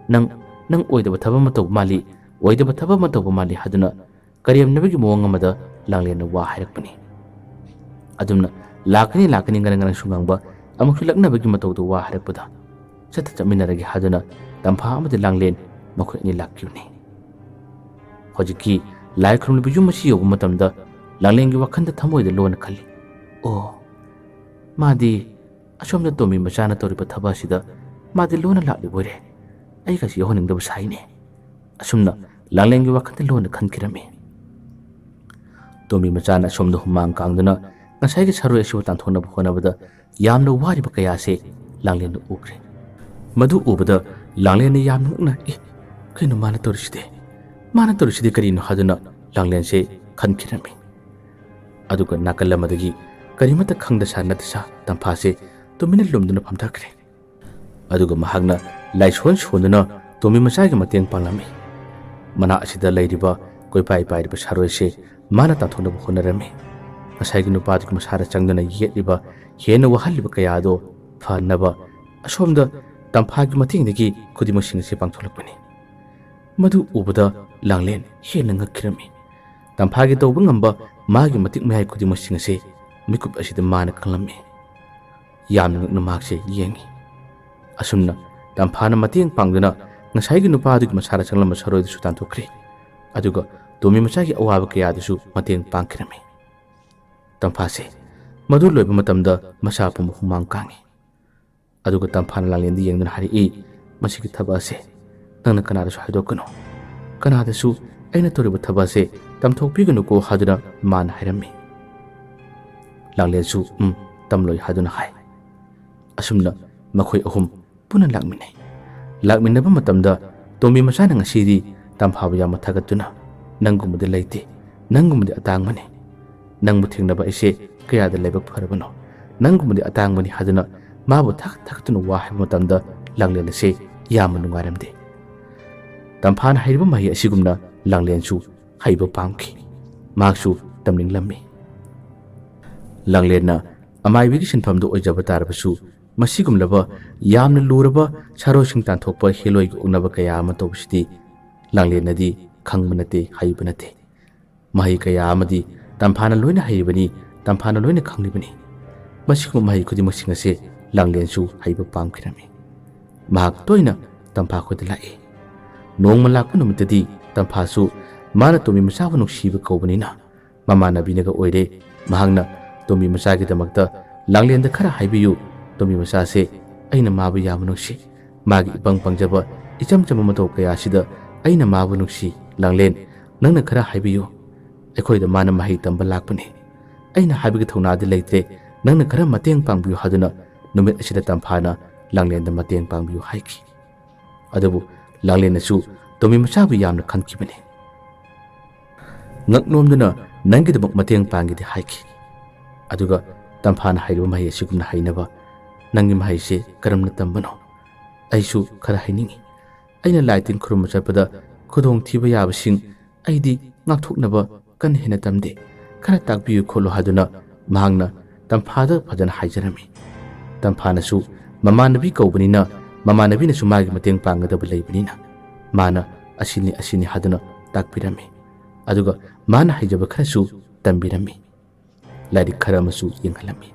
ꯅꯪ, ꯅꯪ ꯑꯣꯏꯗꯕ ꯊꯕꯛ ꯑꯃ ꯇꯧꯕ ꯃꯥꯜꯂꯤ, ꯑꯣꯏꯗꯕ ꯊꯕꯛ ꯑꯃ ꯇꯧꯕ ꯃꯥꯜꯂꯤ" ꯍꯥꯏꯗꯨꯅ ꯀꯔꯦꯝꯅꯕꯒꯤ ꯃꯑꯣꯡ ꯑꯃꯗ ꯂꯥꯡꯂꯦꯟꯅ ꯋꯥ ꯍꯥꯏꯔꯛꯄꯅꯤ꯫ ꯑꯗꯨꯝꯅ "ꯂꯥꯛꯀꯅꯤ, ꯂꯥꯛꯀꯅꯤ" ꯉꯔꯪ ꯉꯔꯪꯁꯨ ꯉꯥꯡꯕ, ꯑꯃꯨꯛꯁꯨ ꯂꯛꯅꯕꯒꯤ ꯃꯇꯧꯗ ꯋꯥ ꯍꯥꯏꯔꯛꯄꯗ ꯆꯠꯇ ꯆꯠꯃꯤꯟꯅꯔꯒꯦ ꯍꯥꯏꯗꯨꯅ ꯇꯝꯐꯥ ꯑꯃꯗꯤ ꯂꯥꯡꯂꯦꯟ ꯃꯈꯣꯏ ꯑꯅꯤ ꯂꯥꯛꯈꯤꯕꯅꯤ꯫ ꯍꯧꯖꯤꯛꯀꯤ ꯂꯥꯏ ꯈꯨꯔꯨꯝꯂꯤꯕ ꯌꯨꯝ ꯑꯁꯤ ꯌꯧꯕ ꯃꯇꯝꯗ ꯂꯥꯡꯂꯦꯟꯒꯤ ꯋꯥꯈꯜꯗ ꯊꯃꯣꯏꯗ ꯂꯣꯟꯅ ꯈꯜꯂꯤ, "ꯑꯣ, ꯃꯥꯗꯤ ꯑꯁꯣꯝꯗ ꯇꯣꯝꯕꯤ ꯃꯆꯥꯅ ꯇꯧꯔꯤꯕ ꯊꯕꯛ ꯑꯁꯤꯗ ꯃꯥꯗꯤ ꯂꯣꯟꯅ ꯂꯥꯛꯂꯤꯕ ꯑꯣꯏꯔꯦ꯫ ꯑꯩꯒꯁꯤ ꯌꯥꯎꯍꯟꯅꯤꯡꯗꯕ ꯁꯥꯏꯅꯦ"꯫ ꯑꯁꯨꯝꯅ ꯂꯥꯡꯂꯦꯟꯒꯤ ꯋꯥꯈꯜꯗ ꯂꯣꯟꯅ ꯈꯟꯈꯤꯔꯝꯃꯤ꯫ ꯇꯣꯝꯕꯤ ꯃꯆꯥꯅ ꯑꯁꯣꯝꯗ ꯍꯨꯃꯥꯡ ꯀꯥꯡꯗꯨꯅ ꯉꯁꯥꯏꯒꯤ ꯁꯔꯣꯏ ꯑꯁꯤꯕꯨ ꯇꯥꯟꯊꯣꯛꯅꯕ ꯍꯣꯠꯅꯕꯗ ꯌꯥꯝꯅ ꯋꯥꯔꯤꯕ ꯀꯌꯥꯁꯦ ꯂꯥꯡꯂꯦꯟꯅ ꯎꯈ꯭ꯔꯦ꯫ ꯃꯗꯨ ꯎꯕꯗ ꯂꯥꯡꯂꯦꯟꯅ ꯌꯥꯝꯅ ꯉꯛꯅ, "ꯑꯦ, ꯀꯩꯅꯣ ꯃꯥꯅ ꯇꯧꯔꯤꯁꯤꯗꯤ? ꯃꯥꯅ ꯇꯧꯔꯤꯁꯤꯗꯤ ꯀꯔꯤꯅꯣ?" ꯍꯥꯏꯗꯨꯅ ꯂꯥꯡꯂꯦꯟꯁꯦ ꯈꯟꯈꯤꯔꯝꯃꯤ꯫ ꯑꯗꯨꯒ ꯅꯥꯀꯜ ꯑꯃꯗꯒꯤ ꯀꯔꯤꯃꯠꯇ ꯈꯪꯗ ꯁꯥ ꯅꯠꯇ ꯁꯥ ꯇꯝꯐꯥꯁꯦ ꯇꯨꯃꯤꯟꯅ ꯂꯨꯝꯗꯨꯅ ꯐꯝꯊꯈ꯭ꯔꯦ꯫ ꯑꯗꯨꯒ ꯃꯍꯥꯛꯅ ꯂꯥꯏꯁꯣꯟ ꯁꯣꯟꯗꯨꯅ ꯇꯣꯝꯕꯤ ꯃꯆꯥꯒꯤ ꯃꯇꯦꯡ ꯄꯥꯡꯂꯝꯃꯤ꯫ ꯃꯅꯥꯛ ꯑꯁꯤꯗ ꯂꯩꯔꯤꯕ ꯀꯣꯏꯄꯥꯏ ꯄꯥꯏꯔꯤꯕ ꯁꯥꯔꯣꯏꯁꯦ ꯃꯥꯅ ꯇꯥꯟꯊꯣꯛꯅꯕ ꯍꯣꯠꯅꯔꯝꯃꯤ꯫ ꯉꯁꯥꯏꯒꯤ ꯅꯨꯄꯥꯗꯨꯒꯤ ꯃꯁꯥꯗ ꯆꯪꯗꯨꯅ ꯌꯦꯠꯂꯤꯕ ꯍꯦꯟꯅ ꯋꯥꯍꯜꯂꯤꯕ ꯀꯌꯥ ꯑꯗꯣ ꯐꯍꯟꯅꯕ ꯑꯁꯣꯝꯗ ꯇꯝꯐꯥꯒꯤ ꯃꯇꯦꯡꯗꯒꯤ ꯈꯨꯗꯤꯡꯃꯛꯁꯤꯡ ꯑꯁꯤ ꯄꯥꯡꯊꯣꯛꯂꯛꯄꯅꯤ꯫ ꯃꯗꯨ ꯎꯕꯗ ꯂꯥꯡꯂꯦꯟ ꯍꯦꯟꯅ ꯉꯛꯈꯤꯔꯝꯃꯤ꯫ ꯇꯝꯐꯥꯒꯤ ꯇꯧꯕ ꯉꯝꯕ ꯃꯥꯒꯤ ꯃꯇꯤꯛ ꯃꯌꯥꯏ ꯈꯨꯗꯤꯡꯃꯛꯁꯤꯡ ꯑꯁꯤ ꯃꯤꯀꯨꯞ ꯑꯁꯤꯗ ꯃꯥꯅ ꯈꯪꯂꯝꯃꯤ꯫ ꯌꯥꯝꯅ ꯉꯛꯅ ꯃꯍꯥꯛꯁꯦ ꯌꯦꯡꯉꯤ꯫ ꯑꯁꯨꯝꯅ ꯇꯝꯐꯥꯅ ꯃꯇꯦꯡ ꯄꯥꯡꯗꯨꯅ ꯉꯁꯥꯏꯒꯤ ꯅꯨꯄꯥ ꯑꯗꯨꯒꯤ ꯃꯁꯥꯗ ꯆꯪꯂꯝꯕ ꯁꯔꯣꯏꯗꯨꯁꯨ ꯇꯥꯟꯊꯣꯛꯈ꯭ꯔꯦ꯫ ꯑꯗꯨꯒ ꯇꯣꯝꯕꯤ ꯃꯆꯥꯒꯤ ꯑꯋꯥꯕ ꯀꯌꯥꯗꯨꯁꯨ ꯃꯇꯦꯡ ꯄꯥꯡꯈꯤꯔꯝꯃꯤ꯫ ꯇꯝꯐꯥꯁꯦ ꯃꯗꯨ ꯂꯣꯏꯕ ꯃꯇꯝꯗ ꯃꯁꯥ ꯄꯨꯝꯕ ꯍꯨꯃꯥꯡ ꯀꯥꯡꯉꯤ꯫ ꯑꯗꯨꯒ ꯇꯝꯐꯥꯅ ꯂꯥꯡꯂꯦꯟꯗ ꯌꯦꯡꯗꯨꯅ ꯍꯥꯏꯔꯛꯏ, "ꯃꯁꯤꯒꯤ ꯊꯕꯛ ꯑꯁꯦ ꯅꯪꯅ ꯀꯅꯥꯗꯁꯨ ꯍꯥꯏꯗꯣꯛꯀꯅꯨ꯫ ꯀꯅꯥꯗꯁꯨ ꯑꯩꯅ ꯇꯧꯔꯤꯕ ꯊꯕꯛ ꯑꯁꯦ ꯇꯝꯊꯣꯛꯄꯤꯒꯅꯨꯀꯣ" ꯍꯥꯏꯗꯨꯅ ꯃꯥꯅ ꯍꯥꯏꯔꯝꯃꯤ꯫ ꯂꯥꯡꯂꯦꯟꯁꯨ "ꯎꯝ, ꯇꯝꯂꯣꯏ" ꯍꯥꯏꯗꯨꯅ ꯍꯥꯏ꯫ ꯑꯁꯨꯝꯅ ꯃꯈꯣꯏ ꯑꯍꯨꯝ ꯄꯨꯟꯅ ꯂꯥꯛꯃꯤꯟꯅꯩ꯫ ꯂꯥꯛꯃꯤꯟꯅꯕ ꯃꯇꯝꯗ ꯇꯣꯝꯕꯤ ꯃꯆꯥꯅ ꯉꯁꯤꯗꯤ ꯇꯝꯐꯥꯕꯨ ꯌꯥꯝꯅ ꯊꯥꯒꯠꯇꯨꯅ, "ꯅꯪꯒꯨꯝꯕꯗꯤ ꯂꯩꯇꯦ, ꯅꯪꯒꯨꯝꯕꯗꯤ ꯑꯇꯥꯡꯕꯅꯤ꯫ ꯅꯪꯕꯨ ꯊꯦꯡꯅꯕ ꯑꯩꯁꯦ ꯀꯌꯥꯗ ꯂꯥꯏꯕꯛ ꯐꯔꯕꯅꯣ꯫ ꯅꯪꯒꯨꯝꯕꯗꯤ ꯑꯇꯥꯡꯕꯅꯤ" ꯍꯥꯏꯗꯨꯅ ꯃꯥꯕꯨ ꯊꯥꯒꯠ ꯊꯥꯒꯠꯇꯨꯅ ꯋꯥ ꯍꯥꯏꯕ ꯃꯇꯝꯗ ꯂꯥꯡꯂꯦꯟ ꯑꯁꯦ ꯌꯥꯝꯅ ꯅꯨꯡꯉꯥꯏꯔꯝꯗꯦ꯫ ꯇꯝꯐꯥꯅ ꯍꯩꯔꯤꯕ ꯃꯍꯩ ꯑꯁꯤꯒꯨꯝꯅ ꯂꯥꯡꯂꯦꯟꯁꯨ ꯍꯩꯕ ꯄꯥꯝꯈꯤ꯫ ꯃꯍꯥꯛꯁꯨ ꯇꯝꯅꯤꯡꯂꯝꯃꯤ꯫ ꯂꯥꯡꯂꯦꯟꯅ ꯑꯃꯥꯏꯕꯤꯒꯤ ꯁꯤꯟꯐꯝꯗꯨ ꯑꯣꯏꯖꯕ ꯇꯥꯔꯕꯁꯨ, ꯃꯁꯤꯒꯨꯝꯂꯕ ꯌꯥꯝꯅ ꯂꯨꯔꯕ ꯁꯥꯔꯣꯏꯁꯤꯡ ꯇꯥꯟꯊꯣꯛꯄ ꯍꯦꯂꯣꯏꯒꯤ ꯑꯣꯛꯅꯕ ꯀꯌꯥ ꯑꯃ ꯇꯧꯕꯁꯤꯗꯤ ꯂꯥꯡꯂꯦꯟꯅꯗꯤ ꯈꯪꯕ ꯅꯠꯇꯦ, ꯍꯩꯕ ꯅꯠꯇꯦ꯫ ꯃꯍꯩ ꯀꯌꯥ ꯑꯃꯗꯤ ꯇꯝꯐꯥꯅ ꯂꯣꯏꯅ ꯍꯩꯔꯤꯕꯅꯤ, ꯇꯝꯐꯥꯅ ꯂꯣꯏꯅ ꯈꯪꯂꯤꯕꯅꯤ꯫ ꯃꯁꯤꯒꯨꯝꯕ ꯃꯍꯩ ꯈꯨꯗꯤꯡꯃꯛꯁꯤꯡ ꯑꯁꯤ ꯂꯥꯡꯂꯦꯟꯁꯨ ꯍꯩꯕ ꯄꯥꯝꯈꯤꯔꯝꯃꯤ꯫ ꯃꯍꯥꯛ ꯇꯣꯏꯅ ꯇꯝꯐꯥ ꯈꯣꯏꯗ ꯂꯥꯛꯏ꯫ ꯅꯣꯡꯃ ꯂꯥꯛꯄ ꯅꯨꯃꯤꯠꯇꯗꯤ ꯇꯝꯐꯥꯁꯨ ꯃꯥꯅ ꯇꯣꯝꯕꯤ ꯃꯆꯥꯕꯨ ꯅꯨꯡꯁꯤꯕ ꯀꯧꯕꯅꯤꯅ ꯃꯃꯥꯟꯅꯕꯤꯅꯒ ꯑꯣꯏꯔꯦ꯫ ꯃꯍꯥꯛꯅ ꯇꯣꯝꯕꯤ ꯃꯆꯥꯒꯤꯗꯃꯛꯇ ꯂꯥꯡꯂꯦꯟꯗ ꯈꯔ ꯍꯥꯏꯕꯤꯌꯨ, ꯇꯣꯝꯕꯤ ꯃꯆꯥꯁꯦ ꯑꯩꯅ ꯃꯥꯕꯨ ꯌꯥꯝꯅ ꯅꯨꯡꯁꯤ꯫ ꯃꯥꯒꯤ ꯏꯄꯪ ꯄꯪꯖꯕ, ꯏꯆꯝ ꯆꯝꯕ ꯃꯇꯧ ꯀꯌꯥ ꯑꯁꯤꯗ ꯑꯩꯅ ꯃꯥꯕꯨ ꯅꯨꯡꯁꯤ꯫ ꯂꯥꯡꯂꯦꯟ, ꯅꯪꯅ ꯈꯔ ꯍꯥꯏꯕꯤꯌꯨ꯫ ꯑꯩꯈꯣꯏꯗ ꯃꯥꯅ ꯃꯍꯩ ꯇꯝꯕ ꯂꯥꯛꯄꯅꯤ꯫ ꯑꯩꯅ ꯍꯥꯏꯕꯒꯤ ꯊꯧꯅꯥꯗꯤ ꯂꯩꯇ꯭ꯔꯦ, ꯅꯪꯅ ꯈꯔ ꯃꯇꯦꯡ ꯄꯥꯡꯕꯤꯌꯨ" ꯍꯥꯏꯗꯨꯅ ꯅꯨꯃꯤꯠ ꯑꯁꯤꯗ ꯇꯝꯐꯥꯅ ꯂꯥꯡꯂꯦꯟꯗ ꯃꯇꯦꯡ ꯄꯥꯡꯕꯤꯌꯨ ꯍꯥꯏꯈꯤ꯫ ꯑꯗꯨꯕꯨ ꯂꯥꯡꯂꯦꯟꯅꯁꯨ ꯇꯣꯝꯕꯤ ꯃꯆꯥꯕꯨ ꯌꯥꯝꯅ ꯈꯟꯈꯤꯕꯅꯤ꯫ ꯉꯛꯅꯣꯝꯗꯨꯅ "ꯅꯪꯒꯤꯗꯃꯛ ꯃꯇꯦꯡ ꯄꯥꯡꯒꯦꯗꯤ" ꯍꯥꯏꯈꯤ꯫ ꯑꯗꯨꯒ ꯇꯝꯐꯥꯅ ꯍꯩꯔꯤꯕ ꯃꯍꯩ ꯑꯁꯤꯒꯨꯝꯅ ꯍꯩꯅꯕ "ꯅꯪꯒꯤ ꯃꯍꯩꯁꯦ ꯀꯔꯝꯅ ꯇꯝꯕꯅꯣ? ꯑꯩꯁꯨ ꯈꯔ ꯍꯩꯅꯤꯡꯏ꯫ ꯑꯩꯅ ꯂꯥꯏ ꯇꯤꯟ ꯈꯨꯔꯨꯝꯕ ꯆꯠꯄꯗ ꯈꯨꯗꯣꯡꯊꯤꯕ ꯌꯥꯕꯁꯤꯡ ꯑꯩꯗꯤ ꯉꯥꯛꯊꯣꯛꯅꯕ ꯀꯟꯅ ꯍꯦꯟꯅ ꯇꯝꯗꯦ꯫ ꯈꯔ ꯇꯥꯛꯄꯤꯌꯨ ꯈꯣꯠꯂꯨ" ꯍꯥꯏꯗꯨꯅ ꯃꯍꯥꯛꯅ ꯇꯝꯐꯥꯗ ꯐꯖꯅ ꯍꯥꯏꯖꯔꯝꯃꯤ꯫ ꯇꯝꯐꯥꯅꯁꯨ ꯃꯃꯥꯟꯅꯕꯤ ꯀꯧꯕꯅꯤꯅ, ꯃꯃꯥꯟꯅꯕꯤꯅꯁꯨ ꯃꯥꯒꯤ ꯃꯇꯦꯡ ꯄꯥꯡꯒꯗꯕ ꯂꯩꯕꯅꯤꯅ, ꯃꯥꯅ "ꯑꯁꯤꯅꯤ, ꯑꯁꯤꯅꯤ" ꯍꯥꯏꯗꯨꯅ ꯇꯥꯛꯄꯤꯔꯝꯃꯤ꯫ ꯑꯗꯨꯒ ꯃꯥꯅ ꯍꯩꯖꯕ ꯈꯔꯁꯨ ꯇꯝꯕꯤꯔꯝꯃꯤ꯫ ꯂꯥꯏꯔꯤꯛ ꯈꯔ ꯑꯃꯁꯨ ꯌꯦꯡꯍꯜꯂꯝꯃꯤ꯫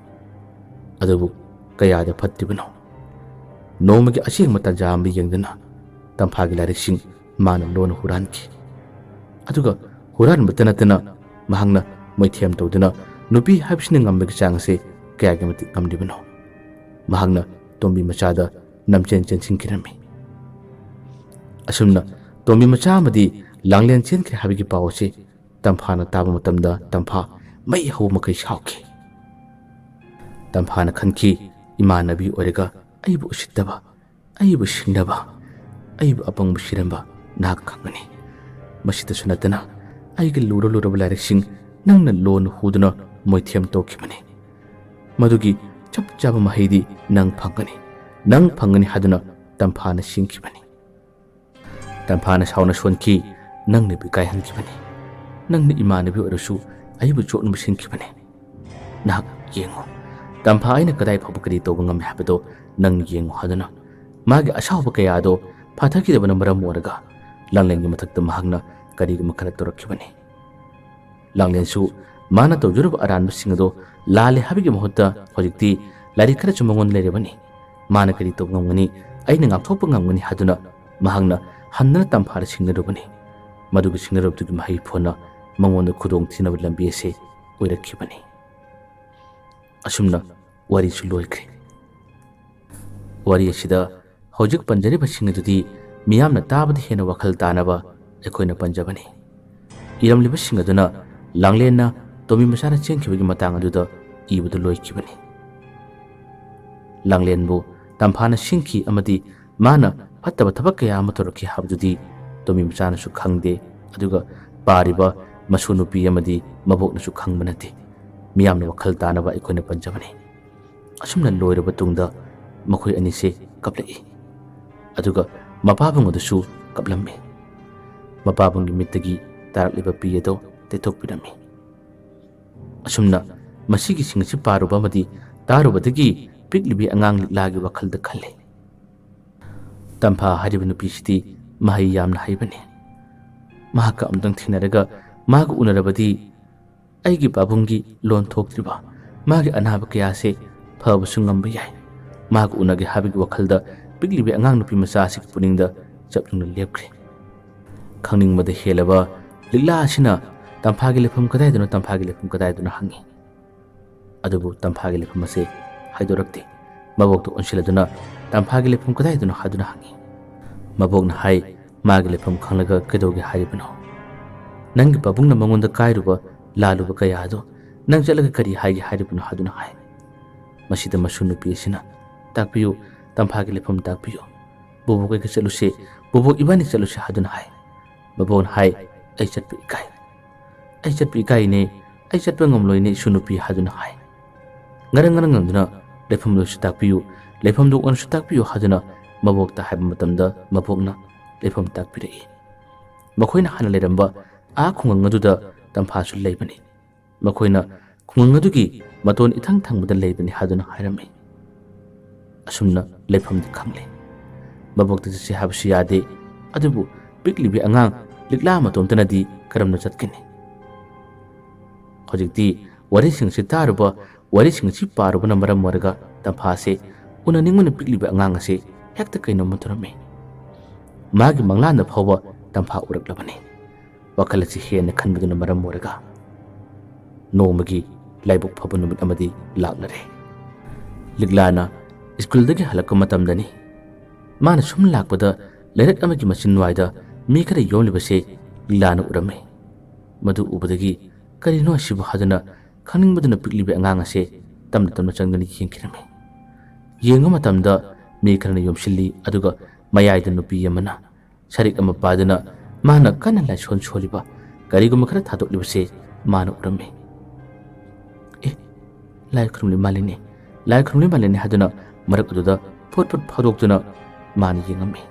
ꯑꯗꯨꯕꯨ ꯀꯌꯥꯗ ꯐꯠꯇ꯭ꯔꯤꯕꯅꯣ! ꯅꯣꯡꯃꯒꯤ ꯑꯁꯦꯡꯕ ꯇꯥꯟꯖꯥ ꯑꯃ ꯌꯦꯡꯗꯨꯅ ꯇꯝꯐꯥꯒꯤ ꯂꯥꯏꯔꯤꯛꯁꯤꯡ ꯃꯥꯅ ꯂꯣꯟꯅ ꯍꯨꯔꯥꯟꯈꯤ꯫ ꯑꯗꯨꯒ ꯍꯨꯔꯥꯟꯕꯇ ꯅꯠꯇꯅ ꯃꯍꯥꯛꯅ ꯃꯣꯏꯊꯦꯝ ꯇꯧꯗꯨꯅ ꯅꯨꯄꯤ ꯍꯥꯏꯕꯁꯤꯅ ꯉꯝꯕꯒꯤ ꯆꯥꯡ ꯑꯁꯤ ꯀꯌꯥꯒꯤ ꯃꯇꯤꯛ ꯉꯝꯂꯤꯕꯅꯣ! ꯃꯍꯥꯛꯅ ꯇꯣꯝꯕꯤ ꯃꯆꯥꯗ ꯅꯝꯖꯦꯟ ꯆꯦꯟꯁꯤꯟꯈꯤꯔꯝꯃꯤ꯫ ꯑꯁꯨꯝꯅ ꯇꯣꯝꯕꯤ ꯃꯆꯥ ꯑꯃꯗꯤ ꯂꯥꯡꯂꯦꯟ ꯆꯦꯟꯈ꯭ꯔꯦ ꯍꯥꯏꯕꯒꯤ ꯄꯥꯎ ꯑꯁꯤ ꯇꯝꯐꯥꯅ ꯇꯥꯕ ꯃꯇꯝꯗ ꯇꯝꯐꯥ ꯃꯩ ꯍꯧꯕ ꯃꯈꯩ ꯁꯥꯎꯈꯤ꯫ ꯇꯝꯐꯥꯅ ꯈꯟꯈꯤ, "ꯏꯃꯥꯟꯅꯕꯤ ꯑꯣꯏꯔꯒ ꯑꯩꯕꯨ ꯎꯁꯤꯠꯇꯕ, ꯑꯩꯕꯨ ꯁꯤꯡꯅꯕ, ꯑꯩꯕꯨ ꯑꯄꯪꯕ ꯁꯤꯔꯝꯕ ꯅꯍꯥꯛ ꯈꯪꯒꯅꯤ꯫ ꯃꯁꯤꯗꯁꯨ ꯅꯠꯇꯅ ꯑꯩꯒꯤ ꯂꯨꯔ ꯂꯨꯔꯕ ꯂꯥꯏꯔꯤꯛꯁꯤꯡ ꯅꯪꯅ ꯂꯣꯟ ꯍꯨꯗꯨꯅ ꯃꯣꯏꯊꯦꯝ ꯇꯧꯈꯤꯕꯅꯤ꯫ ꯃꯗꯨꯒꯤ ꯆꯞ ꯆꯥꯕ ꯃꯍꯩꯗꯤ ꯅꯪ ꯐꯪꯒꯅꯤ, ꯅꯪ ꯐꯪꯒꯅꯤ" ꯍꯥꯏꯗꯨꯅ ꯇꯝꯐꯥꯅ ꯁꯤꯡꯈꯤꯕꯅꯤ꯫ ꯇꯝꯐꯥꯅ ꯁꯥꯎꯅ ꯁꯣꯟꯈꯤ, "ꯅꯪꯅ ꯏꯀꯥꯏ ꯍꯟꯈꯤꯕꯅꯤ꯫ ꯅꯪꯅ ꯏꯃꯥꯟꯅꯕꯤ ꯑꯣꯏꯔꯁꯨ ꯑꯩꯕꯨ ꯆꯣꯠꯅꯕ ꯁꯤꯟꯈꯤꯕꯅꯤ꯫ ꯅꯍꯥꯛ ꯌꯦꯡꯉꯨ, ꯇꯝꯐꯥ ꯑꯩꯅ ꯀꯗꯥꯏ ꯐꯥꯎꯕ ꯀꯔꯤ ꯇꯧꯕ ꯉꯝꯃꯤ ꯍꯥꯏꯕꯗꯣ ꯅꯪ ꯌꯦꯡꯉꯨ" ꯍꯥꯏꯗꯨꯅ ꯃꯥꯒꯤ ꯑꯁꯥꯎꯕ ꯀꯌꯥ ꯑꯗꯣ ꯐꯥꯊꯈꯤꯗꯕꯅ ꯃꯔꯝ ꯑꯣꯏꯔꯒ ꯂꯥꯡꯂꯦꯟꯒꯤ ꯃꯊꯛꯇ ꯃꯍꯥꯛꯅ ꯀꯔꯤꯒꯨꯝꯕ ꯈꯔ ꯇꯧꯔꯛꯈꯤꯕꯅꯤ꯫ ꯂꯥꯡꯂꯦꯟꯁꯨ ꯃꯥꯅ ꯇꯧꯖꯔꯨꯕ ꯑꯔꯥꯟꯕꯁꯤꯡ ꯑꯗꯣ ꯂꯥꯜꯂꯦ ꯍꯥꯏꯕꯒꯤ ꯃꯍꯨꯠꯇ ꯍꯧꯖꯤꯛꯇꯤ ꯂꯥꯏꯔꯤꯛ ꯈꯔꯁꯨ ꯃꯉꯣꯟꯗ ꯂꯩꯔꯕꯅꯤ꯫ ꯃꯥꯅ ꯀꯔꯤ ꯇꯧꯕ ꯉꯝꯒꯅꯤ, ꯑꯩꯅ ꯉꯥꯛꯊꯣꯛꯄ ꯉꯝꯒꯅꯤ ꯍꯥꯏꯗꯨꯅ ꯃꯍꯥꯛꯅ ꯍꯟꯗꯅ ꯇꯝꯐꯥꯗ ꯁꯤꯡꯅꯔꯨꯕꯅꯤ꯫ ꯃꯗꯨꯒꯤ ꯁꯤꯡꯅꯔꯨꯕꯗꯨꯒꯤ ꯃꯍꯩ ꯐꯣꯟꯅ ꯃꯉꯣꯟꯗ ꯈꯨꯗꯣꯡꯊꯤꯅꯕ ꯂꯝꯕꯤ ꯑꯁꯤ ꯑꯣꯏꯔꯛꯈꯤꯕꯅꯤ꯫ ꯑꯁꯨꯝꯅ ꯋꯥꯔꯤꯁꯨ ꯂꯣꯏꯈ꯭ꯔꯦ꯫ ꯋꯥꯔꯤ ꯑꯁꯤꯗ ꯍꯧꯖꯤꯛ ꯄꯟꯖꯔꯤꯕꯁꯤꯡ ꯑꯗꯨꯗꯤ ꯃꯤꯌꯥꯝꯅ ꯇꯥꯕꯗ ꯍꯦꯟꯅ ꯋꯥꯈꯜ ꯇꯥꯅꯕ ꯑꯩꯈꯣꯏꯅ ꯄꯟꯖꯕꯅꯤ꯫ ꯏꯔꯝꯂꯤꯕꯁꯤꯡ ꯑꯗꯨꯅ ꯂꯥꯡꯂꯦꯟꯅ ꯇꯣꯝꯕꯤ ꯃꯆꯥꯅ ꯆꯦꯟꯈꯤꯕꯒꯤ ꯃꯇꯥꯡ ꯑꯗꯨꯗ ꯏꯕꯗꯨ ꯂꯣꯏꯈꯤꯕꯅꯤ꯫ ꯂꯥꯡꯂꯦꯟꯕꯨ ꯇꯝꯐꯥꯅ ꯁꯤꯡꯈꯤ ꯑꯃꯗꯤ ꯃꯥꯅ ꯐꯠꯇꯕ ꯊꯕꯛ ꯀꯌꯥ ꯑꯃ ꯇꯧꯔꯛꯈꯤ ꯍꯥꯏꯕꯗꯨꯗꯤ ꯇꯣꯃꯤ ꯃꯆꯥꯅꯁꯨ ꯈꯪꯗꯦ, ꯑꯗꯨꯒ ꯄꯥꯔꯤꯕ ꯃꯁꯨ ꯅꯨꯄꯤ ꯑꯃꯗꯤ ꯃꯕꯣꯛꯅꯁꯨ ꯈꯪꯕ ꯅꯠꯇꯦ꯫ ꯃꯤꯌꯥꯝꯅ ꯋꯥꯈꯜ ꯇꯥꯅꯕ ꯑꯩꯈꯣꯏꯅ ꯄꯟꯖꯕꯅꯤ꯫ ꯑꯁꯨꯝꯅ ꯂꯣꯏꯔꯕ ꯇꯨꯡꯗ ꯃꯈꯣꯏ ꯑꯅꯤꯁꯦ ꯀꯞꯂꯛꯏ꯫ ꯑꯗꯨꯒ ꯃꯄꯥꯕꯨꯡ ꯑꯗꯨꯁꯨ ꯀꯞꯂꯝꯃꯤ꯫ ꯃꯄꯥꯕꯨꯡꯒꯤ ꯃꯤꯠꯇꯒꯤ ꯇꯥꯔꯛꯂꯤꯕ ꯄꯤ ꯑꯗꯨ ꯇꯩꯊꯣꯛꯄꯤꯔꯝꯃꯤ꯫ ꯑꯁꯨꯝꯅ ꯃꯁꯤꯒꯤ ꯁꯤꯡ ꯑꯁꯤ ꯄꯥꯔꯨꯕ ꯑꯃꯗꯤ ꯇꯥꯔꯨꯕꯗꯒꯤ ꯄꯤꯛꯂꯤꯕꯤ ꯑꯉꯥꯡ ꯂꯤꯛꯂꯥꯒꯤ ꯋꯥꯈꯜꯗ ꯈꯜꯂꯤ꯫ ꯇꯝꯐꯥ ꯍꯥꯏꯔꯤꯕ ꯅꯨꯄꯤꯁꯤꯗꯤ ꯃꯍꯩ ꯌꯥꯝꯅ ꯍꯩꯕꯅꯤ꯫ ꯃꯍꯥꯛꯀ ꯑꯃꯨꯛꯇꯪ ꯊꯦꯡꯅꯔꯒ ꯃꯥꯒ ꯎꯅꯔꯕꯗꯤ ꯑꯩꯒꯤ ꯄꯥꯕꯨꯡꯒꯤ ꯂꯣꯟ ꯊꯣꯛꯇ꯭ꯔꯤꯕ ꯃꯥꯒꯤ ꯑꯅꯥꯕ ꯀꯌꯥꯁꯦ ꯐꯕꯁꯨ ꯉꯝꯕ ꯌꯥꯏ꯫ ꯃꯥꯒ ꯎꯅꯒꯦ ꯍꯥꯏꯕꯒꯤ ꯋꯥꯈꯜꯗ ꯄꯤꯛꯂꯤꯕꯤ ꯑꯉꯥꯡ ꯅꯨꯄꯤ ꯃꯆꯥ ꯑꯁꯤꯒꯤ ꯄꯨꯛꯅꯤꯡꯗ ꯆꯞ ꯌꯨꯡꯅ ꯂꯦꯞꯈ꯭ꯔꯦ꯫ ꯈꯪꯅꯤꯡꯕꯗ ꯍꯦꯜꯂꯕ ꯂꯤꯛꯂꯥ ꯑꯁꯤꯅ ꯇꯝꯐꯥꯒꯤ ꯂꯩꯐꯝ ꯀꯗꯥꯏꯗꯅꯣ, ꯇꯝꯐꯥꯒꯤ ꯂꯩꯐꯝ ꯀꯗꯥꯏꯗꯅꯣ ꯍꯪꯉꯤ꯫ ꯑꯗꯨꯕꯨ ꯇꯝꯐꯥꯒꯤ ꯂꯩꯐꯝ ꯑꯁꯤ ꯍꯥꯏꯗꯣꯔꯛꯇꯦ꯫ ꯃꯕꯣꯛꯇ ꯑꯣꯟꯁꯤꯜꯂꯗꯨꯅ ꯇꯝꯐꯥꯒꯤ ꯂꯩꯐꯝ ꯀꯗꯥꯏꯗꯅꯣ ꯍꯥꯏꯗꯨꯅ ꯍꯪꯉꯤ꯫ ꯃꯕꯣꯛꯅ ꯍꯥꯏ, "ꯃꯥꯒꯤ ꯂꯩꯐꯝ ꯈꯪꯂꯒ ꯀꯩꯗꯧꯒꯦ ꯍꯥꯏꯔꯤꯕꯅꯣ? ꯅꯪꯒꯤ ꯄꯥꯕꯨꯡꯅ ꯃꯉꯣꯟꯗ ꯀꯥꯏꯔꯨꯕ, ꯂꯥꯜꯂꯨꯕ ꯀꯌꯥ ꯑꯗꯨ ꯅꯪ ꯆꯠꯂꯒ ꯀꯔꯤ ꯍꯥꯏꯒꯦ ꯍꯥꯏꯔꯤꯕꯅꯣ?" ꯍꯥꯏꯗꯨꯅ ꯍꯥꯏ꯫ ꯃꯁꯤꯗ ꯃꯁꯨ ꯅꯨꯄꯤ ꯑꯁꯤꯅ, "ꯇꯥꯛꯄꯤꯌꯨ, ꯇꯝꯐꯥꯒꯤ ꯂꯩꯐꯝ ꯇꯥꯛꯄꯤꯌꯨ꯫ ꯕꯣꯕꯣꯛ ꯑꯩꯒ ꯆꯠꯂꯨꯁꯦ, ꯕꯣꯕꯣꯛ ꯏꯕꯥꯅꯤ ꯆꯠꯂꯨꯁꯦ" ꯍꯥꯏꯗꯨꯅ ꯍꯥꯏ꯫ ꯃꯕꯣꯛꯅ ꯍꯥꯏ, "ꯑꯩ ꯆꯠꯄ ꯏꯀꯥꯏ꯫ ꯑꯩ ꯆꯠꯄ ꯏꯀꯥꯏꯅꯦ, ꯑꯩ ꯆꯠꯄ ꯉꯝꯂꯣꯏꯅꯦ ꯏꯁꯨ ꯅꯨꯄꯤ" ꯍꯥꯏꯗꯨꯅ ꯍꯥꯏ꯫ ꯉꯔꯪ ꯉꯔꯪ ꯉꯪꯗꯨꯅ, "ꯂꯩꯐꯝꯗꯨꯁꯨ ꯇꯥꯛꯄꯤꯌꯨ, ꯂꯩꯐꯝꯗꯨ ꯑꯣꯏꯅꯁꯨ ꯇꯥꯛꯄꯤꯌꯨ" ꯍꯥꯏꯗꯨꯅ ꯃꯕꯣꯛꯇ ꯍꯥꯏꯕ ꯃꯇꯝꯗ ꯃꯕꯣꯛꯅ ꯂꯩꯐꯝ ꯇꯥꯛꯄꯤꯔꯛꯏ꯫ ꯃꯈꯣꯏꯅ ꯍꯥꯟꯅ ꯂꯩꯔꯝꯕ ꯑꯥ ꯈꯨꯡꯒꯪ ꯑꯗꯨꯗ ꯇꯝꯐꯥꯁꯨ ꯂꯩꯕꯅꯤ꯫ ꯃꯈꯣꯏꯅ ꯈꯨꯡꯒꯪ ꯑꯗꯨꯒꯤ ꯃꯇꯣꯟ ꯏꯊꯪ ꯊꯪꯕꯗ ꯂꯩꯕꯅꯤ ꯍꯥꯏꯗꯨꯅ ꯍꯥꯏꯔꯝꯃꯤ꯫ ꯑꯁꯨꯝꯅ ꯂꯩꯐꯝꯗꯤ ꯈꯪꯂꯦ꯫ ꯃꯕꯣꯛꯇ ꯆꯠꯁꯤ ꯍꯥꯏꯕꯁꯨ ꯌꯥꯗꯦ, ꯑꯗꯨꯕꯨ ꯄꯤꯛꯂꯤꯕꯤ ꯑꯉꯥꯡ ꯂꯤꯛꯂꯥ ꯃꯇꯣꯝꯇꯅꯗꯤ ꯀꯔꯝꯅ ꯆꯠꯀꯅꯤ? ꯍꯧꯖꯤꯛꯇꯤ ꯋꯥꯔꯤꯁꯤꯡꯁꯤ ꯇꯥꯔꯨꯕ, ꯋꯥꯔꯤꯁꯤꯡꯁꯤ ꯄꯥꯔꯨꯕꯅ ꯃꯔꯝ ꯑꯣꯏꯔꯒ ꯇꯝꯐꯥꯁꯦ ꯎꯅꯅꯤꯡꯕꯅ ꯄꯤꯛꯂꯤꯕ ꯑꯉꯥꯡ ꯑꯁꯤ ꯍꯦꯛꯇ ꯀꯩꯅꯣꯝꯃ ꯇꯧꯔꯝꯃꯤ꯫ ꯃꯥꯒꯤ ꯃꯪꯂꯥꯟꯗ ꯐꯥꯎꯕ ꯇꯝꯐꯥ ꯎꯔꯛꯂꯕꯅꯤ꯫ ꯋꯥꯈꯜ ꯑꯁꯤ ꯍꯦꯟꯅ ꯈꯟꯕꯗꯨꯅ ꯃꯔꯝ ꯑꯣꯏꯔꯒ ꯅꯣꯡꯃꯒꯤ ꯂꯥꯏꯕꯛ ꯐꯕ ꯅꯨꯃꯤꯠ ꯑꯃꯗꯤ ꯂꯥꯛꯂꯔꯦ꯫ ꯂꯤꯛꯂꯥꯅ ꯁ꯭ꯀꯨꯜꯗꯒꯤ ꯍꯜꯂꯛꯄ ꯃꯇꯝꯗꯅꯤ꯫ ꯃꯥꯅ ꯁꯨꯝ ꯂꯥꯛꯄꯗ ꯂꯩꯔꯛ ꯑꯃꯒꯤ ꯃꯆꯤꯟꯋꯥꯏꯗ ꯃꯤ ꯈꯔ ꯌꯣꯝꯂꯤꯕꯁꯦ ꯂꯤꯛꯂꯥꯅ ꯎꯔꯝꯃꯤ꯫ ꯃꯗꯨ ꯎꯕꯗꯒꯤ "ꯀꯔꯤꯅꯣ ꯑꯁꯤꯕꯨ?" ꯍꯥꯏꯗꯨꯅ ꯈꯪꯅꯤꯡꯕꯗꯨꯅ ꯄꯤꯛꯂꯤꯕꯤ ꯑꯉꯥꯡ ꯑꯁꯦ ꯇꯞꯅ ꯇꯞꯅ ꯆꯪꯗꯨꯅ ꯌꯦꯡꯈꯤꯔꯝꯃꯤ꯫ ꯌꯦꯡꯕ ꯃꯇꯝꯗ ꯃꯤ ꯈꯔꯅ ꯌꯣꯝꯁꯤꯜꯂꯤ, ꯑꯗꯨꯒ ꯃꯌꯥꯏꯗ ꯅꯨꯄꯤ ꯑꯃꯅ ꯁꯔꯤꯛ ꯑꯃ ꯄꯥꯗꯨꯅ ꯃꯥꯅ ꯀꯟꯅ ꯂꯥꯏꯁꯣꯟ ꯁꯣꯜꯂꯤꯕ, ꯀꯔꯤꯒꯨꯝꯕ ꯈꯔ ꯊꯥꯗꯣꯛꯂꯤꯕꯁꯦ ꯃꯥꯅ ꯎꯔꯝꯃꯤ꯫ "ꯑꯦ, ꯂꯥꯏ ꯈꯨꯔꯨꯝꯂꯤ ꯃꯥꯜꯂꯤꯅꯦ, ꯂꯥꯏ ꯈꯨꯔꯨꯝꯂꯤ ꯃꯥꯜꯂꯤꯅꯦ" ꯍꯥꯏꯗꯨꯅ ꯃꯔꯛ ꯑꯗꯨꯗ ꯐꯨꯠ ꯐꯨꯠ ꯐꯥꯗꯣꯛꯇꯨꯅ ꯃꯥꯅ ꯌꯦꯡꯉꯝꯃꯤ꯫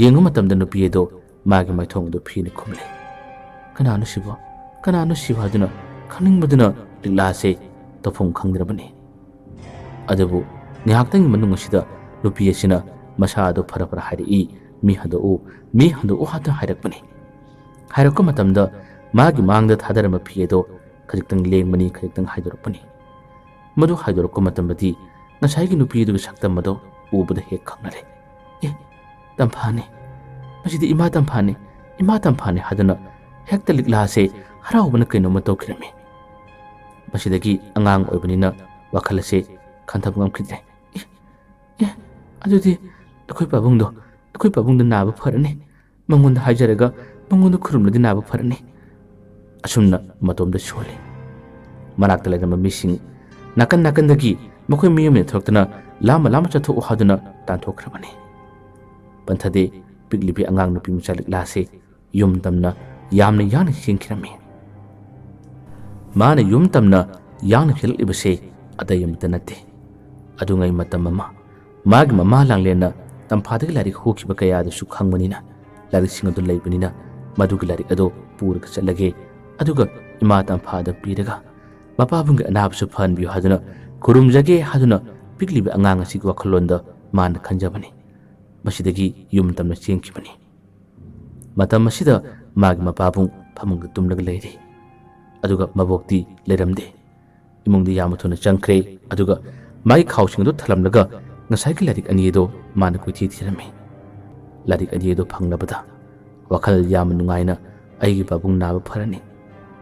ꯌꯦꯡꯕ ꯃꯇꯝꯗ ꯅꯨꯄꯤ ꯑꯗꯣ ꯃꯥꯒꯤ ꯃꯥꯏꯊꯣꯡ ꯑꯗꯨ ꯐꯤꯅ ꯈꯨꯝꯂꯦ꯫ "ꯀꯅꯥꯅꯣ ꯁꯤꯕꯣ? ꯀꯅꯥꯅꯣ ꯁꯤꯕꯣ?" ꯍꯥꯏꯗꯨꯅ ꯈꯪꯅꯤꯡꯕꯗꯨꯅ ꯂꯤꯛꯂꯥꯁꯦ ꯇꯧꯐꯝ ꯈꯪꯗ꯭ꯔꯕꯅꯤ꯫ ꯑꯗꯨꯕꯨ ꯉꯥꯏꯍꯥꯛꯇꯪꯒꯤ ꯃꯅꯨꯡ ꯑꯁꯤꯗ ꯅꯨꯄꯤ ꯑꯁꯤꯅ ꯃꯁꯥ ꯑꯗꯨ ꯐꯔ ꯐꯔ ꯍꯥꯏꯔꯛꯏ, "ꯃꯤ ꯍꯟꯗꯣꯛꯎ, ꯃꯤ ꯍꯟꯗꯣꯛꯎ" ꯍꯥꯏꯗꯨꯅ ꯍꯥꯏꯔꯛꯄꯅꯤ꯫ ꯍꯥꯏꯔꯛꯄ ꯃꯇꯝꯗ ꯃꯥꯒꯤ ꯃꯥꯡꯗ ꯊꯥꯗꯔꯝꯕ ꯐꯤ ꯑꯗꯣ ꯈꯖꯤꯛꯇꯪ ꯂꯦꯡꯕꯅꯤ, ꯈꯖꯤꯛꯇꯪ ꯍꯥꯏꯗꯣꯔꯛꯄꯅꯤ꯫ ꯃꯗꯨ ꯍꯥꯏꯗꯣꯔꯛꯄ ꯃꯇꯝꯗꯗꯤ ꯉꯁꯥꯏꯒꯤ ꯅꯨꯄꯤ ꯑꯗꯨꯒꯤ ꯁꯛꯇꯝ ꯑꯗꯣ ꯎꯕꯗ ꯍꯦꯛ ꯈꯪꯅꯔꯦ꯫ "ꯑꯦ, ꯇꯝꯐꯥꯅꯤ, ꯃꯁꯤꯗꯤ ꯏꯃꯥ ꯇꯝꯐꯥꯅꯤ, ꯏꯃꯥ ꯇꯝꯐꯥꯅꯤ" ꯍꯥꯏꯗꯨꯅ ꯍꯦꯛꯇ ꯂꯤꯛꯂꯥꯁꯦ ꯍꯔꯥꯎꯕꯅ ꯀꯩꯅꯣꯝꯃ ꯇꯧꯈꯤꯔꯝꯃꯤ꯫ ꯃꯁꯤꯗꯒꯤ ꯑꯉꯥꯡ ꯑꯣꯏꯕꯅꯤꯅ ꯋꯥꯈꯜ ꯑꯁꯦ ꯈꯟꯊꯕ ꯉꯝꯈꯤꯗ꯭ꯔꯦ꯫ "ꯑꯦ, ꯑꯦ, ꯑꯗꯨꯗꯤ ꯑꯩꯈꯣꯏ ꯄꯥꯕꯨꯡꯗꯣ, ꯑꯩꯈꯣꯏ ꯄꯥꯕꯨꯡꯗꯣ ꯅꯥꯕ ꯐꯔꯅꯤ, ꯃꯉꯣꯟꯗ ꯍꯥꯏꯖꯔꯒ ꯃꯉꯣꯟꯗ ꯈꯨꯔꯨꯝꯂꯗꯤ ꯅꯥꯕ ꯐꯔꯅꯤ" ꯑꯁꯨꯝꯅ ꯃꯇꯣꯝꯗ ꯁꯣꯜꯂꯤ꯫ ꯃꯅꯥꯛꯇ ꯂꯩꯔꯝꯕ ꯃꯤꯁꯤꯡ ꯅꯥꯀꯟ ꯅꯥꯀꯟꯗꯒꯤ ꯃꯈꯣꯏ ꯃꯤꯑꯣꯏ ꯑꯃ ꯊꯣꯛꯇꯨꯅ "ꯂꯥꯝꯃ ꯂꯥꯝꯃ ꯆꯠꯊꯣꯛꯎ" ꯍꯥꯏꯗꯨꯅ ꯇꯥꯟꯊꯣꯛꯈ꯭ꯔꯕꯅꯤ꯫ ꯄꯟꯊꯗꯦ, ꯄꯤꯛꯂꯤꯕꯤ ꯑꯉꯥꯡ ꯅꯨꯄꯤ ꯃꯆꯥ ꯂꯤꯛꯂꯥꯁꯤ ꯌꯨꯝ ꯇꯝꯅ ꯌꯥꯝꯅ ꯌꯥꯡꯅ ꯆꯦꯟꯈꯤꯔꯝꯃꯤ꯫ ꯃꯥꯅ ꯌꯨꯝ ꯇꯝꯅ ꯌꯥꯡꯅ ꯆꯦꯜꯂꯛꯂꯤꯕꯁꯦ ꯑꯇꯩ ꯑꯃꯠꯇ ꯅꯠꯇꯦ꯫ ꯑꯗꯨꯉꯩ ꯃꯇꯝ ꯑꯃ ꯃꯥꯒꯤ ꯃꯃꯥ ꯂꯥꯡꯂꯦꯟꯅ ꯇꯝꯐꯥꯗꯒꯤ ꯂꯥꯏꯔꯤꯛ ꯍꯨꯈꯤꯕ ꯀꯌꯥꯗꯨꯁꯨ ꯈꯪꯕꯅꯤꯅ, ꯂꯥꯏꯔꯤꯛꯁꯤꯡ ꯑꯗꯨ ꯂꯩꯕꯅꯤꯅ, ꯃꯗꯨꯒꯤ ꯂꯥꯏꯔꯤꯛ ꯑꯗꯨ ꯄꯨꯔꯒ ꯆꯠꯂꯒꯦ, ꯑꯗꯨꯒ ꯏꯃꯥ ꯇꯝꯐꯥꯗ ꯄꯤꯔꯒ ꯃꯄꯥꯕꯨꯡꯒꯤ ꯑꯅꯥꯕꯁꯨ ꯐꯍꯟꯕꯤꯌꯨ ꯍꯥꯏꯗꯨꯅ ꯈꯨꯔꯨꯝꯖꯒꯦ ꯍꯥꯏꯗꯨꯅ ꯄꯤꯛꯂꯤꯕ ꯑꯉꯥꯡ ꯑꯁꯤꯒꯤ ꯋꯥꯈꯜꯂꯣꯟꯗ ꯃꯥꯅ ꯈꯟꯖꯕꯅꯤ꯫ ꯃꯁꯤꯗꯒꯤ ꯌꯨꯝ ꯇꯝꯅ ꯆꯦꯟꯈꯤꯕꯅꯤ꯫ ꯃꯇꯝ ꯑꯁꯤꯗ ꯃꯥꯒꯤ ꯃꯄꯥꯕꯨꯡ ꯐꯃꯨꯡꯗ ꯇꯨꯝꯂꯒ ꯂꯩꯔꯤ꯫ ꯑꯗꯨꯒ ꯃꯕꯣꯛꯇꯤ ꯂꯩꯔꯝꯗꯦ꯫ ꯏꯃꯨꯡꯗ ꯌꯥꯝꯅ ꯊꯨꯅ ꯆꯪꯈ꯭ꯔꯦ꯫ ꯑꯗꯨꯒ ꯃꯥꯒꯤ ꯈꯥꯎꯁꯤꯡ ꯑꯗꯨ ꯊꯜꯂꯝꯂꯒ ꯉꯁꯥꯏꯒꯤ ꯂꯥꯏꯔꯤꯛ ꯑꯅꯤ ꯑꯗꯨ ꯃꯥꯅ ꯀꯣꯏꯊꯤ ꯊꯤꯔꯝꯃꯤ꯫ ꯂꯥꯏꯔꯤꯛ ꯑꯅꯤ ꯑꯗꯨ ꯐꯪꯂꯕꯗ ꯋꯥꯈꯜ ꯌꯥꯝꯅ ꯅꯨꯡꯉꯥꯏꯅ "ꯑꯩꯒꯤ ꯄꯥꯕꯨꯡ ꯅꯥꯕ ꯐꯔꯅꯤ,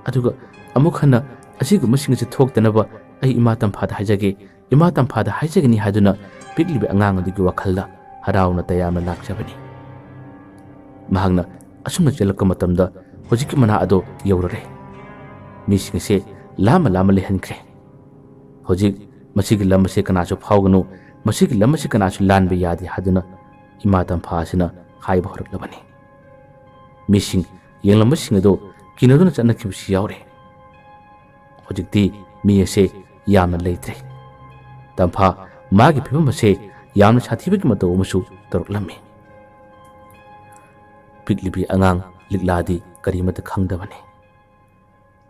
ꯑꯗꯨꯒ ꯑꯃꯨꯛ ꯍꯟꯅ ꯑꯁꯤꯒꯨꯝꯕꯁꯤꯡ ꯑꯁꯤ ꯊꯣꯛꯇꯅꯕ ꯑꯩ ꯏꯃꯥ ꯇꯝꯐꯥꯗ ꯍꯥꯏꯖꯒꯦ, ꯏꯃꯥ ꯇꯝꯐꯥꯗ ꯍꯥꯏꯖꯒꯅꯤ" ꯍꯥꯏꯗꯨꯅ ꯄꯤꯛꯂꯤꯕ ꯑꯉꯥꯡ ꯑꯗꯨꯒꯤ ꯋꯥꯈꯜꯗ ꯍꯔꯥꯎꯅ ꯇꯌꯥꯝꯅ ꯂꯥꯛꯆꯕꯅꯤ꯫ ꯃꯍꯥꯛꯅ ꯑꯁꯨꯝꯅ ꯆꯦꯜꯂꯛꯄ ꯃꯇꯝꯗ ꯍꯧꯖꯤꯛꯀꯤ ꯃꯅꯥ ꯑꯗꯣ ꯌꯧꯔꯔꯦ꯫ ꯃꯤꯁꯤꯡ ꯑꯁꯦ ꯂꯥꯝꯃ ꯂꯥꯝꯃ ꯂꯩꯍꯟꯈ꯭ꯔꯦ꯫ ꯍꯧꯖꯤꯛ ꯃꯁꯤꯒꯤ ꯂꯝ ꯑꯁꯤ ꯀꯅꯥꯁꯨ ꯐꯥꯎꯒꯅꯨ, ꯃꯁꯤꯒꯤ ꯂꯝ ꯑꯁꯤ ꯀꯅꯥꯁꯨ ꯂꯥꯟꯕ ꯌꯥꯗꯦ ꯍꯥꯏꯗꯨꯅ ꯏꯃꯥ ꯇꯝꯐꯥ ꯑꯁꯤꯅ ꯍꯥꯏꯕ ꯍꯧꯔꯛꯂꯕꯅꯤ꯫ ꯃꯤꯁꯤꯡ, ꯌꯦꯡꯂꯝꯕꯁꯤꯡ ꯑꯗꯨ ꯀꯤꯅꯗꯨꯅ ꯆꯠꯅꯈꯤꯕꯁꯨ ꯌꯥꯎꯔꯦ꯫ ꯍꯧꯖꯤꯛꯇꯤ ꯃꯤ ꯑꯁꯦ ꯌꯥꯝꯅ ꯂꯩꯇ꯭ꯔꯦ꯫ ꯇꯝꯐꯥ ꯃꯥꯒꯤ ꯐꯤꯕꯝ ꯑꯁꯦ ꯌꯥꯝꯅ ꯁꯥꯊꯤꯕꯒꯤ ꯃꯇꯧ ꯑꯃꯁꯨ ꯇꯧꯔꯛꯂꯝꯃꯤ꯫ ꯄꯤꯛꯂꯤꯕꯤ ꯑꯉꯥꯡ ꯂꯤꯛꯂꯥꯗꯤ ꯀꯔꯤꯃꯠꯇ ꯈꯪꯗꯕꯅꯤ꯫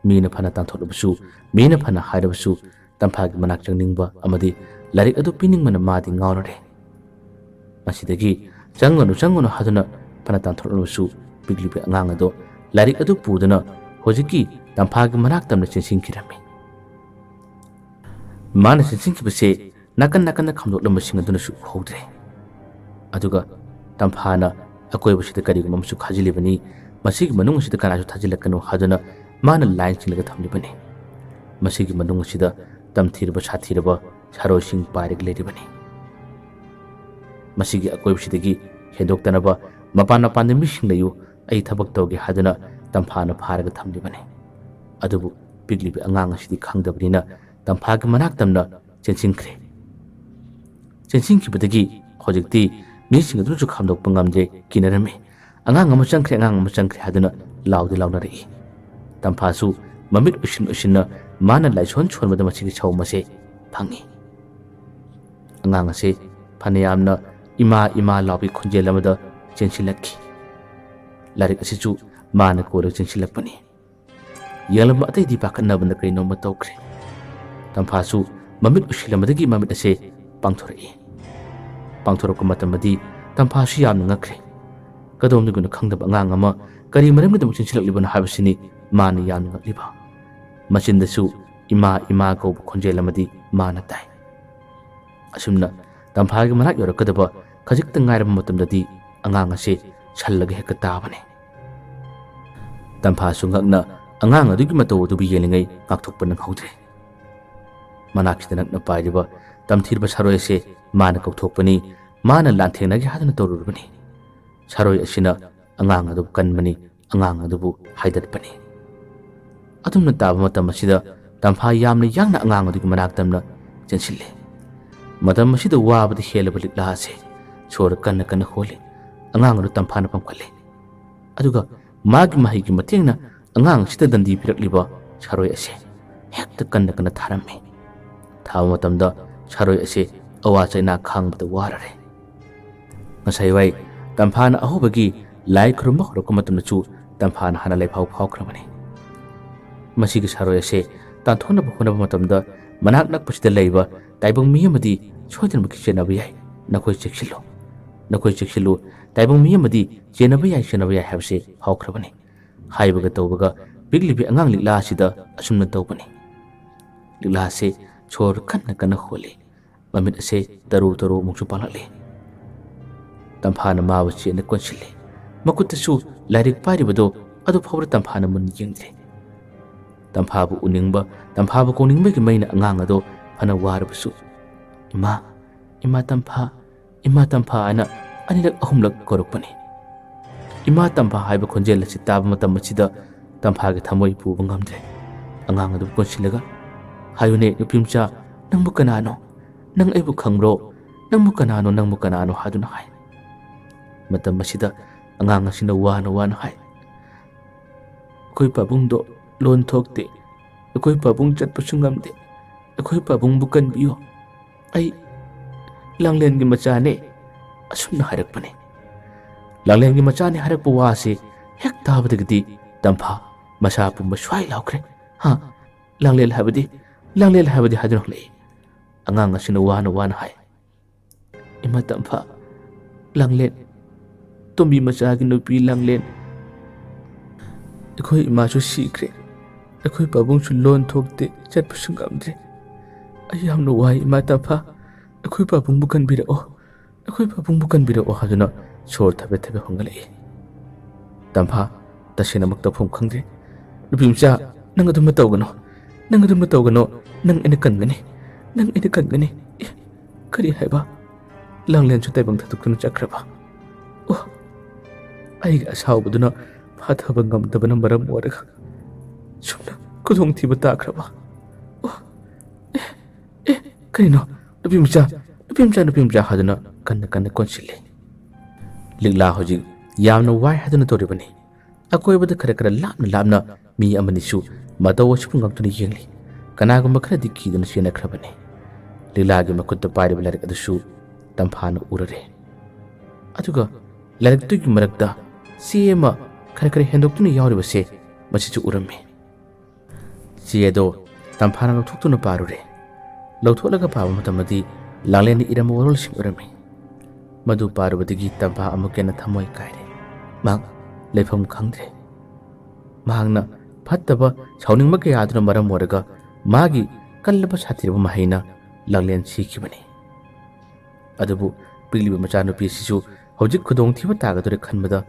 ꯃꯤꯅ ꯐꯅ ꯇꯥꯟꯊꯣꯛꯂꯕꯁꯨ, ꯃꯤꯅ ꯐꯅ ꯍꯥꯏꯔꯕꯁꯨ, ꯇꯝꯐꯥꯒꯤ ꯃꯅꯥꯛ ꯆꯪꯅꯤꯡꯕ ꯑꯃꯗꯤ ꯂꯥꯏꯔꯤꯛ ꯑꯗꯨ ꯄꯤꯅꯤꯡꯕꯅ ꯃꯥꯗꯤ ꯉꯥꯎꯔꯔꯦ꯫ ꯃꯁꯤꯗꯒꯤ "ꯆꯪꯒꯅꯨ, ꯆꯪꯒꯅꯨ" ꯍꯥꯏꯗꯨꯅ ꯐꯅ ꯇꯥꯟꯊꯣꯛꯂꯕꯁꯨ, ꯄꯤꯛꯂꯤꯕꯤ ꯑꯉꯥꯡ ꯑꯗꯨ ꯂꯥꯏꯔꯤꯛ ꯑꯗꯨ ꯄꯨꯗꯨꯅ ꯍꯧꯖꯤꯛꯀꯤ ꯇꯝꯐꯥꯒꯤ ꯃꯅꯥꯛ ꯇꯝꯅ ꯆꯦꯟꯁꯤꯟꯈꯤꯔꯝꯃꯤ꯫ ꯃꯥꯅ ꯆꯦꯟꯁꯤꯟꯈꯤꯕꯁꯦ ꯅꯥꯀꯟ ꯅꯥꯀꯟꯗ ꯈꯥꯝꯗꯣꯛꯂꯝꯕꯁꯤꯡ ꯑꯗꯨꯅꯁꯨ ꯎꯍꯧꯗ꯭ꯔꯦ꯫ ꯑꯗꯨꯒ ꯇꯝꯐꯥꯅ ꯑꯀꯣꯏꯕꯁꯤꯗ ꯀꯔꯤꯒꯨꯝꯕ ꯑꯃꯁꯨ ꯈꯥꯖꯤꯜꯂꯤꯕꯅꯤ, ꯃꯁꯤꯒꯤ ꯃꯅꯨꯡ ꯑꯁꯤꯗ ꯀꯅꯥꯁꯨ ꯊꯥꯖꯤꯜꯂꯛꯀꯅꯨ ꯍꯥꯏꯗꯨꯅ ꯃꯥꯅ ꯂꯥꯏꯟ ꯆꯤꯡꯂꯒ ꯊꯝꯂꯤꯕꯅꯤ꯫ ꯃꯁꯤꯒꯤ ꯃꯅꯨꯡ ꯑꯁꯤꯗ ꯇꯝꯊꯤꯔꯕ ꯁꯥꯊꯤꯔꯕ ꯁꯥꯔꯣꯏꯁꯤꯡ ꯄꯥꯏꯔꯒ ꯂꯩꯔꯤꯕꯅꯤ꯫ ꯃꯁꯤꯒꯤ ꯑꯀꯣꯏꯕꯁꯤꯗꯒꯤ ꯍꯦꯟꯗꯣꯛꯇꯅꯕ ꯃꯄꯥꯟ ꯃꯄꯥꯟꯗ ꯃꯤꯁꯤꯡ ꯂꯩꯌꯨ, ꯑꯩ ꯊꯕꯛ ꯇꯧꯒꯦ ꯍꯥꯏꯗꯨꯅ ꯇꯝꯐꯥꯅ ꯐꯥꯔꯒ ꯊꯝꯂꯤꯕꯅꯤ꯫ ꯑꯗꯨꯕꯨ ꯄꯤꯛꯂꯤꯕꯤ ꯑꯉꯥꯡ ꯑꯁꯤꯗꯤ ꯈꯪꯗꯕꯅꯤꯅ ꯇꯝꯐꯥꯒꯤ ꯃꯅꯥꯛ ꯇꯝꯅ ꯆꯦꯟꯁꯤꯟꯈ꯭ꯔꯦ꯫ ꯆꯦꯟꯁꯤꯟꯈꯤꯕꯗꯒꯤ ꯍꯧꯖꯤꯛꯇꯤ ꯃꯤꯁꯤꯡ ꯑꯗꯨꯅꯁꯨ ꯈꯥꯝꯗꯣꯛꯄ ꯉꯝꯗ꯭ꯔꯦ, ꯀꯤꯅꯔꯝꯃꯤ꯫ "ꯑꯉꯥꯡ ꯑꯃ ꯆꯪꯈ꯭ꯔꯦ, ꯑꯉꯥꯡ ꯑꯃ ꯆꯪꯈ꯭ꯔꯦ" ꯍꯥꯏꯗꯨꯅ ꯂꯥꯎꯗꯤ ꯂꯥꯎꯅꯔꯛꯏ꯫ ꯇꯝꯐꯥꯁꯨ ꯃꯃꯤꯠ ꯎꯏꯁꯤꯟ ꯎꯏꯁꯤꯟꯅ ꯃꯥꯅ ꯂꯥꯏꯁꯣꯟ ꯁꯣꯟꯕꯗ ꯃꯁꯤꯒꯤ ꯁꯑꯣꯡ ꯑꯁꯦ ꯐꯪꯏ꯫ ꯑꯉꯥꯡ ꯑꯁꯦ ꯐꯅꯌꯥꯝꯅ "ꯏꯃꯥ, ꯏꯃꯥ" ꯂꯥꯎꯕꯒꯤ ꯈꯣꯟꯖꯦꯜ ꯑꯃꯗ ꯆꯦꯟꯁꯤꯜꯂꯛꯈꯤ꯫ ꯂꯥꯏꯔꯤꯛ ꯑꯁꯤꯁꯨ ꯃꯥꯅ ꯀꯣꯜꯂꯒ ꯆꯦꯟꯁꯤꯜꯂꯛꯄꯅꯤ꯫ ꯌꯦꯡꯂꯝꯕ ꯑꯇꯩꯗꯤ ꯄꯥꯈꯠꯅꯕꯅ ꯀꯔꯤꯅꯣꯃ ꯇꯧꯈ꯭ꯔꯦ꯫ ꯇꯝꯐꯥꯁꯨ ꯃꯃꯤꯠ ꯎꯏꯁꯤꯜꯂꯝꯕꯗꯒꯤ ꯃꯃꯤꯠ ꯑꯁꯦ ꯄꯥꯡꯊꯣꯔꯛꯏ꯫ ꯄꯥꯡꯊꯣꯔꯛꯄ ꯃꯇꯝꯗꯗꯤ ꯇꯝꯐꯥꯁꯨ ꯌꯥꯝꯅ ꯉꯛꯈ꯭ꯔꯦ꯫ ꯀꯗꯣꯝꯗꯒꯤꯅꯣ ꯈꯪꯗꯕ ꯑꯉꯥꯡ ꯑꯃ ꯀꯔꯤ ꯃꯔꯝꯒꯤꯗꯃꯛ ꯆꯦꯟꯁꯤꯜꯂꯛꯂꯤꯕꯅꯣ ꯍꯥꯏꯕꯁꯤꯅꯤ ꯃꯥꯅ ꯌꯥꯝꯅ ꯉꯛꯂꯤꯕ꯫ ꯃꯆꯤꯟꯗꯁꯨ "ꯏꯃꯥ, ꯏꯃꯥ" ꯀꯧꯕ ꯈꯣꯟꯖꯦꯜ ꯑꯃꯗꯤ ꯃꯥꯅ ꯇꯥꯏ꯫ ꯑꯁꯨꯝꯅ ꯇꯝꯐꯥꯒꯤ ꯃꯅꯥꯛ ꯌꯧꯔꯛꯀꯗꯕ ꯈꯖꯤꯛꯇ ꯉꯥꯏꯔꯕ ꯃꯇꯝꯗꯗꯤ ꯑꯉꯥꯡ ꯑꯁꯦ ꯁꯜꯂꯒ ꯍꯦꯛꯇ ꯇꯥꯕꯅꯤ꯫ ꯇꯝꯐꯥꯁꯨ ꯉꯛꯅ ꯑꯉꯥꯡ ꯑꯗꯨꯒꯤ ꯃꯇꯧ ꯑꯗꯨꯕꯨ ꯌꯦꯡꯂꯤꯉꯩ ꯉꯥꯛꯊꯣꯛꯄ ꯅꯪꯍꯧꯗ꯭ꯔꯦ꯫ ꯃꯅꯥꯛꯁꯤꯗ ꯅꯛꯅ ꯄꯥꯏꯔꯤꯕ ꯇꯝꯊꯤꯔꯕ ꯁꯥꯔꯣꯏ ꯑꯁꯦ ꯃꯥꯅ ꯀꯧꯊꯣꯛꯄꯅꯤ, ꯃꯥꯅ ꯂꯥꯟꯊꯦꯡꯅꯒꯦ ꯍꯥꯏꯗꯨꯅ ꯇꯧꯔꯨꯔꯕꯅꯤ꯫ ꯁꯥꯔꯣꯏ ꯑꯁꯤꯅ ꯑꯉꯥꯡ ꯑꯗꯨꯕꯨ ꯀꯟꯕꯅꯤ, ꯑꯉꯥꯡ ꯑꯗꯨꯕꯨ ꯍꯥꯏꯗꯠꯄꯅꯤ꯫ ꯑꯗꯨꯝꯅ ꯇꯥꯕ ꯃꯇꯝ ꯑꯁꯤꯗ ꯇꯝꯐꯥ ꯌꯥꯝꯅ ꯌꯥꯡꯅ ꯑꯉꯥꯡ ꯑꯗꯨꯒꯤ ꯃꯅꯥꯛ ꯇꯝꯅ ꯆꯦꯟꯁꯤꯜꯂꯤ꯫ ꯃꯇꯝ ꯑꯁꯤꯗ ꯋꯥꯕꯗ ꯍꯦꯜꯂꯕ ꯂꯤꯛꯂꯥ ꯑꯁꯤ ꯁꯣꯔ ꯀꯟꯅ ꯀꯟꯅ ꯍꯣꯜꯂꯤ꯫ ꯑꯉꯥꯡ ꯑꯗꯨ ꯇꯝꯐꯥꯅ ꯄꯝꯈꯠꯂꯤ꯫ ꯑꯗꯨꯒ ꯃꯥꯒꯤ ꯃꯍꯩꯒꯤ ꯃꯇꯦꯡꯅ ꯑꯉꯥꯡ ꯑꯁꯤꯗ ꯗꯟꯗꯤ ꯄꯤꯔꯛꯂꯤꯕ ꯁꯥꯔꯣꯏ ꯑꯁꯦ ꯍꯦꯛꯇ ꯀꯟꯅ ꯀꯟꯅ ꯊꯥꯔꯝꯃꯤ꯫ ꯊꯥꯕ ꯃꯇꯝꯗ ꯁꯥꯔꯣꯏ ꯑꯁꯦ ꯑꯋꯥ ꯆꯩꯅꯥ ꯈꯥꯡꯕꯗ ꯋꯥꯔꯔꯦ꯫ ꯉꯁꯥꯏ ꯋꯥꯏ ꯇꯝꯐꯥꯅ ꯑꯍꯧꯕꯒꯤ ꯂꯥꯏ ꯈꯨꯔꯨꯝꯕ ꯍꯧꯔꯛꯄ ꯃꯇꯝꯗꯁꯨ ꯇꯝꯐꯥꯅ ꯍꯥꯟꯅ ꯂꯥꯏꯐꯥꯎ ꯐꯥꯎꯈ꯭ꯔꯕꯅꯤ꯫ ꯃꯁꯤꯒꯤ ꯁꯥꯔꯣꯏ ꯑꯁꯦ ꯇꯥꯟꯊꯣꯛꯅꯕ ꯍꯣꯠꯅꯕ ꯃꯇꯝꯗ ꯃꯅꯥꯛ ꯅꯛꯄꯁꯤꯗ ꯂꯩꯕ ꯇꯥꯏꯕꯪ ꯃꯤ ꯑꯃꯗꯤ ꯁꯣꯏꯗꯅꯃꯛꯀꯤ ꯆꯦꯟꯅꯕ ꯌꯥꯏ꯫ ꯅꯈꯣꯏ ꯆꯦꯛꯁꯤꯜꯂꯨ, ꯅꯈꯣꯏ ꯆꯦꯛꯁꯤꯜꯂꯨ, ꯇꯥꯏꯕꯪ ꯃꯤ ꯑꯃꯗꯤ ꯆꯦꯟꯅꯕ ꯌꯥꯏ, ꯆꯦꯟꯅꯕ ꯌꯥꯏ ꯍꯥꯏꯕꯁꯦ ꯐꯥꯎꯈ꯭ꯔꯕꯅꯤ꯫ ꯍꯥꯏꯕꯒ ꯇꯧꯕꯒ ꯄꯤꯛꯂꯤꯕꯤ ꯑꯉꯥꯡ ꯂꯤꯛꯂꯥ ꯑꯁꯤꯗ ꯑꯁꯨꯝꯅ ꯇꯧꯕꯅꯤ꯫ ꯂꯤꯛꯂꯥ ꯑꯁꯤ ꯁꯣꯔ ꯀꯟꯅ ꯀꯟꯅ ꯍꯣꯜꯂꯤ꯫ ꯃꯃꯤꯠ ꯑꯁꯦ ꯇꯔꯨ ꯇꯔꯨ ꯑꯃꯨꯛꯁꯨ ꯄꯥꯡꯂꯛꯂꯤ꯫ ꯇꯝꯐꯥꯅ ꯃꯥꯕꯨ ꯆꯦꯠꯅ ꯀꯣꯟꯁꯤꯜꯂꯤ꯫ ꯃꯈꯨꯠꯇꯁꯨ ꯂꯥꯏꯔꯤꯛ ꯄꯥꯏꯔꯤꯕꯗꯣ ꯑꯗꯨ ꯐꯥꯎꯕꯗ ꯇꯝꯐꯥꯅ ꯃꯨꯟꯅ ꯌꯦꯡꯗ꯭ꯔꯦ꯫ ꯇꯝꯐꯥꯕꯨ ꯎꯅꯤꯡꯕ, ꯇꯝꯐꯥꯕꯨ ꯀꯧꯅꯤꯡꯕꯒꯤ ꯃꯩꯅ ꯑꯉꯥꯡ ꯑꯗꯣ ꯐꯅ ꯋꯥꯔꯕꯁꯨ, "ꯏꯃꯥ, ꯏꯃꯥ ꯇꯝꯐꯥ, ꯏꯃꯥ ꯇꯝꯐꯥ" ꯍꯥꯏꯅ ꯑꯅꯤꯔꯛ ꯑꯍꯨꯝꯂꯛ ꯀꯧꯔꯛꯄꯅꯤ꯫ ꯏꯃꯥ ꯇꯝꯐꯥ ꯍꯥꯏꯕ ꯈꯣꯟꯖꯦꯜ ꯑꯁꯤ ꯇꯥꯕ ꯃꯇꯝ ꯑꯁꯤꯗ ꯇꯝꯐꯥꯒꯤ ꯊꯃꯣꯏ ꯄꯨꯕ ꯉꯝꯗ꯭ꯔꯦ꯫ ꯑꯉꯥꯡ ꯑꯗꯨꯕꯨ ꯀꯣꯟꯁꯤꯜꯂꯒ, "ꯍꯥꯏꯌꯨꯅꯦ ꯅꯨꯄꯤꯃꯆꯥ, ꯅꯪꯕꯨ ꯀꯅꯥꯅꯣ? ꯅꯪ ꯑꯩꯕꯨ ꯈꯪꯕ꯭ꯔꯣ? ꯅꯪꯕꯨ ꯀꯅꯥꯅꯣ, ꯅꯪꯕꯨ ꯀꯅꯥꯅꯣ?" ꯍꯥꯏꯗꯨꯅ ꯍꯥꯏ꯫ ꯃꯇꯝ ꯑꯁꯤꯗ ꯑꯉꯥꯡ ꯑꯁꯤꯅ ꯋꯥꯅ ꯋꯥꯅ ꯍꯥꯏ, "ꯑꯩꯈꯣꯏ ꯄꯥꯕꯨꯡꯗꯣ ꯂꯣꯟ ꯊꯣꯛꯇꯦ꯫ ꯑꯩꯈꯣꯏ ꯄꯥꯕꯨꯡ ꯆꯠꯄꯁꯨ ꯉꯝꯗꯦ꯫ ꯑꯩꯈꯣꯏ ꯄꯥꯕꯨꯡꯕꯨ ꯀꯟꯕꯤꯌꯨ꯫ ꯑꯩ ꯂꯥꯡꯂꯦꯟꯒꯤ ꯃꯆꯥꯅꯦ," ꯑꯁꯨꯝꯅ ꯍꯥꯏꯔꯛꯄꯅꯤ꯫ ꯂꯥꯡꯂꯦꯟꯒꯤ ꯃꯆꯥꯅꯦ ꯍꯥꯏꯔꯛꯄ ꯋꯥꯁꯤ ꯍꯦꯛ ꯇꯥꯕꯗꯒꯤꯗꯤ ꯇꯝꯐꯥ ꯃꯁꯥ ꯄꯨꯝꯕ ꯁ꯭ꯋꯥꯏ ꯂꯥꯎꯈ꯭ꯔꯦ꯫ "ꯍꯥ? ꯂꯥꯡꯂꯦꯟ ꯍꯥꯏꯕꯗꯤ, ꯂꯥꯡꯂꯦꯟ ꯍꯥꯏꯕꯗꯤ?" ꯍꯥꯏꯗꯨꯅ ꯍꯪꯂꯛꯏ꯫ ꯑꯉꯥꯡ ꯑꯁꯤꯅ ꯋꯥꯅ ꯋꯥꯅ ꯍꯥꯏ, "ꯏꯃꯥ ꯇꯝꯐꯥ, ꯂꯥꯡꯂꯦꯟ, ꯇꯣꯝꯕꯤ ꯃꯆꯥꯒꯤ ꯅꯨꯄꯤ ꯂꯥꯡꯂꯦꯟ, ꯑꯩꯈꯣꯏ ꯏꯃꯥꯁꯨ ꯁꯤꯈ꯭ꯔꯦ꯫ ꯑꯩꯈꯣꯏ ꯄꯥꯕꯨꯡꯁꯨ ꯂꯣꯟ ꯊꯣꯛꯇꯦ, ꯆꯠꯄꯁꯨ ꯉꯝꯗ꯭ꯔꯦ꯫ ꯑꯩ ꯌꯥꯝꯅ ꯋꯥꯏ ꯏꯃꯥ ꯇꯝꯐꯥ, ꯑꯩꯈꯣꯏ ꯄꯥꯕꯨꯡꯕꯨ ꯀꯟꯕꯤꯔꯛꯑꯣ, ꯑꯩꯈꯣꯏ ꯄꯥꯕꯨꯡꯕꯨ ꯀꯟꯕꯤꯔꯛꯑꯣ" ꯍꯥꯏꯗꯨꯅ ꯁꯣꯔ ꯊꯕꯦꯠ ꯊꯕꯦꯠ ꯍꯣꯟꯒꯠꯂꯛꯏ꯫ ꯇꯝꯐꯥ ꯇꯁꯦꯡꯅꯃꯛ ꯇꯧꯐꯝ ꯈꯪꯗ꯭ꯔꯦ꯫ "ꯅꯨꯄꯤ ꯃꯆꯥ, ꯅꯪ ꯑꯗꯨꯝꯅ ꯇꯧꯒꯅꯨ, ꯅꯪ ꯑꯗꯨꯝꯅ ꯇꯧꯒꯅꯨ, ꯅꯪ ꯑꯩꯅ ꯀꯟꯒꯅꯤ, ꯅꯪ ꯑꯩꯅ ꯀꯟꯒꯅꯤ꯫ ꯑꯦ, ꯀꯔꯤ ꯍꯥꯏꯕ? ꯂꯥꯡꯂꯦꯟꯁꯨ ꯇꯥꯏꯕꯪ ꯊꯥꯗꯣꯛꯇꯨꯅ ꯆꯠꯈ꯭ꯔꯕ? ꯑꯣ, ꯑꯩꯒꯤ ꯑꯁꯥꯎꯕꯗꯨꯅ ꯐꯥꯊꯕ ꯉꯝꯗꯕꯅ ꯃꯔꯝ ꯑꯣꯏꯔꯒ ꯁꯨꯝꯅ ꯈꯨꯗꯣꯡꯊꯤꯕ ꯇꯥꯈ꯭ꯔꯕ꯫ ꯑꯣ, ꯑꯦ, ꯑꯦ, ꯀꯔꯤꯅꯣ? ꯅꯨꯄꯤ ꯃꯆꯥ, ꯅꯨꯄꯤ ꯃꯆꯥ, ꯅꯨꯄꯤ ꯃꯆꯥ ꯍꯥꯏꯗꯨꯅ ꯀꯟꯅ ꯀꯟꯅ ꯀꯣꯟꯁꯤꯜꯂꯤ꯫ ꯂꯤꯛꯂꯥ ꯍꯧꯖꯤꯛ ꯌꯥꯝꯅ ꯋꯥꯏ ꯍꯥꯏꯗꯨꯅ ꯇꯧꯔꯤꯕꯅꯤ꯫ ꯑꯀꯣꯏꯕꯗ ꯈꯔ ꯈꯔ ꯂꯥꯞꯅ ꯂꯥꯞꯅ ꯃꯤ ꯑꯃꯅꯤꯁꯨ ꯃꯇꯧ ꯑꯁꯤꯕꯨ ꯉꯛꯇꯨꯅ ꯌꯦꯡꯂꯤ꯫ ꯀꯅꯥꯒꯨꯝꯕ ꯈꯔꯗꯤ ꯀꯤꯗꯨꯅ ꯆꯦꯟꯅꯈ꯭ꯔꯕꯅꯤ꯫ ꯂꯤꯛꯂꯥꯒꯤ ꯃꯈꯨꯠꯇ ꯄꯥꯏꯔꯤꯕ ꯂꯥꯏꯔꯤꯛ ꯑꯗꯨꯁꯨ ꯇꯝꯐꯥꯅ ꯎꯔꯨꯔꯦ꯫ ꯑꯗꯨꯒ ꯂꯥꯏꯔꯤꯛꯇꯨꯒꯤ ꯃꯔꯛꯇ ꯆꯦ ꯑꯃ ꯈꯔ ꯈꯔ ꯍꯦꯟꯗꯣꯛꯇꯨꯅ ꯌꯥꯎꯔꯤꯕꯁꯦ ꯃꯁꯤꯁꯨ ꯎꯔꯝꯃꯤ꯫ ꯆꯦ ꯑꯗꯣ ꯇꯝꯐꯥꯅ ꯂꯧꯊꯣꯛꯇꯨꯅ ꯄꯥꯔꯨꯔꯦ꯫ ꯂꯧꯊꯣꯛꯂꯒ ꯄꯥꯕ ꯃꯇꯝꯗꯗꯤ ꯂꯥꯡꯂꯦꯟꯗ ꯏꯔꯝꯕ ꯋꯥꯔꯣꯜꯁꯤꯡ ꯎꯔꯝꯃꯤ꯫ ꯃꯗꯨ ꯄꯥꯔꯨꯕꯗꯒꯤ ꯇꯝꯐꯥ ꯑꯃꯨꯛꯀ ꯍꯦꯟꯅ ꯊꯃꯣꯏ ꯀꯥꯏꯔꯦ꯫ ꯃꯍꯥꯛ ꯂꯩꯐꯝ ꯈꯪꯗ꯭ꯔꯦ꯫ ꯃꯍꯥꯛꯅ ꯐꯠꯇꯕ ꯁꯥꯎꯅꯤꯡꯕ ꯀꯌꯥ ꯑꯗꯨꯅ ꯃꯔꯝ ꯑꯣꯏꯔꯒ ꯃꯥꯒꯤ ꯀꯜꯂꯕ ꯁꯥꯊꯤꯔꯕ ꯃꯍꯩꯅ ꯂꯥꯡꯂꯦꯟ ꯁꯤꯈꯤꯕꯅꯤ꯫ ꯑꯗꯨꯕꯨ ꯄꯤꯛꯂꯤꯕ ꯃꯆꯥꯅꯨꯄꯤ ꯑꯁꯤꯁꯨ ꯍꯧꯖꯤꯛ ꯈꯨꯗꯣꯡꯊꯤꯕ ꯇꯥꯒꯗꯧꯔꯦ ꯈꯟꯕꯗ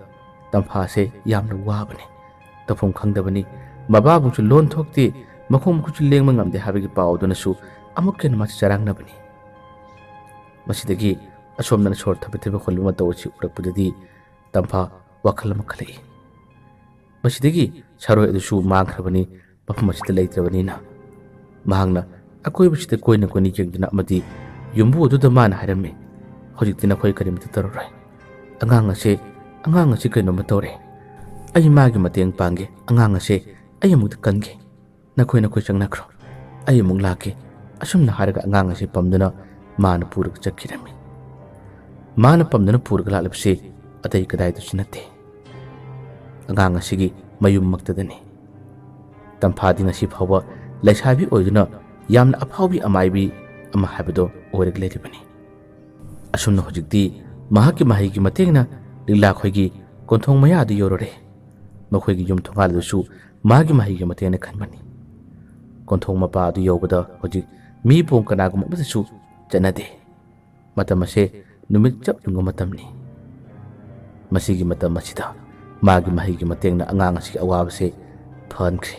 ꯇꯝꯐꯥꯁꯦ ꯌꯥꯝꯅ ꯋꯥꯕꯅꯤ꯫ ꯇꯧꯐꯝ ꯈꯪꯗꯕꯅꯤ꯫ ꯃꯕꯥꯕꯨꯁꯨ ꯂꯣꯟ ꯊꯣꯛꯇꯦ, ꯃꯈꯣꯡ ꯃꯈꯨꯠꯁꯨ ꯂꯦꯡꯕ ꯉꯝꯗꯦ ꯍꯥꯏꯕꯒꯤ ꯄꯥꯎ ꯑꯗꯨꯅꯁꯨ ꯑꯃꯨꯛꯀ ꯍꯦꯟꯅ ꯃꯥꯁꯤ ꯆꯔꯥꯡꯅꯕꯅꯤ꯫ ꯃꯁꯤꯗꯒꯤ ꯑꯁꯣꯝꯗꯅ ꯁꯣꯔ ꯊꯕꯦ ꯊꯕꯦ ꯍꯣꯟꯕ ꯃꯇꯧ ꯑꯁꯤ ꯎꯔꯛꯄꯗꯗꯤ ꯇꯝꯐꯥ ꯋꯥꯈꯜ ꯑꯃ ꯈꯜꯂꯛꯏ꯫ ꯃꯁꯤꯗꯒꯤ ꯁꯥꯔꯣꯏ ꯑꯗꯨꯁꯨ ꯃꯥꯡꯈ꯭ꯔꯕꯅꯤ, ꯃꯐꯝ ꯑꯁꯤꯗ ꯂꯩꯇ꯭ꯔꯕꯅꯤꯅ꯫ ꯃꯍꯥꯛꯅ ꯑꯀꯣꯏꯕꯁꯤꯗ ꯀꯣꯏꯅ ꯀꯣꯏꯅ ꯌꯦꯡꯗꯨꯅ ꯑꯃꯗꯤ ꯌꯨꯝꯕꯨ ꯑꯗꯨꯗ ꯃꯥꯅ ꯍꯥꯏꯔꯝꯃꯤ, "ꯍꯧꯖꯤꯛꯇꯤ ꯅꯈꯣꯏ ꯀꯔꯤꯃꯠꯇ ꯇꯧꯔꯔꯣꯏ꯫ ꯑꯉꯥꯡ ꯑꯁꯦ, ꯑꯉꯥꯡ ꯑꯁꯤ ꯀꯩꯅꯣꯝꯃ ꯇꯧꯔꯦ꯫ ꯑꯩ ꯃꯥꯒꯤ ꯃꯇꯦꯡ ꯄꯥꯡꯒꯦ꯫ ꯑꯉꯥꯡ ꯑꯁꯦ ꯑꯩ ꯑꯃꯨꯛꯇ ꯀꯟꯒꯦ꯫ ꯅꯈꯣꯏ, ꯅꯈꯣꯏ ꯆꯪꯅꯈ꯭ꯔꯣ꯫ ꯑꯩ ꯑꯃꯨꯛ ꯂꯥꯛꯀꯦ꯫" ꯑꯁꯨꯝꯅ ꯍꯥꯏꯔꯒ ꯑꯉꯥꯡ ꯑꯁꯤ ꯄꯝꯗꯨꯅ ꯃꯥꯅ ꯄꯨꯔꯒ ꯆꯠꯈꯤꯔꯝꯃꯤ꯫ ꯃꯥꯅ ꯄꯝꯗꯨꯅ ꯄꯨꯔꯒ ꯂꯥꯛꯂꯤꯕꯁꯤ ꯑꯇꯩ ꯀꯗꯥꯏꯗꯁꯨ ꯅꯠꯇꯦ, ꯑꯉꯥꯡ ꯑꯁꯤꯒꯤ ꯃꯌꯨꯝꯃꯛꯇꯗꯅꯤ꯫ ꯇꯝꯐꯥꯗꯤ ꯉꯁꯤ ꯐꯥꯎꯕ ꯂꯩꯁꯥꯕꯤ ꯑꯣꯏꯗꯨꯅ ꯌꯥꯝꯅ ꯑꯐꯥꯎꯕꯤ ꯑꯃꯥꯏꯕꯤ ꯑꯃ ꯍꯥꯏꯕꯗꯣ ꯑꯣꯏꯔꯒ ꯂꯩꯔꯤꯕꯅꯤ꯫ ꯑꯁꯨꯝꯅ ꯍꯧꯖꯤꯛꯇꯤ ꯃꯍꯥꯛꯀꯤ ꯃꯍꯩꯒꯤ ꯃꯇꯦꯡꯅ ꯂꯤꯛꯂꯥꯈꯣꯏꯒꯤ ꯀꯣꯟꯊꯣꯡ ꯃꯌꯥ ꯑꯗꯨ ꯌꯧꯔꯨꯔꯦ꯫ ꯃꯈꯣꯏꯒꯤ ꯌꯨꯝ ꯊꯣꯡꯒꯥꯜ ꯑꯗꯨꯁꯨ ꯃꯥꯒꯤ ꯃꯍꯩꯒꯤ ꯃꯇꯦꯡꯅ ꯈꯟꯕꯅꯤ꯫ ꯀꯣꯟꯊꯣꯡ ꯃꯄꯥ ꯑꯗꯨ ꯌꯧꯕꯗ ꯍꯧꯖꯤꯛ ꯃꯤ ꯄꯣꯡ ꯀꯅꯥꯒꯨꯝꯕ ꯑꯃꯠꯇꯁꯨ ꯆꯠꯅꯗꯦ꯫ ꯃꯇꯝ ꯑꯁꯦ ꯅꯨꯃꯤꯠ ꯆꯞ ꯌꯨꯡꯕ ꯃꯇꯝꯅꯤ꯫ ꯃꯁꯤꯒꯤ ꯃꯇꯝ ꯑꯁꯤꯗ ꯃꯥꯒꯤ ꯃꯍꯩꯒꯤ ꯃꯇꯦꯡꯅ ꯑꯉꯥꯡ ꯑꯁꯤꯒꯤ ꯑꯋꯥꯕꯁꯦ ꯐꯍꯟꯈ꯭ꯔꯦ꯫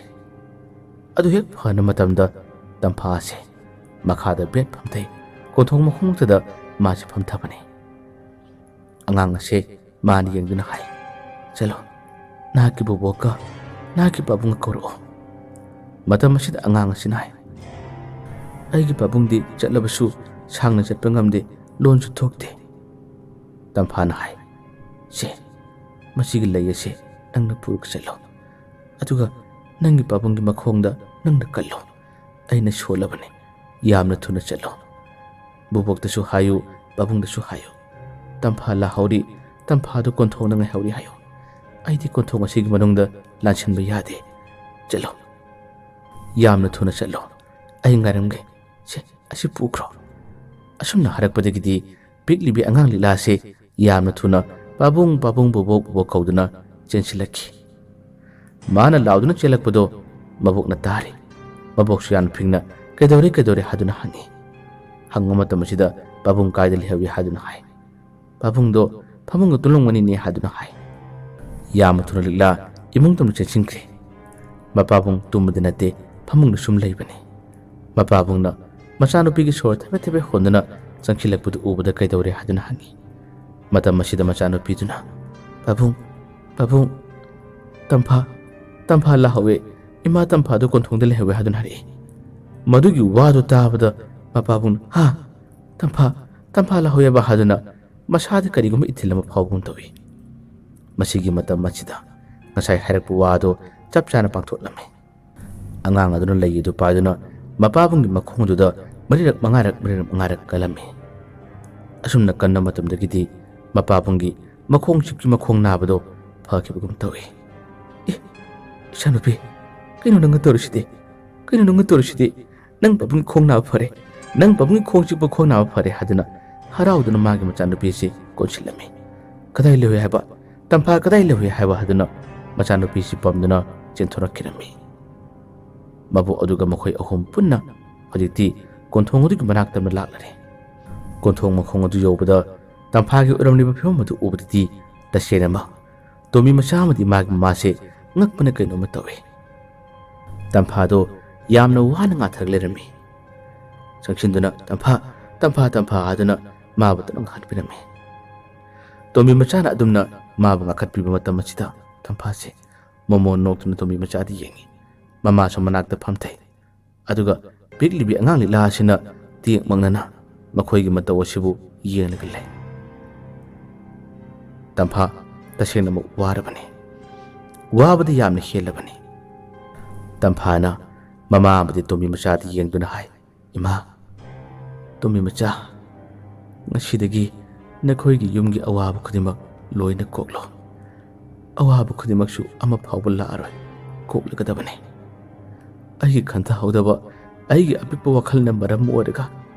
ꯑꯗꯨ ꯍꯦꯛ ꯐꯍꯟꯕ ꯃꯇꯝꯗ ꯇꯝꯐꯥ ꯑꯁꯦ ꯃꯈꯥꯗ ꯕꯦꯠ ꯐꯝꯊꯩ꯫ ꯀꯣꯟꯊꯣꯡ ꯃꯈꯣꯡꯗꯨꯗ ꯃꯥꯁꯦ ꯐꯝꯊꯕꯅꯤ꯫ ꯑꯉꯥꯡ ꯑꯁꯦ ꯃꯥꯅ ꯌꯦꯡꯗꯨꯅ ꯍꯥꯏ, "ꯆꯠꯂꯣ, ꯅꯍꯥꯛꯀꯤ ꯕꯣꯕꯣꯛꯀ ꯅꯍꯥꯛꯀꯤ ꯄꯥꯕꯨꯡꯒ ꯀꯧꯔꯛꯑꯣ꯫ ꯃꯇꯝ ꯑꯁꯤꯗ ꯑꯉꯥꯡ ꯑꯁꯤꯅ ꯍꯥꯏ, "ꯑꯩꯒꯤ ꯄꯥꯕꯨꯡꯗꯤ ꯆꯠꯂꯕꯁꯨ ꯁꯥꯡꯅ ꯆꯠꯄ ꯉꯝꯗꯦ, ꯂꯣꯟꯁꯨ ꯊꯣꯛꯇꯦ꯫" ꯇꯝꯐꯥꯅ ꯍꯥꯏ, "ꯁꯦ, ꯃꯁꯤꯒꯤ ꯂꯩ ꯑꯁꯦ ꯅꯪꯅ ꯄꯨꯔꯒ ꯆꯠꯂꯣ꯫ ꯑꯗꯨꯒ ꯅꯪꯒꯤ ꯄꯥꯕꯨꯡꯒꯤ ꯃꯈꯣꯡꯗ ꯅꯪꯅ ꯀꯜꯂꯣ꯫ ꯑꯩꯅ ꯁꯣꯜꯂꯕꯅꯤ꯫ ꯌꯥꯝꯅ ꯊꯨꯅ ꯆꯠꯂꯣ꯫ ꯕꯨꯕꯣꯛꯇꯁꯨ ꯍꯥꯏꯌꯨ, ꯄꯥꯕꯨꯡꯗꯁꯨ ꯍꯥꯏꯌꯨ꯫ ꯇꯝꯐꯥ ꯂꯥꯍꯧꯔꯤ, ꯇꯝꯐꯥꯗꯨ ꯀꯣꯟꯊꯣꯡꯗ ꯉꯥꯏꯍꯧꯔꯤ ꯍꯥꯏꯌꯨ꯫ ꯑꯩꯗꯤ ꯀꯣꯟꯊꯣꯡ ꯑꯁꯤꯒꯤ ꯃꯅꯨꯡꯗ ꯂꯥꯟꯁꯤꯟꯕ ꯌꯥꯗꯦ꯫ ꯆꯠꯂꯣ꯫ ꯌꯥꯝꯅ ꯊꯨꯅ ꯆꯠꯂꯣ꯫ ꯑꯩ ꯉꯥꯏꯔꯝꯒꯦ꯫ ꯁꯦ, ꯑꯁꯤ ꯄꯨꯈ꯭ꯔꯣ꯫" ꯑꯁꯨꯝꯅ ꯍꯥꯏꯔꯛꯄꯗꯒꯤꯗꯤ ꯄꯤꯛꯂꯤꯕꯤ ꯑꯉꯥꯡ ꯂꯤꯛꯂꯥꯁꯦ ꯌꯥꯝꯅ ꯊꯨꯅ "ꯄꯥꯕꯨꯡ, ꯄꯥꯕꯨꯡ, ꯕꯨꯕꯣꯛ, ꯕꯨꯕꯣꯛ" ꯀꯧꯗꯨꯅ ꯆꯦꯟꯁꯤꯜꯂꯛꯈꯤ꯫ ꯃꯥꯅ ꯂꯥꯎꯗꯨꯅ ꯆꯦꯜꯂꯛꯄꯗꯣ ꯃꯕꯣꯛꯅ ꯇꯥꯔꯤ꯫ ꯃꯕꯣꯛꯁꯨ ꯌꯥꯝꯅ ꯐꯤꯡꯅ "ꯀꯩꯗꯧꯔꯦ, ꯀꯩꯗꯧꯔꯦ?" ꯍꯥꯏꯗꯨꯅ ꯍꯪꯉꯤ꯫ ꯍꯪꯕ ꯃꯇꯝ ꯑꯁꯤꯗ ꯄꯥꯕꯨꯡ ꯀꯥꯏꯗ ꯂꯩꯍꯧꯏ ꯍꯥꯏꯗꯨꯅ ꯍꯥꯏ꯫ "ꯄꯥꯕꯨꯡꯗꯣ ꯐꯃꯨꯡꯗ ꯇꯨꯝꯂꯝꯒꯅꯤꯅꯦ" ꯍꯥꯏꯗꯨꯅ ꯍꯥꯏ꯫ ꯌꯥꯝꯅ ꯊꯨꯅ ꯂꯤꯛꯂꯥ ꯏꯃꯨꯡ ꯇꯝꯅ ꯆꯦꯟꯁꯤꯟꯈ꯭ꯔꯦ꯫ ꯃꯄꯥꯕꯨꯡ ꯇꯨꯝꯕꯗꯤ ꯅꯠꯇꯦ, ꯐꯃꯨꯡꯗ ꯁꯨꯝ ꯂꯩꯕꯅꯤ꯫ ꯃꯄꯥꯕꯨꯡꯅ ꯃꯆꯥꯅꯨꯄꯤꯒꯤ ꯁꯣꯔ ꯊꯕꯦꯠ ꯊꯕꯦꯠ ꯍꯣꯟꯗꯨꯅ ꯆꯪꯁꯤꯜꯂꯛꯄꯗꯨ ꯎꯕꯗ "ꯀꯩꯗꯧꯔꯦ?" ꯍꯥꯏꯗꯨꯅ ꯍꯪꯉꯤ꯫ ꯃꯇꯝ ꯑꯁꯤꯗ ꯃꯆꯥꯅꯨꯄꯤꯗꯨꯅ, "ꯄꯥꯕꯨꯡ, ꯄꯥꯕꯨꯡ, ꯇꯝꯐꯥ, ꯇꯝꯐꯥ ꯂꯥꯍꯧꯋꯦ, ꯏꯃꯥ ꯇꯝꯐꯥꯗꯨ ꯀꯣꯟꯊꯣꯡꯗ ꯂꯩꯍꯧꯋꯦ" ꯍꯥꯏꯗꯨꯅ ꯍꯥꯏꯔꯛꯏ꯫ ꯃꯗꯨꯒꯤ ꯋꯥꯗꯨ ꯇꯥꯕꯗ ꯃꯄꯥꯕꯨꯡꯅ, "ꯍꯥ? ꯇꯝꯐꯥ, ꯇꯝꯐꯥ ꯂꯥꯍꯧꯋꯦꯕ?" ꯍꯥꯏꯗꯨꯅ ꯃꯁꯥꯗ ꯀꯔꯤꯒꯨꯝꯕ ꯏꯊꯤꯜ ꯑꯃ ꯐꯥꯎꯕꯒꯨꯝ ꯇꯧꯏ꯫ ꯃꯁꯤꯒꯤ ꯃꯇꯝ ꯑꯁꯤꯗ ꯉꯁꯥꯏ ꯍꯥꯏꯔꯛꯄ ꯋꯥꯗꯣ ꯆꯞ ꯆꯥꯅ ꯄꯥꯡꯊꯣꯛꯂꯝꯃꯤ꯫ ꯑꯉꯥꯡ ꯑꯗꯨꯅ ꯂꯩ ꯑꯗꯨ ꯄꯥꯏꯗꯨꯅ ꯃꯄꯥꯕꯨꯡꯒꯤ ꯃꯈꯣꯡ ꯑꯗꯨꯗ ꯃꯔꯤꯔꯛ ꯃꯉꯥꯔꯛ, ꯃꯔꯤꯔꯛ ꯃꯉꯥꯔꯛ ꯀꯜꯂꯝꯃꯤ꯫ ꯑꯁꯨꯝꯅ ꯀꯟꯕ ꯃꯇꯝꯗꯒꯤꯗꯤ ꯃꯄꯥꯕꯨꯡꯒꯤ ꯃꯈꯣꯡ ꯆꯤꯛꯄꯤ ꯃꯈꯣꯡ ꯅꯥꯕꯗꯣ ꯐꯈꯤꯕꯒꯨꯝ ꯇꯧꯏ꯫ "ꯑꯦ, ꯏꯆꯥꯅꯨꯄꯤ, ꯀꯩꯅꯣ ꯅꯪꯅ ꯇꯧꯔꯤꯁꯤꯗꯤ? ꯀꯩꯅꯣ ꯅꯪꯅ ꯇꯧꯔꯤꯁꯤꯗꯤ? ꯅꯪ ꯄꯥꯕꯨꯡꯒꯤ ꯈꯣꯡ ꯅꯥꯕ ꯐꯔꯦ, ꯅꯪ ꯄꯥꯕꯨꯡꯒꯤ ꯈꯣꯡ ꯆꯤꯛꯄ ꯈꯣꯡ ꯅꯥꯕ ꯐꯔꯦ" ꯍꯥꯏꯗꯨꯅ ꯍꯔꯥꯎꯗꯨꯅ ꯃꯥꯒꯤ ꯃꯆꯥꯅꯨꯄꯤꯁꯤ ꯀꯣꯟꯁꯤꯜꯂꯝꯃꯤ꯫ "ꯀꯗꯥꯏ ꯂꯩꯍꯧꯏ ꯍꯥꯏꯕ? ꯇꯝꯐꯥ ꯀꯗꯥꯏ ꯂꯩꯍꯧꯏ ꯍꯥꯏꯕ?" ꯍꯥꯏꯗꯨꯅ ꯃꯆꯥꯅꯨꯄꯤꯁꯤ ꯄꯝꯗꯨꯅ ꯆꯦꯟꯊꯣꯔꯛꯈꯤꯔꯝꯃꯤ꯫ ꯃꯕꯣꯛ ꯑꯗꯨꯒ ꯃꯈꯣꯏ ꯑꯍꯨꯝ ꯄꯨꯟꯅ ꯍꯧꯖꯤꯛꯇꯤ ꯀꯣꯟꯊꯣꯡ ꯑꯗꯨꯒꯤ ꯃꯅꯥꯛꯇ ꯑꯃ ꯂꯥꯛꯂꯔꯦ꯫ ꯀꯣꯟꯊꯣꯡ ꯃꯈꯣꯡ ꯑꯗꯨ ꯌꯧꯕꯗ ꯇꯝꯐꯥꯒꯤ ꯑꯣꯏꯔꯝꯂꯤꯕ ꯐꯤꯕꯝ ꯑꯗꯨ ꯎꯕꯗꯗꯤ ꯇꯁꯦꯡꯅꯃꯛ ꯇꯣꯝꯕꯤ ꯃꯆꯥ ꯑꯃꯗꯤ ꯃꯥꯒꯤ ꯃꯃꯥꯁꯦ ꯉꯛꯄꯅ ꯀꯩꯅꯣꯝꯃ ꯇꯧꯏ꯫ ꯇꯝꯐꯥꯗꯣ ꯌꯥꯝꯅ ꯋꯥꯅ ꯉꯥꯊꯔ ꯂꯩꯔꯝꯃꯤ꯫ ꯆꯪꯁꯤꯟꯗꯨꯅ, "ꯇꯝꯐꯥ, ꯇꯝꯐꯥ, ꯇꯝꯐꯥ" ꯍꯥꯏꯗꯨꯅ ꯃꯥꯕꯨ ꯇꯞꯅ ꯉꯥꯈꯠꯄꯤꯔꯝꯃꯤ꯫ ꯇꯣꯝꯕꯤ ꯃꯆꯥꯅ ꯑꯗꯨꯝꯅ ꯃꯥꯕꯨ ꯉꯥꯈꯠꯄꯤꯕ ꯃꯇꯝ ꯑꯁꯤꯗ ꯇꯝꯐꯥꯁꯦ ꯃꯣꯃꯣꯟ ꯅꯣꯛꯇꯨꯅ ꯇꯣꯝꯕꯤ ꯃꯆꯥꯗ ꯌꯦꯡꯉꯤ꯫ ꯃꯃꯥꯁꯨ ꯃꯅꯥꯛꯇ ꯐꯝꯊꯩ꯫ ꯑꯗꯨꯒ ꯄꯤꯛꯂꯤꯕꯤ ꯑꯉꯥꯡ ꯂꯤꯛꯂꯥ ꯑꯁꯤꯅ ꯇꯦꯛ ꯃꯪꯅꯅ ꯃꯈꯣꯏꯒꯤ ꯃꯇꯧ ꯑꯁꯤꯕꯨ ꯌꯦꯡꯂꯒ ꯂꯩ꯫ ꯇꯝꯐꯥ ꯇꯁꯦꯡꯅꯃꯛ ꯋꯥꯔꯕꯅꯤ꯫ ꯋꯥꯕꯗꯤ ꯌꯥꯝꯅ ꯍꯦꯜꯂꯕꯅꯤ꯫ ꯇꯝꯐꯥꯅ ꯃꯃꯥ ꯑꯃꯗꯤ ꯇꯣꯝꯕꯤ ꯃꯆꯥꯗ ꯌꯦꯡꯗꯨꯅ ꯍꯥꯏ, "ꯏꯃꯥ, ꯇꯣꯝꯕꯤ ꯃꯆꯥ, ꯉꯁꯤꯗꯒꯤ ꯅꯈꯣꯏꯒꯤ ꯌꯨꯝꯒꯤ ꯑꯋꯥꯕ ꯈꯨꯗꯤꯡꯃꯛ ꯂꯣꯏꯅ ꯀꯣꯛꯂꯣ꯫ ꯑꯋꯥꯕ ꯈꯨꯗꯤꯡꯃꯛꯁꯨ ꯑꯃ ꯐꯥꯎꯕ ꯂꯥꯛꯑꯔꯣꯏ, ꯀꯣꯛꯂꯒꯗꯕꯅꯤ꯫" ꯑꯩꯒꯤ ꯈꯟꯊꯍꯧꯗꯕ ꯑꯩꯒꯤ ꯑꯄꯤꯛꯄ ꯋꯥꯈꯜꯅ ꯃꯔꯝ ꯑꯣꯏꯔꯒ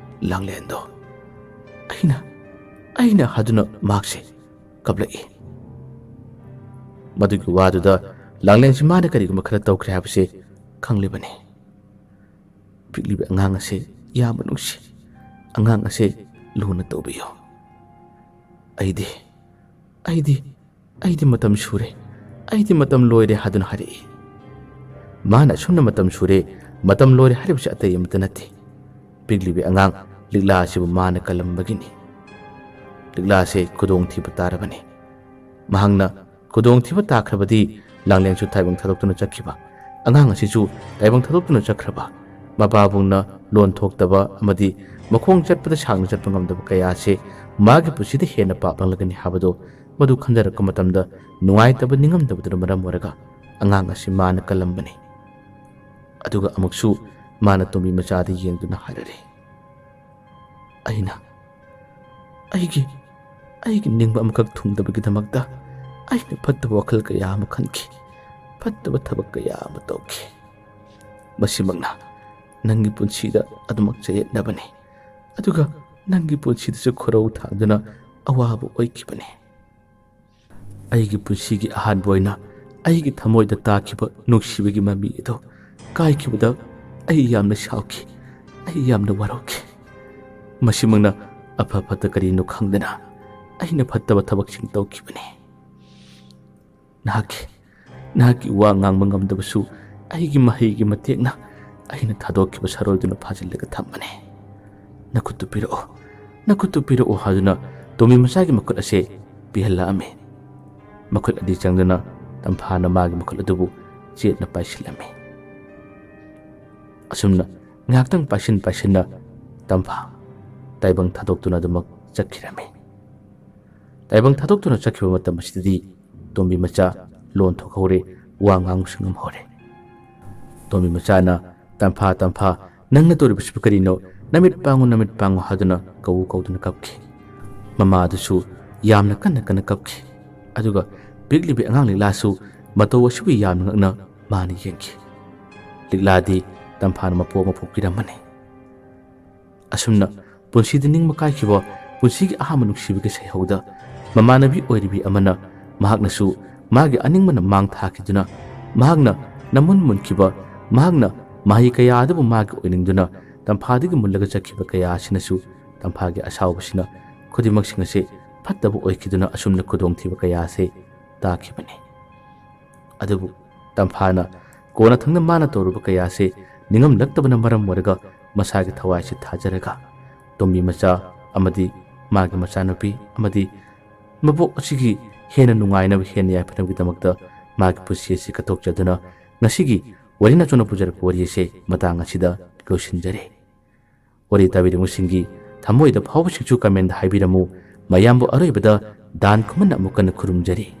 ꯂꯥꯡꯂꯦꯟꯗꯣ ꯑꯩꯅ, ꯑꯩꯅ ꯍꯥꯏꯗꯨꯅ ꯃꯍꯥꯛꯁꯦ ꯀꯞꯂꯛꯏ꯫ ꯃꯗꯨꯒꯤ ꯋꯥꯗꯨꯗ ꯂꯥꯡꯂꯦꯟꯁꯤ ꯃꯥꯅ ꯀꯔꯤꯒꯨꯝꯕ ꯈꯔ ꯇꯧꯈ꯭ꯔꯦ ꯍꯥꯏꯕꯁꯦ ꯈꯪꯂꯤꯕꯅꯤ꯫ ꯄꯤꯛꯂꯤꯕ ꯑꯉꯥꯡ ꯑꯁꯦ ꯌꯥꯝꯅ ꯅꯨꯡꯁꯤ꯫ ꯑꯉꯥꯡ ꯑꯁꯦ ꯂꯨꯅ ꯇꯧꯕꯤꯌꯨ꯫ ꯑꯩꯗꯤ, ꯑꯩꯗꯤ, ꯑꯩꯗꯤ ꯃꯇꯝ ꯁꯨꯔꯦ, ꯑꯩꯗꯤ ꯃꯇꯝ ꯂꯣꯏꯔꯦ ꯍꯥꯏꯗꯨꯅ ꯍꯥꯏꯔꯛꯏ꯫ ꯃꯥꯅ ꯑꯁꯨꯝꯅ "ꯃꯇꯝ ꯁꯨꯔꯦ, ꯃꯇꯝ ꯂꯣꯏꯔꯦ" ꯍꯥꯏꯔꯤꯕꯁꯤ ꯑꯇꯩ ꯑꯃꯠꯇ ꯅꯠꯇꯦ꯫ ꯄꯤꯛꯂꯤꯕꯤ ꯑꯉꯥꯡ ꯂꯤꯛꯂꯥ ꯑꯁꯤꯕꯨ ꯃꯥꯅ ꯀꯜꯂꯝꯕꯒꯤꯅꯤ꯫ ꯂꯤꯛꯂꯥ ꯑꯁꯦ ꯈꯨꯗꯣꯡꯊꯤꯕ ꯇꯥꯔꯕꯅꯤ꯫ ꯃꯍꯥꯛꯅ ꯈꯨꯗꯣꯡꯊꯤꯕ ꯇꯥꯈ꯭ꯔꯕꯗꯤ ꯂꯥꯡꯂꯦꯟꯁꯨ ꯇꯥꯏꯕꯪ ꯊꯥꯗꯣꯛꯇꯨꯅ ꯆꯠꯈꯤꯕ, ꯑꯉꯥꯡ ꯑꯁꯤꯁꯨ ꯇꯥꯏꯕꯪ ꯊꯥꯗꯣꯛꯇꯨꯅ ꯆꯠꯈ꯭ꯔꯕ, ꯃꯄꯥꯕꯨꯡꯅ ꯂꯣꯟ ꯊꯣꯛꯇꯕ ꯑꯃꯗꯤ ꯃꯈꯣꯡ ꯆꯠꯄꯗ ꯁꯥꯡꯅ ꯆꯠꯄ ꯉꯝꯗꯕ ꯀꯌꯥ ꯑꯁꯦ ꯃꯥꯒꯤ ꯄꯨꯟꯁꯤꯗ ꯍꯦꯟꯅ ꯄꯥꯞꯂꯛꯂꯒꯅꯤ ꯍꯥꯏꯕꯗꯨ ꯃꯗꯨ ꯈꯟꯖꯔꯛꯄ ꯃꯇꯝꯗ ꯅꯨꯡꯉꯥꯏꯇꯕ ꯅꯤꯡꯉꯝꯗꯕꯗꯨꯅ ꯃꯔꯝ ꯑꯣꯏꯔꯒ ꯑꯉꯥꯡ ꯑꯁꯤ ꯃꯥꯅ ꯀꯜꯂꯝꯕꯅꯤ꯫ ꯑꯗꯨꯒ ꯑꯃꯨꯛꯁꯨ ꯃꯥꯅ ꯇꯣꯝꯕꯤ ꯃꯆꯥꯗ ꯌꯦꯡꯗꯨꯅ ꯍꯥꯏꯔꯔꯦ, "ꯑꯩꯅ ꯑꯩꯒꯤ, ꯑꯩꯒꯤ ꯅꯤꯡꯕ ꯑꯃꯈꯛ ꯊꯨꯡꯗꯕꯒꯤꯗꯃꯛꯇ ꯑꯩꯅ ꯐꯠꯇꯕ ꯋꯥꯈꯜ ꯀꯌꯥ ꯑꯃ ꯈꯟꯈꯤ, ꯐꯠꯇꯕ ꯊꯕꯛ ꯀꯌꯥ ꯑꯃ ꯇꯧꯈꯤ꯫ ꯃꯁꯤꯃꯛꯅ ꯅꯪꯒꯤ ꯄꯨꯟꯁꯤꯗ ꯑꯗꯨꯃꯛ ꯆꯌꯦꯠꯅꯕꯅꯤ, ꯑꯗꯨꯒ ꯅꯪꯒꯤ ꯄꯨꯟꯁꯤꯗꯁꯨ ꯈꯨꯔꯧ ꯊꯥꯡꯗꯨꯅ ꯑꯋꯥꯕ ꯑꯣꯏꯈꯤꯕꯅꯤ꯫ ꯑꯩꯒꯤ ꯄꯨꯟꯁꯤꯒꯤ ꯑꯍꯥꯟꯕ ꯑꯣꯏꯅ ꯑꯩꯒꯤ ꯊꯃꯣꯏꯗ ꯇꯥꯈꯤꯕ ꯅꯨꯡꯁꯤꯕꯒꯤ ꯃꯃꯤ ꯑꯗꯨ ꯀꯥꯏꯈꯤꯕꯗ ꯑꯩ ꯌꯥꯝꯅ ꯁꯥꯎꯈꯤ, ꯑꯩ ꯌꯥꯝꯅ ꯋꯥꯔꯧꯈꯤ꯫ ꯃꯁꯤꯃꯛꯅ ꯑꯐ ꯐꯠꯇ ꯀꯔꯤꯅꯣ ꯈꯪꯗꯅ ꯑꯩꯅ ꯐꯠꯇꯕ ꯊꯕꯛꯁꯤꯡ ꯇꯧꯈꯤꯕꯅꯤ꯫ ꯅꯍꯥꯛꯀꯤ, ꯅꯍꯥꯛꯀꯤ ꯋꯥ ꯉꯥꯡꯕ ꯉꯝꯗꯕꯁꯨ ꯑꯩꯒꯤ ꯃꯍꯩꯒꯤ ꯃꯇꯦꯛꯅ ꯑꯩꯅ ꯊꯥꯗꯣꯛꯈꯤꯕ ꯁꯔꯣꯏꯗꯨꯅ ꯐꯥꯖꯤꯜꯂꯒ ꯊꯝꯕꯅꯤ꯫ ꯅꯈꯨꯠꯇꯨ ꯄꯤꯔꯛꯑꯣ, ꯅꯈꯨꯠꯇꯨ ꯄꯤꯔꯛꯑꯣ" ꯍꯥꯏꯗꯨꯅ ꯇꯣꯝꯕꯤ ꯃꯆꯥꯒꯤ ꯃꯈꯨꯠ ꯑꯁꯦ ꯄꯤꯍꯜꯂꯛꯑꯝꯃꯤ꯫ ꯃꯈꯨꯠ ꯑꯅꯤ ꯆꯪꯗꯨꯅ ꯇꯝꯐꯥꯅ ꯃꯥꯒꯤ ꯃꯈꯨꯠ ꯑꯗꯨꯕꯨ ꯆꯦꯠꯅ ꯄꯥꯏꯁꯤꯜꯂꯝꯃꯤ꯫ ꯑꯁꯨꯝꯅ ꯉꯥꯏꯍꯥꯛꯇꯪ ꯄꯥꯏꯁꯤꯟ ꯄꯥꯏꯁꯤꯟꯅ ꯇꯝꯐꯥ ꯇꯥꯏꯕꯪ ꯊꯥꯗꯣꯛꯇꯨꯅ ꯑꯗꯨꯃꯛ ꯆꯠꯈꯤꯔꯝꯃꯤ꯫ ꯇꯥꯏꯕꯪ ꯊꯥꯗꯣꯛꯇꯨꯅ ꯆꯠꯈꯤꯕ ꯃꯇꯝ ꯑꯁꯤꯗꯗꯤ ꯇꯣꯝꯕꯤ ꯃꯆꯥ ꯂꯣꯟ ꯊꯣꯛꯍꯧꯔꯦ, ꯋꯥ ꯉꯥꯡꯕꯁꯨ ꯉꯝꯍꯧꯔꯦ꯫ ꯇꯣꯝꯕꯤ ꯃꯆꯥꯅ, "ꯇꯝꯐꯥ, ꯇꯝꯐꯥ, ꯅꯪꯅ ꯇꯧꯔꯤꯕꯁꯤꯕꯨ ꯀꯔꯤꯅꯣ? ꯅꯃꯤꯠ ꯄꯥꯡꯉꯨ, ꯅꯃꯤꯠ ꯄꯥꯡꯉꯨ" ꯍꯥꯏꯗꯨꯅ ꯀꯧꯎ ꯀꯧꯗꯨꯅ ꯀꯞꯈꯤ꯫ ꯃꯃꯥ ꯑꯗꯨꯁꯨ ꯌꯥꯝꯅ ꯀꯟꯅ ꯀꯟꯅ ꯀꯞꯈꯤ꯫ ꯑꯗꯨꯒ ꯄꯤꯛꯂꯤꯕꯤ ꯑꯉꯥꯡ ꯂꯤꯛꯂꯥꯁꯨ ꯃꯇꯧ ꯑꯁꯤꯕꯨ ꯌꯥꯝꯅ ꯉꯛꯅ ꯃꯥꯅ ꯌꯦꯡꯈꯤ꯫ ꯂꯤꯛꯂꯥꯗꯤ ꯇꯝꯐꯥꯅ ꯃꯄꯣꯛ ꯑꯃ ꯄꯣꯛꯄꯤꯔꯝꯕꯅꯤ꯫ ꯑꯁꯨꯝꯅ ꯄꯨꯟꯁꯤꯗ ꯅꯤꯡꯕ ꯀꯥꯏꯈꯤꯕ ꯄꯨꯟꯁꯤꯒꯤ ꯑꯍꯥꯟꯕ ꯅꯨꯡꯁꯤꯕꯒꯤ ꯁꯩꯍꯧꯗ ꯃꯃꯥꯟꯅꯕꯤ ꯑꯣꯏꯔꯤꯕꯤ ꯑꯃꯅ ꯃꯍꯥꯛꯅꯁꯨ ꯃꯥꯒꯤ ꯑꯅꯤꯡꯕꯅ ꯃꯥꯡ ꯊꯥꯈꯤꯗꯨꯅ, ꯃꯍꯥꯛꯅ ꯅꯃꯨꯟ ꯃꯨꯟꯈꯤꯕ, ꯃꯍꯥꯛꯅ ꯃꯍꯩ ꯀꯌꯥ ꯑꯗꯨꯕꯨ ꯃꯥꯒꯤ ꯑꯣꯏꯅꯤꯡꯗꯨꯅ ꯇꯝꯐꯥꯗꯒꯤ ꯃꯨꯜꯂꯒ ꯆꯠꯈꯤꯕ ꯀꯌꯥ ꯑꯁꯤꯅꯁꯨ ꯇꯝꯐꯥꯒꯤ ꯑꯁꯥꯎꯕꯁꯤꯅ ꯈꯨꯗꯤꯡꯃꯛꯁꯤꯡ ꯑꯁꯤ ꯐꯠꯇꯕ ꯑꯣꯏꯈꯤꯗꯨꯅ ꯑꯁꯨꯝꯅ ꯈꯨꯗꯣꯡꯊꯤꯕ ꯀꯌꯥ ꯑꯁꯤ ꯇꯥꯈꯤꯕꯅꯤ꯫ ꯑꯗꯨꯕꯨ ꯇꯝꯐꯥꯅ ꯀꯣꯟꯅꯊꯪꯗ ꯃꯥꯅ ꯇꯧꯔꯨꯕ ꯀꯌꯥꯁꯦ ꯅꯤꯡꯉꯝꯂꯛꯇꯕꯅ ꯃꯔꯝ ꯑꯣꯏꯔꯒ ꯃꯁꯥꯒꯤ ꯊꯋꯥꯏꯁꯦ ꯊꯥꯖꯔꯒ ꯇꯣꯝꯕꯤ ꯃꯆꯥ ꯑꯃꯗꯤ ꯃꯥꯒꯤ ꯃꯆꯥꯅꯨꯄꯤ ꯑꯃꯗꯤ ꯃꯕꯣꯛ ꯑꯁꯤꯒꯤ ꯍꯦꯟꯅ ꯅꯨꯡꯉꯥꯏꯅꯕ, ꯍꯦꯟꯅ ꯌꯥꯏꯐꯅꯕꯒꯤꯗꯃꯛꯇ ꯃꯥꯒꯤ ꯄꯨꯟꯁꯤ ꯑꯁꯤ ꯀꯠꯊꯣꯛꯆꯗꯨꯅ ꯉꯁꯤꯒꯤ ꯋꯥꯔꯤ ꯅꯆꯣꯅ ꯄꯨꯖꯔꯛꯄ ꯋꯥꯔꯤ ꯑꯁꯦ ꯃꯇꯥꯡ ꯑꯁꯤꯗ ꯂꯣꯏꯁꯤꯟꯖꯔꯦ꯫ ꯋꯥꯔꯤ ꯇꯥꯕꯤꯔꯤꯕꯁꯤꯡꯒꯤ ꯊꯃꯣꯏꯗ ꯐꯥꯎꯕꯁꯤꯡꯁꯨ ꯀꯃꯦꯟꯗ ꯍꯥꯏꯕꯤꯔꯝꯃꯨ꯫ ꯃꯌꯥꯝꯕꯨ ꯑꯔꯣꯏꯕꯗ ꯗꯥꯟ ꯈꯨꯃꯟꯅ ꯑꯃꯨꯛ ꯍꯟꯅ ꯈꯨꯔꯨꯝꯖꯔꯤ꯫